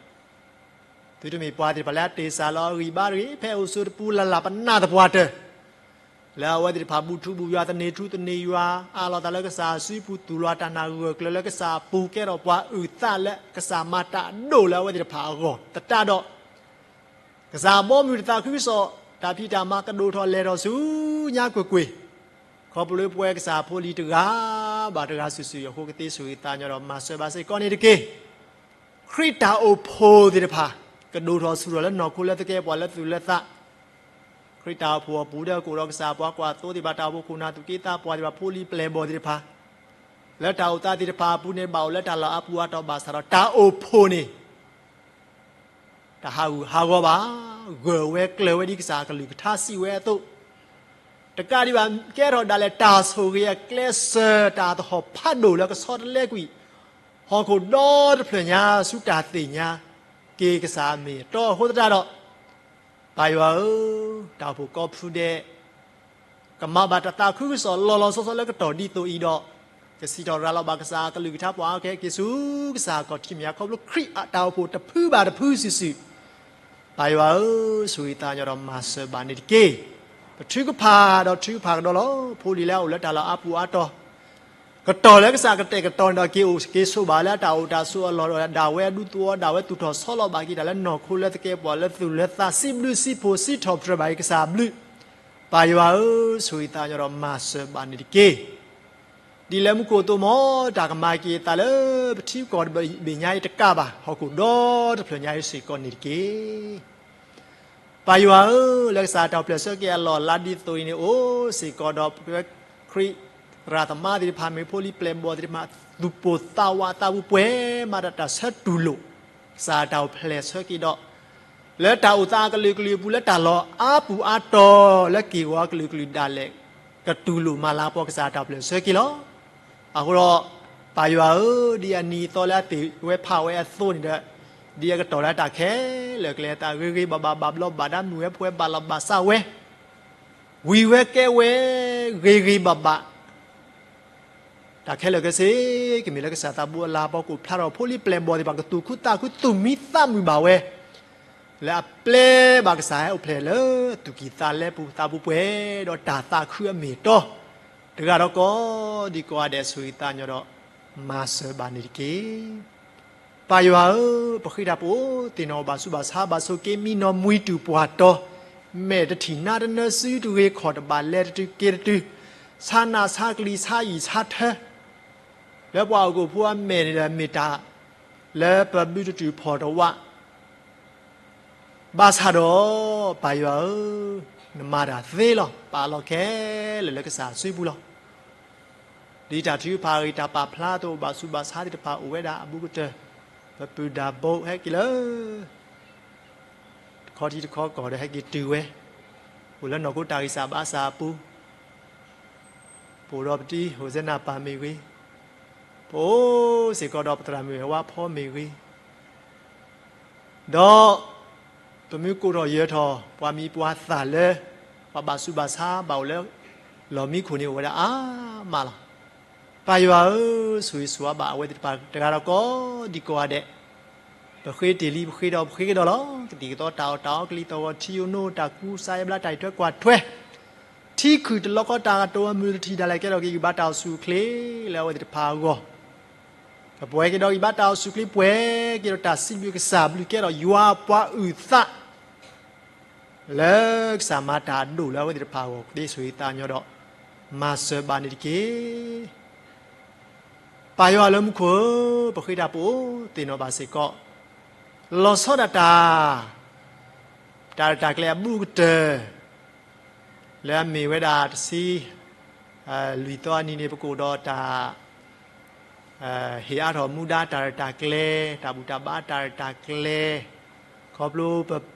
သုတမ့ၢ်ပှၤသ့ၣ်တဖၣ်လၢအတ့ၢ်စၢ်လီၤအဂံၢ်ဘါတဂ့ၤ, ဖဲအိၣ်ဆူၣ်တပူၤလၢ်လၢ်ပနၢ်သပှၢ်တၢၢ် လၢအဝဲသ့ၣ်တဖၣ်ဘူၣ်ထူဘူၣ်ယွၤ သန့ၤထူသန့ၤယွၤ အးလီၤသးလၢကစၢ်စုပူၤ သူၣ်လီၤတၢ်နာ်ဂၢၢ်ကျၢၤလၢကစၢ်အပူၤ ကဲထီၣ်ပှၤအုၣ်သးလၢကစၢ်မၤတၢ်အဒိၣ်လၢအဝဲသ့ၣ်တဖၣ်အဂီၢ် သတးဒီး ကစၢ်အဘီအမုၢ်တသးခုကစီၣ် တၢ်ဖံးတၢ်မၤကဒိၣ်ထီၣ်လဲၤထီၣ်ဆူညါကွ့ၢ်ကွ့ၢ်, ခီဖျိလၢပဝဲကစၢ်ဖိလံၤတဂၤဘၣ်တဂၤစုာ်စုာ်အဃိ ကသ့ဆိၣ်ဂ့ၤသးညီဒီးမၤစၢၤဘၣ်စ့ၢ်ကီးန့ၣ်တက့ၢ်. ခရံာ်တၢ်အိၣ်ဖှိၣ်သ့ၣ်တဖၣ် ကဒိၣ်ထီၣ်ဆူၣ်ထီၣ်လၢနီၢ်ခိလၢသကဲပှၤလၢသူၣ်လၢသး, ခရံာ်တၢ်အိၣ်ဖှိၣ်အပူၤဒီးကအိၣ်ဒီးကစၢ်ပှၤကွၢ်သိသ့ၣ်တဖၣ် တၢ်အိၣ်ဖှိၣ်ခိၣ်နၢ်သူၣ်က့သးပှၢ်သ့ၣ်တဖၣ် ဖိလံၤပျဲၢ်ဘီၣ်သ့ၣ်တဖၣ်, လၢတၢ်အိၣ်သးသ့ၣ်တဖၣ်အပူၤန့ၣ် ဘၣ်အိၣ်လၢတၢ်လီၢ်အါပူၤအါတီၤဘၣ်ဆၣ်ဒီး တၢ်အိၣ်ဖှိၣ်န့ၣ် တဟးဂူာ်ဟးဂီၤဘၣ်, ဂၢၢ်ဝဲကျၢၤဝဲဒ်ကစၢ်အကလုၢ်ကထါစံးဝဲအသိး, တကးဒံးဘၣ် ကဲထီၣ်ဒၣ်လဲာ်တၢ်ဆိၣ်ဂ့ၤအကျဲစၢၤ တၢ်သဟီၣ်ဖးဒိၣ်လၢကဆီတလဲကွံာ် ဟီၣ်ခိၣ်ဒီတဖျၢၣ်ညါ ဆူတၢ်သ့ၣ်ညါက့ၤကစၢ်အမ့ၢ်အတီအဃိသတးဒီး, ပၢ်ယွၤဧၢ, တၢ်အိၣ်ဖှိၣ်ကိးဖုဒဲး ကမၤဘၣ်တၢ်သးခုကစီၣ်လီၤလီၤဆီဆီလၢကတီၢ်ဒ်သိးအံၤဒီး, ကစံးထီၣ်ရၤလီၤဘၣ်ကစၢ်အကလုၢ်ကထါ ပှၤအါကဲက့ၤဆူကစၢ်ကီၢ်ထံးမ့ၢ် အခီဖျိခရံာ်အတၢ်အိၣ်ဖှိၣ်တဖုဘၣ်တဖုစုာ်စုာ်, ပၢ်ယွၤဧၢ, ဆိၣ်ဂ့ၤသးညီဒီးမၤစၢၤဘၣ်န့ၣ်တက့ၢ်. ပထုကဖၣ်ဒီးထုကဖၣ်ကဒီးလီၤ. ဖိလံၤလၢအအိၣ်လၢတၢ်လီၢ်အါပူၤအါတီၤ ကတီၢ်လၢကစၢ်ကတဲာ်ကတီၤန့ၣ်ဒီး က့ၤအိၣ်က့ၤဆိးဘၣ်လၢအတၢ်အိၣ်တၢ်ဆိးအလီၢ်ဒီး ဒၣ်ဝဲအဒူသဝီ ဒၣ်ဝဲသူၣ်ထီၣ်ဆီလီၤဘၣ်က့ၤတၢ်လၢနီၢ်ခိလၢသကဲပှၤလၢသူၣ်လၢသး စံးဘျုးစံးဖှိၣ်စံးထီၣ်ပတြၢၤဘၣ်က့ၤကစၢ်အဘျုး, ပၢ်ယွၤဧၢ, ဆိၣ်ဂ့ၤသးညီဒီးမၤစၢၤဘၣ်န့ၣ်တက့ၢ်. ဒ်လဲၣ်မူခိၣ်အသိးမ့ၢ် တၢ်ကမၤက့ၤအသးလၢပထံပကီၢ်တဘ့ၣ်ညါအံၤတကးဘၣ် ဟီၣ်ခိၣ်ဒီတဖျၢၣ်ညါအံၤစ့ၢ်ကီးန့ၣ်တက့ၢ်. ပၢ်ယွၤဧၢ, လၢကစၢ်တၢ်အိၣ်ဖျဲၣ်ဆၢက့ၤအလီၢ်အလၤဒ်သိးအံၤန့ၣ် အိၣ်စ့ၢ်ကီးဒီးပဝဲခရံာ်သရၣ်သမါသ့ၣ်တဖၣ်မ့ၢ် ဖိလံၤပျဲၢ်ဘီၣ်သ့ၣ်တဖၣ် သူၣ်ပိၢ်သးဝးသးပူၤပှဲၤမးဒီးတၢ်ဆၢတူၢ်လိာ် ကစၢ်တၢ်အိၣ်ဖျဲၣ်ဆၢက့ၤဒီး လၢတၢ်အိၣ်သးအကလုာ်ကလုာ်အပူၤ လၢတၢ်လီၢ်အါပူၤအါတီၤ လၢက့ၢ်ဂီၤအကလုာ်ကလုာ်ဒၣ်လဲာ် ကတူၢ်လိာ်မၤလၤကပီၤကစၢ်တၢ်အိၣ်ဖျဲၣ်ဆၢက့ၤလီၤ. အဃိဒီး ပၢ်ယွၤဧၢ, ဒ်အနံၤအသီလၢအသ့ၣ်ဝဲဖးဝဲအသိးန့ၣ်ဒီး, ဒ်အကတီၢ်လၢတၢ်ခဲလၢာ်ကျဲအသး ဂ့ၤဂ့ၤဘၣ်ဘၣ် ဘၣ်ဘျီးဘၣ်ဒါ မုာ်ဝဲဖှီၣ်ဝဲ ဘၣ်လီၤဘၣ်စးဝဲ, ဝံၤဝဲကဲဝဲ ဂ့ၤဂ့ၤဘၣ်ဘၣ် တၢ်ခဲလၢာ်ခဲဆ့ ကမ့ၢ်လၢကစၢ်သးဘိအလၤ ပှၤကိးဖျါထီၣ်ဖိလံၤပျဲၢ်ဘီၣ်သ့ၣ်တဖၣ် ကသူၣ်ခုသးခု သူၣ်မံသးမုာ်ဘၣ်ဝဲ လၢအပျဲဘၣ်ကစၢ်ဟဲအိၣ်ဖျဲၣ်လၢသူၣ်ကံၢ်သးလဲပူၤ သးပူၤပှဲၤ ဒီးတၢ်သးခုအမ့ၢ်အတီ တဂၤဒီးကိးဒံကိးဂၤဒဲး ဆိၣ်ဂ့ၤသးညီဒီး မၤစၢၤဘၣ်န့ၣ်တက့ၢ်. ပၢ်ယွၤဧၢ, ပဃ့တၢ်ပအိၣ်သ့ၣ်နီၣ် ဘၣ်ဆူးဘၣ်ဆါ ဘၣ်ဆိးက့ မံနီၢ်မှံတုၤပှၢ်တီၤ, မဲာ်တထံၣ်နါတနၢ စုတဂ့ၤ ခီၣ်တဘၣ် လဲၤတတုၤက့ၤတတုၤ, ဆါနးဆါကလံၤ ဆါယံာ်ဆါထၢ လၢပှၤဟီၣ်ခိၣ်ဖိအမဲာ်န့ၣ်ဒီး မ့ၢ်တၢ်လၢပဘုတတုၤဖီၣ်တဝး ဘၣ်ဆၣ်ဒီး ပၢ်ယွၤဧၢ, နမၤတၢ်သ့လီၤ. ပာ်လီၤခဲလၢာ်လၢကစၢ်စုပူၤလီၤ. ဒ်တၢ်ထုကဖၣ်အဂ့ၢ် တၢ်ပာ်ဖျါအသိး ဘၣ်ဆူးဘၣ်ဆါသ့ၣ်တဖၣ်အိၣ်ဝဲဒၣ်အဘူးကတၢၢ်, ပပုၢ်ဒၢးဘိးဟဲက့ၤလၢ တခီထံတခီကီၢ်ဒီး ဟဲက့ၤတုၤဝဲ, အိၣ်လၢနီၢ်ခိတၢ်ဂံၢ်စၢ်ဘါစၢ်အပူၤ, ပအိၣ်ဒီးပတံၤ ဟိၣ်စဲနၢ်ပၢ်မ့ၢ်ဂ့ၤ, ပအိၣ်စ့ၢ်ကီးဒီးပသရၣ်မုၣ်ဝဲဝါဖီမ့ၢ်ဂ့ၤ, ဒီး ပမ့ၢ်ကိးထီၣ်ယၢၤထီၣ် ပှၤမံၤပှၤသၣ်လၢ ပှၤဘၣ်ဆူးဘၣ်ဆါ ဘၣ်အိၣ်လၢ လီၢ်မံခိၣ်န့ၣ် အိၣ်ဝဲဒၣ်အါမးလီၤ. ပၢ်ယွၤဧၢ, ဆိၣ်ဂ့ၤဆိၣ်ဝါဘၣ်အဝဲသ့ၣ်တဖၣ် တဂၤဒီးကိးဒံကိးဂၤဒဲး, ပဃ့တ့ၢ်လံ ပဃ့ဒီးပဃ့ကဒီးလီၤ. ကသံၣ်ကသီ တၢ်အီၣ်တၢ်အီ ကလံၤသီၣ်ဂီၤထံယိာ်နိ တၢ်ကူစါယါဘျါ တၢ်အံးထွဲကွၢ်ထွဲ ထံခုၣ်တလီကီ တၢ်ကတိၤအမုၢ်တထံၣ် ဒၣ်လဲာ်ကဲထီၣ်က့ၤဂံၢ်ဘါတၢ်အိၣ်ဆူၣ်အိၣ်ချ့လၢအဝဲသ့ၣ်တဖၣ်အဂီၢ်, ကပှဲၤက့ၤဒီးဂံၢ်ဘါတၢ်အိၣ်ဆူၣ်အိၣ်ချ့ ပှဲၤက့ၤဒီးတၢ်စံးဘျုးကစၢ် ဘျုးကဲထီၣ်ယွၤအပှၤအုၣ်သး လၢကစၢ်မၤတၢ်အဒိၣ်လၢအဝဲသ့ၣ်တဖၣ်အဂီၢ် သ့ဆိၣ်ဂ့ၤသးညီဒီး မၤစၢၤဘၣ်န့ၣ်တက့ၢ်. ပၢ်ယွၤလၢမူခိၣ်ဧၢ, ပဃ့တၢ်ပအိၣ်သ့ၣ်နီၣ်ဘၣ်စ့ၢ်ကီး လီၤဆီဒၣ်တၢ် တၢ်ရဲၣ်တၢ်ကျဲၤအဘူးကတၢၢ် လၢအမ့ၢ်ဝဲဒၣ်တဆံလွံၢ်သီအနံၤန့ၣ် ပကအိၣ်ဒီးတၢ် ဟ့ၣ်အါထီၣ်မူဒါတၢ်ရဲၣ်တၢ်ကျဲၤ, တၢ်ဘူၣ်တၢ်ဘါတၢ်ရဲၣ်တၢ်ကျဲၤ, ခီဖျိပ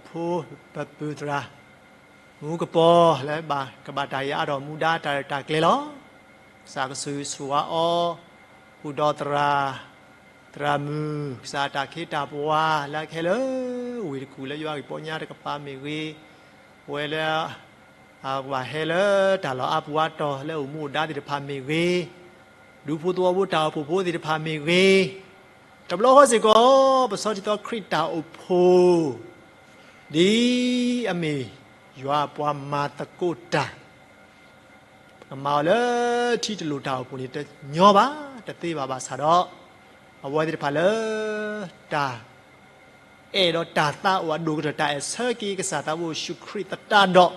ဖိပပုၢ်သရၣ် မူကပီၤလၢ ကဘၣ်တၢ်ဟ့ၣ်အါထီၣ်မူဒါတၢ်ရဲၣ်တၢ်ကျဲၤလီၤ. ကစၢ်ကဆိၣ်ဂ့ၤဆိၣ်ဝါအီၤ, ဃုာ်ဒီးသရၣ်, သရၣ်မုၣ်, ကစၢ်တၢ်ခ့တၢ်ပှၤ လၢအကဟဲလၢဝ့ၢ်တကူၣ်လၢယွၤဂ့ၢ်ပီညါတကပၤမ့ၢ်ဂ့ၤ, ပဝဲလၢ အကဘၣ်ဟဲလၢတၢ်လီၢ်အါပူၤအါတီၤလၢအိၣ်မူအိၣ်ဒါသ့ၣ်တဖၣ်မ့ၢ်ဂ့ၤ, ဒူဖိသဝီဖိတၢ်အိၣ်ဖှိၣ်ဖိသ့ၣ်တဖၣ်မ့ၢ်ဂ့ၤ, တဘျီဃီစ့ၢ်ကီး ပဆီထံသီခရံာ်တၢ်အိၣ်ဖှိၣ် ဒ်အမ့ၢ်ယွၤအပှၤမၤသကိးတၢ် ပကမၤအီၤလၢထံတလိာ်တၢ်အိၣ်ဖှိၣ်န့ၣ် တညီဘၣ်, တသ့ဘၣ်ဘၣ်ဆၣ်ဒီး အဝဲသ့ၣ်တဖၣ်လၢ တၢ်အဲၣ်ဒီးတၢ်သးအိၣ်အဒိၣ်ကတၢၢ် တၢ်အဲၣ်ဆၢက့ၤကစၢ်သးဘိယ့ၣ်ၡူးခရံာ်သတးဒီး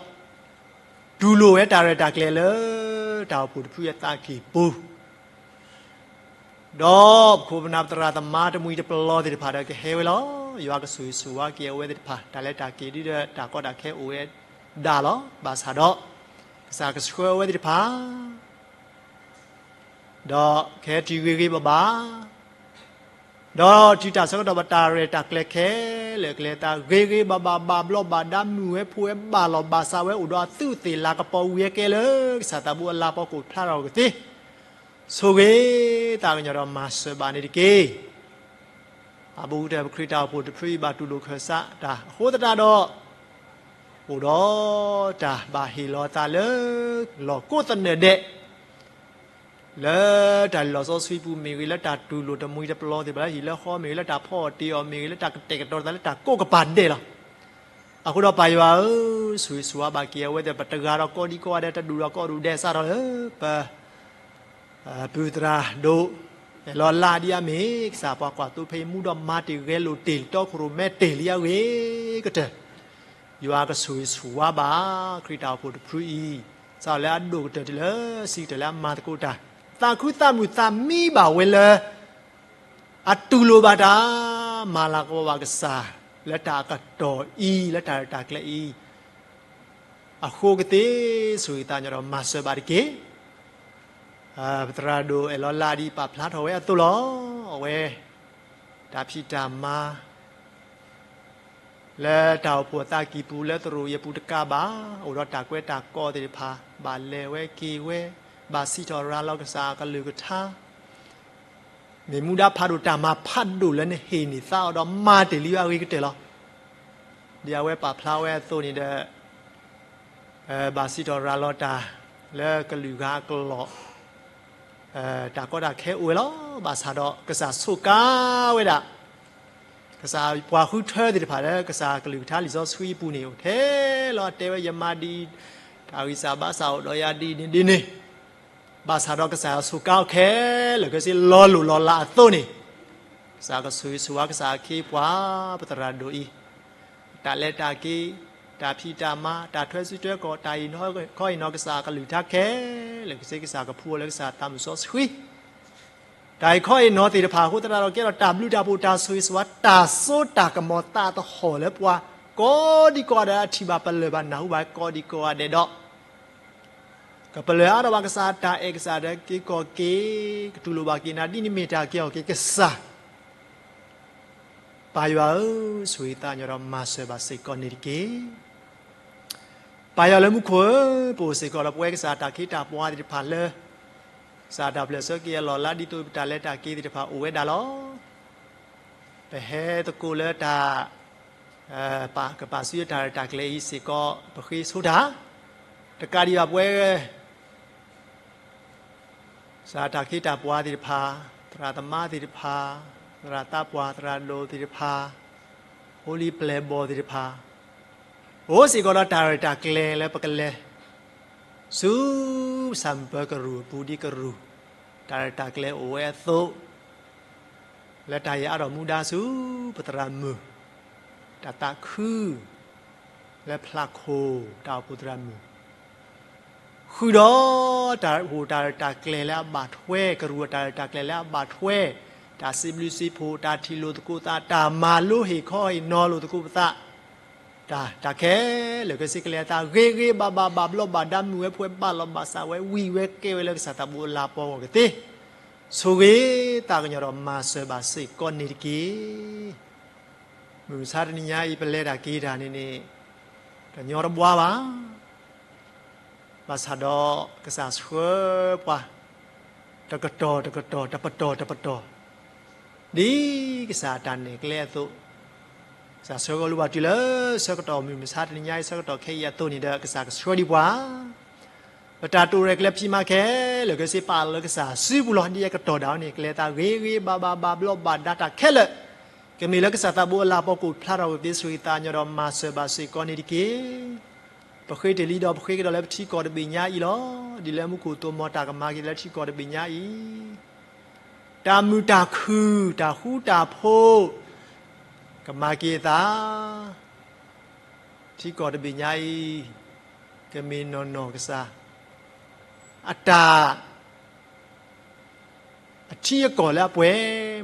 တူၢ်လိာ်ဝဲတၢ်ရဲၣ်တၢ်ကျဲၤလၢ တၢ်အိၣ်ဖှိၣ်တဖုအသးကံၢ်ပူၤ ဒီးပခိၣ်ပနၢ်ပသရၣ်သမါတမှံၤတပလီၢ်သ့ၣ်တဖၣ်ဒီးကဟဲဝဲလီၤ. ယွၤကဆိၣ်ဂ့ၤဆိၣ်ဝါက့ၤအဝဲသ့ၣ်တဖၣ် တၢ်လၢတၢ်က့ၤဒုဒီးတၢ်ကီတၢ်ခဲအိၣ်ဝဲဒၣ်လီၤ. ဘၣ်ဆၣ်ဒီး ကစၢ်ကဆှၢအဝဲသ့ၣ်တဖၣ် ဒီးကဟဲတုၤဂ့ၤဂ့ၤဘၣ်ဘၣ် ဒီးတုၤတၢ်ဆၢကတီၢ်ဘၣ်တၢ်ရဲၣ်တၢ်ကျဲၤခဲလၢာ်ကျဲၤသး ဂ့ၤဂ့ၤဘၣ်ဘၣ် ဘၣ်ဘျီးဘၣ်ဒါ မုာ်ဝဲဖှိၣ်ဝဲ ဘၣ်လီၢ်ဘၣ်စးဝဲ အိၣ်ဒီးအသူးအသ့ၣ်လၤကပီၤဝံၤဝဲကဲလၢ ကစၢ်သးဘိအလၤကပီၤကအိၣ်ဖျါထီၣ်ကသ့ ဆိၣ်ဂ့ၤသးကညီၤဒီးမၤစၢၤဘၣ်န့ၣ်တက့ၢ်. အဘူးကတၢၢ် ပခရံာ်တၢ်အိၣ်ဖှိၣ်တဖုအံၤ ဘၣ်တူၢ်လိာ်ခၢၣ်စးတၢ်အဃိသတးဒီး အိၣ်ဒီးတၢ်ဘၣ်ဟ့ၣ်လီၤအသးလၢ လီၢ်ကိးသနၢၣ်ဒဲး လၢတၢ်လံၣ်လီၢ်စီဆှံပူၤမ့ၢ်ဂ့ၤ, လၢတၢ်တူၢ်လိာ်တမှံၤတပလီၢ်သ့ၣ်တဖၣ်လၢဟံၣ်လၢဃီမ့ၢ်ဂ့ၤ, လၢတၢ်ဖီအီၣ်တ့ၢ်အီၣ်မ့ၢ်ဂ့ၤ, လၢတၢ်ကတဲာ်ကတီၤသးလၢတၢ်ကိးကပၤဒဲးလီၤ. အဃိဒီးပၢ်ယွၤဧၢ, ဆိၣ်ဂ့ၤဆိၣ်ဝါဘၣ်က့ၤအဝဲသ့ၣ် ပတဂၤဒီးကိးဒံကိးဂၤဒဲး တဒူၣ်ဒီးကိးဒူၣ်ဒဲး စးထီၣ်လၢပ ပုၢ်သရၣ်ဒိၣ် အဲၣ်လီၤလးဒ်အမ့ၢ် ကစၢ်ပှၤကွၢ်သိဖဲအံၤ မူဒီးမၤတ့ၢ်ဂဲၤလိာ်တ့ၢ် လံာ်တီခိၣ်ရိၣ်မဲတ့ၢ်လံအဂ့ၤကတၢၢ် ယွၤကဆိၣ်ဂ့ၤဆိၣ်ဝါဘၣ် ခရံာ်တၢ်အိၣ်ဖှိၣ်တဖုအံၤ စးထီၣ်လၢအဒိၣ်ကတၢၢ်တုၤလၢဆံးကတၢၢ်လၢအမၤသကိးတၢ် သးခုသးမုာ်သးမံဘၣ်ဝဲလၢ အတူၢ်လိာ်ဘၣ်တၢ် မၤလၤကပီၤဘၣ်ကစၢ် လၢတၢ်အကတီၢ်အံၤ လၢတၢ်ရဲၣ်တၢ်ကျဲၤအံၤ အဃိကသ့ ဆိၣ်ဂ့ၤသးကညီၤဒီးမၤစၢၤဘၣ်တက့ၢ်. ပသရၣ်ဒိၣ်အဲၣ်လီၤလးဒ်ပာ်ဖျါထီၣ်ဝဲအသိးလီၤ. အဝဲ တၢ်ဖံးတၢ်မၤ လၢတၢ်အိၣ်ဖှိၣ်အသးကံၢ်ပူၤလၢသရိာ်ယပူၤတကးဘၣ်, အိၣ်ဒီးတၢ်ကွဲးတၢ်ကီသ့ၣ်တဖၣ် ဘၣ်လဲၤဝဲက့ၤဝဲ, ဘၣ်စံးထီၣ်ရၤလီၤကစၢ်အကလုၢ်ကထါ မ့ၢ်မူဒါဖးဒိၣ် တၢ်မၤဖးဒိၣ်လၢနဟ့ၣ်န့ၢ်သးအီၤဒီး မၤတ့ၢ်လံအဂ့ၤကတၢၢ်လီၤ. ဒ်အဝဲပာ်ဖျါဝဲအသိးန့ၣ်ဒီး ဘၣ်စံးထီၣ်ရၤလီၤတၢ် လၢကလုာ်ဂၤအကလီၢ် တၢ်ကီတၢ်ခဲအိၣ်ဝဲလီၤ. ဘၣ်ဆၣ်ဒီးကစၢ်စူးကါဝဲဒၣ် ကစၢ်ပှၤဃုထၢသ့ၣ်တဖၣ်လၢ ကစၢ်ကလုၢ်ကထါလံာ်စီဆှံအပူၤန့ၣ် အိၣ်ထဲလီၤ တဲဝဲ ယမၤဒ်အံၤ, တၢ်ဂံၢ်စၢ်ဘါစၢ်အိၣ်ဒီးယၤဒ်အံၤန့ၣ်ဒ်န့ၣ်, ဘၣ်ဆၣ်ဒီးကစၢ်ယွၤစူးကါအီၤခဲလၢာ်ခဲဆ့ လီၤလိၢ်လီၤလးအသိးန့ၣ်, ကစၢ်ကဆိၣ်ဂ့ၤဆိၣ်ဝါ ကစၢ်အခ့အပှၤ ပသရၣ်ဒိၣ်အံၤ, တၢ်လဲၤတၢ်က့ၤ, တၢ်ဖံးတၢ်မၤ, တၢ်ထွဲစုထွဲကီၢ်, တၢ်အံၤခီအံၤနီၤ ကစၢ်ကလုၢ်ကထါခဲလၢာ်ခဲဆ့ ကစၢ်ကဖှူအီၤလၢကစၢ်သးမုၢ်စီဆှံ တၢ်အံၤခီအံၤနီၤသ့ၣ်တဖၣ်အဃိသတးဒီး ကဲထီၣ်တၢ်ဘျုးတၢ်ဖှိၣ်တၢ်ဆိၣ်ဂ့ၤဆိၣ်ဝါ တၢ်စိတၢ်ကမီၤသးသဟီၣ်လၢပှၤ ကိးဒံကိးဂၤဒဲး အထံၣ်ဘၣ်ပလၢၢ်ဘၣ်နၢ်ဟူဘၣ်ကိးဒံကိးဂၤဒဲးဒီး ကပလၢၢ်အါထီၣ်ဘၣ်ကစၢ်အတၢ်အဲၣ် ကစၢ်အတၢ်က့ၤကီၢ်က့ၤ ကတူၢ်လိာ်ဘၣ်က့ၤနၤ ဒ်နမ့ၢ်တၢ်က့ၤအီၣ်က့ၤကစၢ် ပၢ်ယွၤဧၢ, ဆိၣ်ဂ့ၤသးကညီၤဒီးမၤစၢၤဘၣ်စ့ၢ်ကီးန့ၣ်တက့ၢ်. ပၢ်ယွၤလၢမူခိၣ်ဧၢ, ပအိၣ်စ့ၢ်ကီးဒီးပဝဲကစၢ်တၢ်ခ့တၢ်ပှၤသ့ၣ်တဖၣ်လၢ ကစၢ်တၢ်ပျၢၢ်ဆၢက့ၤအလီၢ်လၢဒ်သိးပတၢ်လဲၤတၢ်က့ၤသ့ၣ်တဖၣ်အိၣ်ဝဲဒၣ်လီၤ. ပဟဲသကိးလၢတၢ် ပကပာ်စုတၢ်ရဲၣ်တၢ်ကျဲၤအံၤစ့ၢ်ကီး ပဃ့ဆိတၢ်, တကးဒံးဘၣ်ပဝဲ ကစၢ်တၢ်ခ့တၢ်ပှၤသ့ၣ်တဖၣ်, သရၣ်သမါသ့ၣ်တဖၣ်, သရၣ်သးပှၢ် သရၣ်ဒိၣ်သ့ၣ်တဖၣ်, ဖိလံၤပျဲၢ်ဘီၣ်သ့ၣ်တဖၣ်, အိၣ်စ့ၢ်ကီးဒီးတၢ်ရဲၣ်တၢ်ကျဲၤလၢပကလဲၤ ဆူပဆၣ်မုၢ်ပၢၤကရူၢ်အပူၤဒ်ကရူၢ်, တၢ်ရဲၣ်တၢ်ကျဲၤအိၣ်ဝဲအသိး, လၢတၢ်ယံာ်အါထီၣ်မူဒါဆူ ပသရၣ်မုၣ် တၢ်သးခု လၢဖျးခိၣ်တၢ်အိၣ်ဖှိၣ်သရၣ်မုၣ် ဃုာ်ဒီးတၢ်အိၣ်တၢ်ရဲၣ်တၢ်ကျဲၤလၢအဘၣ်ထွဲ, ကရူၢ်အတၢ်ရဲၣ်တၢ်ကျဲၤလၢအဘၣ်ထွဲ, တၢ်စံးဘျုးစံးဖှိၣ်, တၢ်ထံၣ်လိာ်သကိးသး, တၢ်မၤလိဟ့ၣ်ခီဟ့ၣ်နီၤလိာ်သကိးပသး, တၢ် တၢ်ခဲလၢာ်ခဲဆ့ကလဲၤအသး ဂ့ၤဂ့ၤဘၣ်ဘၣ် ဘၣ်ဘျီးဘၣ်ဒါ မုာ်ဝဲဖှိၣ်ဝဲ ဘၣ်လီၤဘၣ်စးဝဲ ဝံၤဝဲကဲဝဲလၢကစၢ်သးဘိအလၤကပီၤအဂီၢ်ကသ့, ဆိၣ်ဂ့ၤသးကညီၤဒီးမၤစၢၤဘၣ်စ့ၢ်ကီးန့ၣ်တက့ၢ်. မုၢ်မဆါတနံၤညါအံၤ ပလဲၤတၢ်က့ၤတၢ်န့ၣ်န့ၣ် တညီတဘှါဘၣ်. ဘၣ်ဆၣ်ဒီးကစၢ်ဆှၢပှၤ တကတီၢ်တကတီၢ် တပတီၢ်တပတီၢ် ဒ်ကစၢ်အတၢ်နဲၣ်ကျဲအသိး, ကစၢ်ဆှၢဂီၤလိပှၤတုၤလၢဆၢကတီၢ်မုၢ်မဆါတနံၤညါအံၤ ဆၢကတီၢ်ခဲအံၤအသိးန့ၣ်ဒီး ကစၢ်ကဆှၢဒံးပှၤ ပတၢ်တိာ်ရဲၣ်ကျဲၤဖံးမၤခဲလၢာ်ခဲဆ့ ပာ်လီၤလၢကစၢ်စုပူၤလီၤ. ဒ်အကတီၢ်ဒၣ်ဝဲန့ၣ် ကလဲၤသးဂ့ၤဂ့ၤဘၣ်ဘၣ် ဘၣ်ဘျီးဘၣ်ဒါတၢ်ခဲလၢာ်, ကမ့ၢ်လၢကစၢ်သးဘိအလၤအပီၢ် ကအိၣ်ဖျါထီၣ်ဝဲသ့စူၤသးညီဒီး မၤစၢၤဘၣ်စ့ၢ်ကီးန့ၣ်တက့ၢ်. ပဃ့တ့ၢ်လံဒီးပဃ့ကဒီးလၢပထံကီၢ်တဘ့ၣ်ညါအံၤလီၤ. ဒ်လၢမူခိၣ်သိၣ်မီၤတၢ်ကမၤက့ၤလၢထံကီၢ်တဘ့ၣ်ညါအံၤ, တၢ်မုာ်တၢ်ခုၣ် တၢ်ဃူတၢ်ဖိး ကမၤက့ၤအသး ထံကီၢ်တဘ့ၣ်ညါအံၤ ကမ့ၢ်နီၢ်နီၢ်ကစၢ် အတၢ် အထံအကီၢ်လၢအပှဲၤ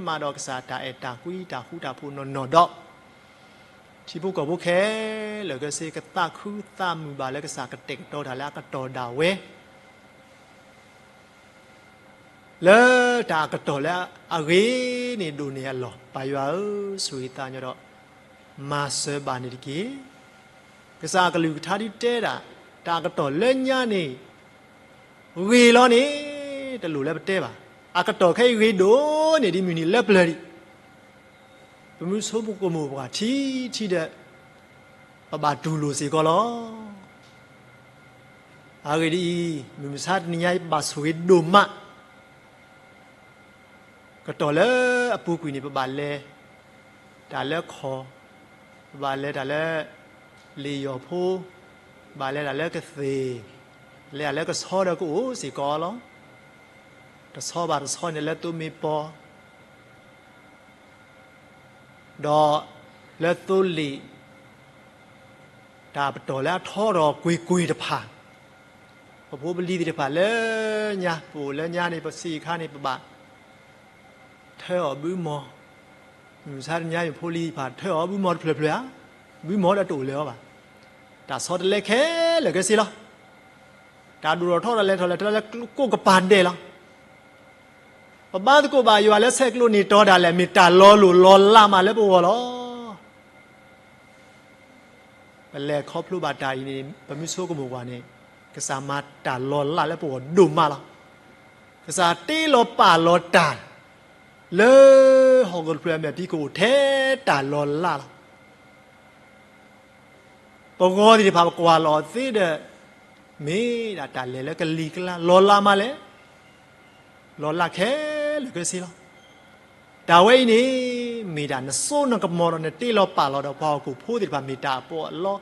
မးဒီး ကစၢ်တၢ်အဲၣ်တၢ်ကွံတၢ်ဃူတၢ်ဖိးနီၢ်နီၢ်ဒီး ထံဖိကီၢ်ဖိခဲလၢာ်ခဲဆ့ ကသးခုသးမုာ်ဘၣ်လၢကစၢ်ကတဲာ်ကတီၤတၢ်လၢအကတီၢ်ဒၣ်ဝဲ လၢတၢ်အကတီၢ်လၢအဂ့ၤန့ၣ်ဒိၣ်န့ၢ်အလီၢ် ပၢ်ယွၤဧၢ, စူၤသးညီဒီး မၤစၢၤဘၣ်န့ၣ်တက့ၢ်. ကစၢ်အကလုၢ်ကထါဒ်တဲဒၣ် တၢ်အကတီၢ်လၢညါန့ၣ် ဂ့ၤလီၤန့ၣ် တလိၣ်လၢပတဲဘၣ်. အကတီၢ်ခဲအံၤဂ့ၤဒိၣ်န့ၢ်ဒ်မုၢ်နံၤလၢပျၢၤဒံး ပမုၢ်ဆိကမိၣ်ပှၤထံထံဒီး ပဘၣ်တူၢ်လိာ်စ့ၢ်ကီးလီၤ. အဂ့ၢ်ဒ်အံၤ, မုၢ်မဆါတနံၤညါအံၤ ပဘၣ်ဆိၣ်ဂ့ၤဒိၣ်မး ကတီၢ်လၢအပူၤကွံာ်န့ၣ် ပဘၣ်လဲၤတၢ်လၢခီၣ်, ပဘၣ်လဲၤတၢ်လၢလ့ၣ်ယီၢ်ဖိ, ပဘၣ်လဲၤတၢ်လၢကသ့ၣ်, လဲၤတၢ်လၢကဆီဒီးကအိၣ်စ့ၢ်ကီးလီၤ. တဆီဘၣ်တဆီန့ၣ်လၢသိမ့ၢ်ပီၤ ဒီးလၢသိလ့ၣ် တၢ်ပတီၢ်လၢအထီထီၣ်ကွ့ၢ်ကွ့ၢ်တဖၣ်, ပဖိပလံၤသ့ၣ်တဖၣ်လၢညါ ပအိၣ်လၢညါန့ၣ် ပစံးအခါန့ၣ် ပဘၣ်ထၢအီၤဘုမီၤ, မုၢ်မဆါတနံၤညါအံၤ ဖိလံၤသ့ၣ်တဖၣ် ထၢအီၤဘုမီၤတဖျၢၣ်ဖျၢၣ်ဧါ, ဘုမီၤဒီးတအိၣ်လၢၤအီၤဘၣ်. တၢ်ဆီတလဲခဲလၢာ်ခဲဆ့လီၤ. တၢ်ဒိၣ်ထီၣ်ထီထီၣ်လဲၤထီၣ်လဲၤထီၣ်လၢကိးကပၤဒဲးလီၤ. ပဘါသကိးဘၣ်ယွၤလၢဆဲးကျိးန့ၢ်တီဒၣ်လဲာ် မ့ၢ်တၢ်လီၤလိၢ်လီၤလးမးလၢပဂီၢ်လီၤ. ပလဲၤခီဖျိဘၣ်တၢ်အံၤန့ၣ် ပမ့ၢ်ဆိကမိၣ်ကွၢ်န့ၣ် ကစၢ်မၤတၢ်လီၤလးလၢပဂီၢ်ဒိၣ်မးလီၤ. ကစၢ်တ့လီၤပာ်လီၤတၢ် လၢဟီၣ်ခိၣ်တဖျၢၣ်အမဲာ်ဖံးကအိၣ်ထဲတၢ်လီၤလးလီၤ. ပဂီၤသ့ၣ်တဖၣ် ပကွၢ်လီၤသ့ဒီး မ့ၢ်ဒၣ်တၢ်လဲၤလၢကလံၤကျါ လီၤလးမးလဲၣ်, လီၤလးခဲလၢာ်ခဲဆ့လီၤ. တၢ်ဝဲအံၤန့ၣ် မ့ၢ်ဒၣ်နစိနကမီၤဒီး နတ့လီၤပာ်လီၤဒီးပှၤဟီၣ်ခိၣ်ဖိသ့ၣ်တဖၣ် မ့ၢ်တၢ်အပီးအလီ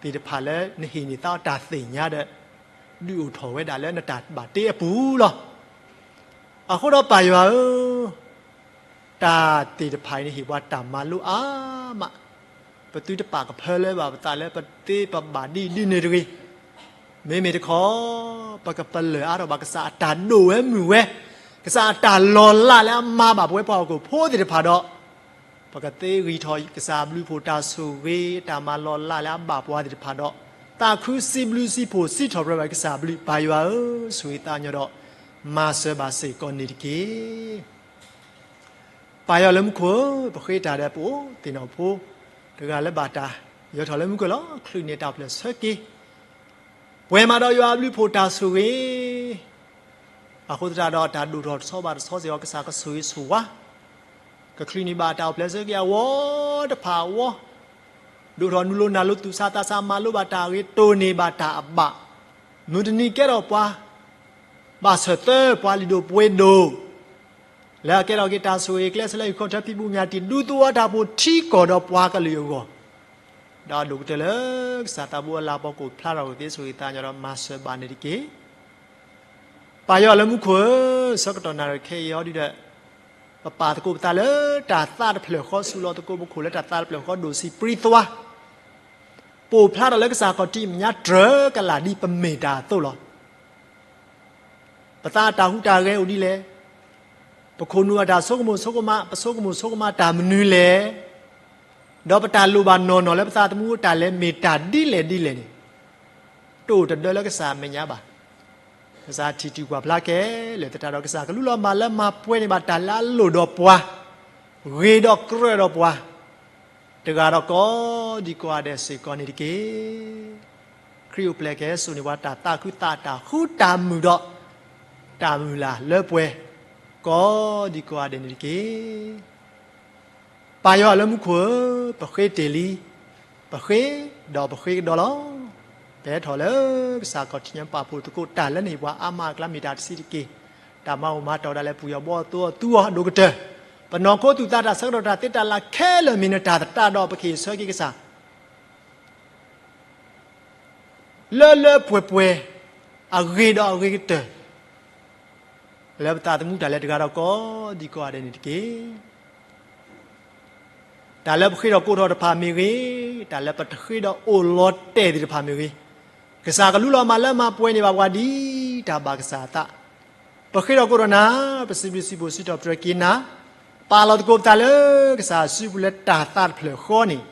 သ့ၣ်တဖၣ်လၢနဟ့ၣ်န့ၢ်သးအီၤတၢ်သ့ၣ်ညါဒီး ဒုးအိၣ်ထီၣ်ဝဲဒၣ်လၢနတၢ်ဘၣ်တ့အပူၤလီၤ. အဃိဒီးပၢ်ယွၤဧၢ, တၢ်သ့ၣ်တဖၣ်အံၤန့ၣ် ဟ့ၣ်ပှၤတၢ်မၤလိအါမး, ပသုတပာ်ကဖၢလၢၤဘၣ်ပသးလၢပသ့ပဘၣ်ဒ်ဒ်န့ၣ်တဂ့ၤ. မ့မ့ၢ်တခီ ပကပလၢၢ်အါထီၣ်ဘၣ်ကစၢ်အတၢ်ဒိၣ်ဝဲမုၢ်ဝဲ, ကစၢ်အတၢ်လီၤလးလၢအမၤဘၣ်ပဝဲပှၤဟီၣ်ခိၣ်ဖိသ့ၣ်တဖၣ်ဒီး ပကသ့ဂံၢ်ထီၣ်ကစၢ်အဘျုးအဖှိၣ်တၢ်ဆိၣ်ဂ့ၤ တၢ်မၤလီၤလးလၢအဘၣ်ပှၤသ့ၣ်တဖၣ်ဒီး သးခုစံးဘျုးစံးဖှိၣ်စံးထီၣ်ပတြၢၤဘၣ်ကစၢ်အဘျုး ပၢ်ယွၤဧၢ, ဆိၣ်ဂ့ၤသးညီဒီး မၤစၢၤဘၣ်စ့ၢ်ကီးန့ၣ်တက့ၢ်. ပၢ်ယွၤလၢမူခိၣ်ဧၢ, ပဃ့တၢ်ဒီးပအိၣ်သ့ၣ်နီၣ်ဖိ တဂၤလၢဘၣ်တၢ်ယၢၤထီၣ်လၢမူခိၣ်လီၤ. ချုးန့ၢ်တၢ်အိၣ်ဖျဲၣ်ဆၢက့ၤ ပှဲၤမးဒီးယွၤအဘျုးအဖှိၣ်တၢ်ဆိၣ်ဂ့ၤ, အဃိသတးဒီးတၢ်ဒိၣ်ထီၣ်တဆီဘၣ်တဆီစ့ၢ်ကီး ကစၢ်ကဆိၣ်ဂ့ၤဆိၣ်ဝါ, ကချုးန့ၢ်ဘၣ်တၢ်အိၣ်ဖျဲၣ်ဆၢက့ၤအဝီတဖၣ်အဝီ, ဒိၣ်ထီၣ်နုာ်လီၤနၢ်လိၤသူၣ်ဆးသးဆး မၤလိဘၣ်တၢ်အဂ့ၤ တိၢ်န့ၢ်ဘၣ်တၢ်အဘၣ်, မုၢ်တနံၤကဲထီၣ်ပှၤ ဘၣ်ဆၢၣ်သၢ ပှၤလုၢ်ဒိၣ်ပှ့ၤဒိၣ် လၢအကဲထီၣ်က့ၤတၢ်ဆိၣ်ဂ့ၤကျဲ ဆဲးလၢဟံၣ်ခီၣ်ထၢဖံးဘူးမၠးတံၢ် ဒူသဝီတၢ်ဖိထံကီၢ်ဒီးပှၤကလုာ်အဂီၢ်, ဒီးဒိၣ်ကတၢၢ်လၢကစၢ်သးဘိအလၤအပီၢ်ကအိၣ်ဖျါထီၣ်က့ၤသ့ဆိၣ်ဂ့ၤသးညီဒီး မၤစၢၤဘၣ်န့ၣ်တက့ၢ်. ပၢ်ယွၤလၢမူခိၣ်ဧၢ, ဆၢကတီၢ်နၣ်ရံၣ်ခဲအံၤအီၤဒုဒီး ပပာ်သကိးပသးလၢတၢ်သးတဖျၢၣ်ဃီ ဆူလီၤသကိးပခိၣ်လၢတၢ်သးတဖျၢၣ်ဃီ ဒိၣ်ဆံးပြံသွါ, ပအိၣ်ဖျါထီၣ်လၢကစၢ်ခီၣ်ထံးမဲာ်ညါတြၢၤကလာ်ဒ်ပမ့ၢ်တၢ်အသိးလီၤ. ပသးတၢ်ဟူးတၢ်ဂဲၤအိၣ်ဒ်လဲၣ်, ပခိၣ်နူာ်အတၢ်ဆိကမိၣ်ဆိကမး ပဆိကမိၣ်ဆိကမးတၢ်မနုၤလဲၣ်, ဒီးပတၢ်လိၣ်ဘၣ်နီၢ်နီၢ်လၢပသးသမူတၢ်လဲၤမ့ၢ်တၢ်ဒ်လဲၣ်ဒ်လဲၣ်န့ၣ် တအိၣ်တဒၢလၢကစၢ်အမဲာ်ညါဘၣ်. ကစၢ်ထံၣ်တုၤကွၢ်ဖျါခဲလၢာ်သတးဒီး ကစၢ်ကလူလီၤမၢ်လၢမၤပှဲၤန့ၢ်ဘၣ်တၢ်လၢအလိၣ်ဒီးပှၤ, ဂ့ၤဒီးကြၢးဒီးပှၤ, တဂၤဒီးကိးဒံကိးဂၤဒဲးစ့ၢ်ကီးန့ၣ်တက့ၢ်. ခရံာ်အိၣ်ဖျဲၣ်ကဟဲစိာ်န့ၢ်ပှၤတၢ်သးခုသးတၢ်ဃူတၢ်မုာ်ဒီး တၢ်မုၢ်လၢ်လၢပှဲၤ ကိးဒံကိးဂၤဒဲးန့ၣ်တက့ၢ်. ပၢ်ယွၤလၢမူခိၣ်ဧၢ, ပဃ့တ့ၢ်လံ, ပဃ့ဒီးပဃ့ကဒီးလီၤ. ပဟဲထီၣ်လၢကစၢ်ခီၣ်ထံးညါပာ်ဖှိၣ်သကိးတၢ်လၢန့ၣ် ပှၤအါမးအကျါမ့ၢ်တၢ်တဆံးတက့ၢ်. တၢ်မၤအိၣ်မၤတီၢ်ဒၣ်လဲာ် ပူၤယီၤဘီအသိအသူအီၤဒိၣ်ကတၢၢ်, ပနီၢ်ခိသူၣ်သးတၢ်ဆၢကတီၢ်တၢ်သ့တၢ်လၢ်ခဲလၢာ်မ့ၢ်နတၢ်သတးဒီး ပကဟ့ၣ်ဆၢက့ၤကစၢ် လၢလၢပှဲၤပှဲၤ, အဂ့ၤဒီးအဂ့ၤကတၢၢ် လၢပသးသမူတၢ်လဲၤတဂၤဒီး ကိးဒံကိးဂၤဒဲးန့ၣ်တက့ၢ်. တၢ်လၢပဃ့ထီၣ်ကိးထီၣ်တဖၣ်မ့ၢ်ဂ့ၤ, တၢ်လၢပတဃ့ဒီးအိၣ်လီၤတဲာ်သ့ၣ်တဖၣ်မ့ၢ်ဂ့ၤ, ကစၢ်ကလူလီၤမၢ်လၢမၤပှဲၤန့ၢ်ဘၣ်ပှၤဒ်တၢ်ဘၣ်ကစၢ်အသး. ပဃ့ထီၣ်ကိးထီၣ်နၤ, ပစံးဘျုးစံးဖှိၣ်စံးထီၣ်ပတြၢၤက့ၤနၤ, ပာ်လီၤသကိးပသးလၢကစၢ်စုပူၤလၢတၢ်သးတဖျၢၣ်ဃီန့ၣ်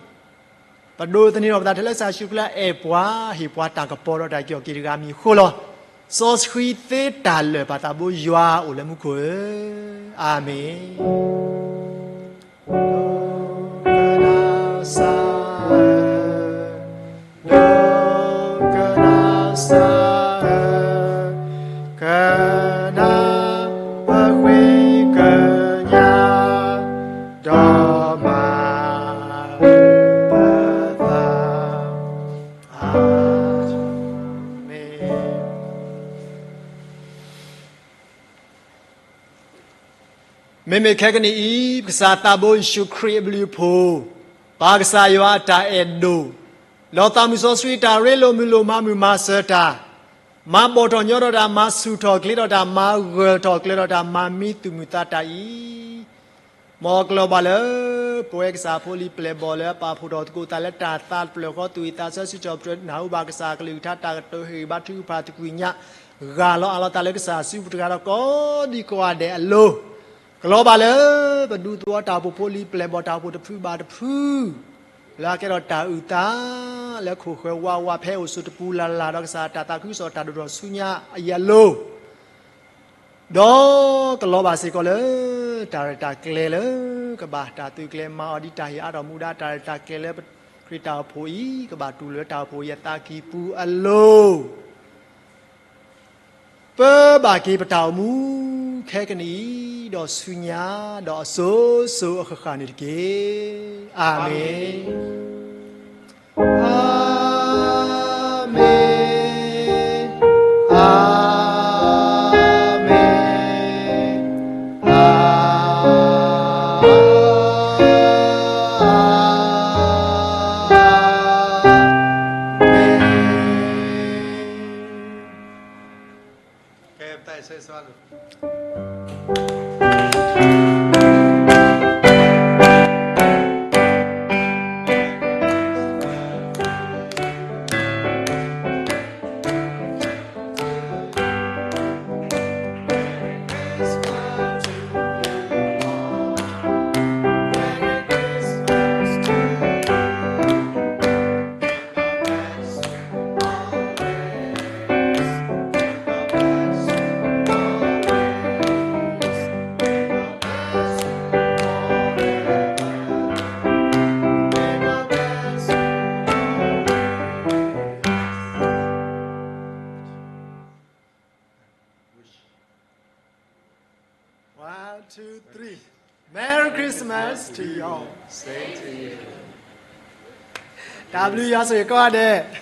ပဒိးသန့ၤထီၣ်ပသးထဲလၢကစၢ်ယ့ၣ်ၡူးခရံာ်လၢအအဲၣ်ပှၤ, ဟ့ၣ်ပှၤတၢ်ကပီၤဒီးတၢ်က့ၤအီၤက့ၤတဂၤမံၤအဃိလီၤ. စီဆှံသ့တၢ်လၢာ် ပသးဘိယွၤအိၣ်လၢမူခိၣ်ဧၢ, အၤမ့ၣ်. ဒိကနၣ်စၢ်ဧၢ, ဒိကနၣ်စၢ်ဧၢ, ကနၣ်ပဃ့ကညး ဒီးမၤပသး, အၤမ့ၣ်. မ့မ့ၢ်ခဲကနံၣ်အံၤ ပကစၢ်သးဘိယ့ၣ်ၡူးခရံာ်အဘျုးအဖှိၣ်, ပၢ်ကစၢ်ယွၤအတၢ်အဲၣ်ဒိၣ်, ဒီးသးမုၢ်စီဆှံတၢ်ရ့လိာ်မုာ်လိာ်မၤမုာ်မၤစၢၤတၢ်, မၤဘီၣ်ထီၣ်ညီထီၣ်တၢ်, မၤဆူၣ်ထီၣ်ကျဲထီၣ်တၢ်, မၤဂၢၢ်ထီၣ်ကျဲၤထီၣ်တၢ်, မၤမံသူၣ်မုာ်သးတၢ်အံၤ မ်ကလီၤဘၣ်လၢ ပဝဲကစၢ်ဖိလံၤပျဲၢ်ဘီၣ်လၢအပာ်ဖှိၣ်ထီၣ်သကိးသးလၢတၢ်သးတဖျၢၣ်ဃီ သူၣ်ဝံၣ်သးဆၢ စံးထီၣ်ပတြၢၤနၢ်ဟူဘၣ်ကစၢ်အကလုၢ်ကထါ တၢ်ကတိၤဟ့ၣ်ဂံၢ်ဘါထုကဖၣ်သကွံာ်ညါ, ဂၢ်လီၤအးလီၤသးလၢကစၢ်စုပူၤတဂၤဒီးကိးဒံကိးဂၤဒဲးအလိၤ, ကလီၤဘၣ်လၢ ပဒူသဝီတၢ်အိၣ်ဖှိၣ်ဖိလံၤပျဲၢ်ဘီၣ်တၢ်အိၣ်ဖှိၣ်တဖုဘၣ်တဖု လၢအကဲထီၣ်တၢ်အုၣ်သး လၢခိၣ်ဃၢၤဝးဝး ဖဲအိၣ်ဆိးတပူၤလၢ်လၢ်ဒီးကစၢ်တၢ်သးခုကစီၣ်တၢ်ဒိၣ်ထီၣ်ဆူညါအံၤအလိၤ ဒီးကလီၤဘၣ်စ့ၢ်ကီးလၢ တၢ်ရဲၣ်တၢ်ကျဲၤလၢ ကဘၣ်တၢ်သုးကျဲၤမၤအီၤဒ်တၢ်ဟ့ၣ်အါထီၣ်မူဒါ တၢ်ရဲၣ်တၢ်ကျဲၤလၢ ခရံာ်တၢ်အိၣ်ဖှိၣ်အံၤ ကဘၣ်တူၢ်လိာ်လၢတၢ်အိၣ်ဖှိၣ်အံၤအသးကံၢ်ပူၤအလိၤ ပၢဘၣ်က့ၤပတၢ်အိၣ်မူ ခဲကနံၣ်အံၤ ဒီးဆူညါ ဒီးအစိၤစိၤအဃၣ်ဃၣ်န့ၣ်တက့ၢ်. အၤမ့ၣ်. အၤမ့ၣ်, အၤမ့ၣ်, အၤမ့ၣ်. One, two, three. Merry Christmas to you all. Same to you. တၢ်ဘျုးယွၤဆိၣ်ဂ့ၤကိးဂၤဒဲး.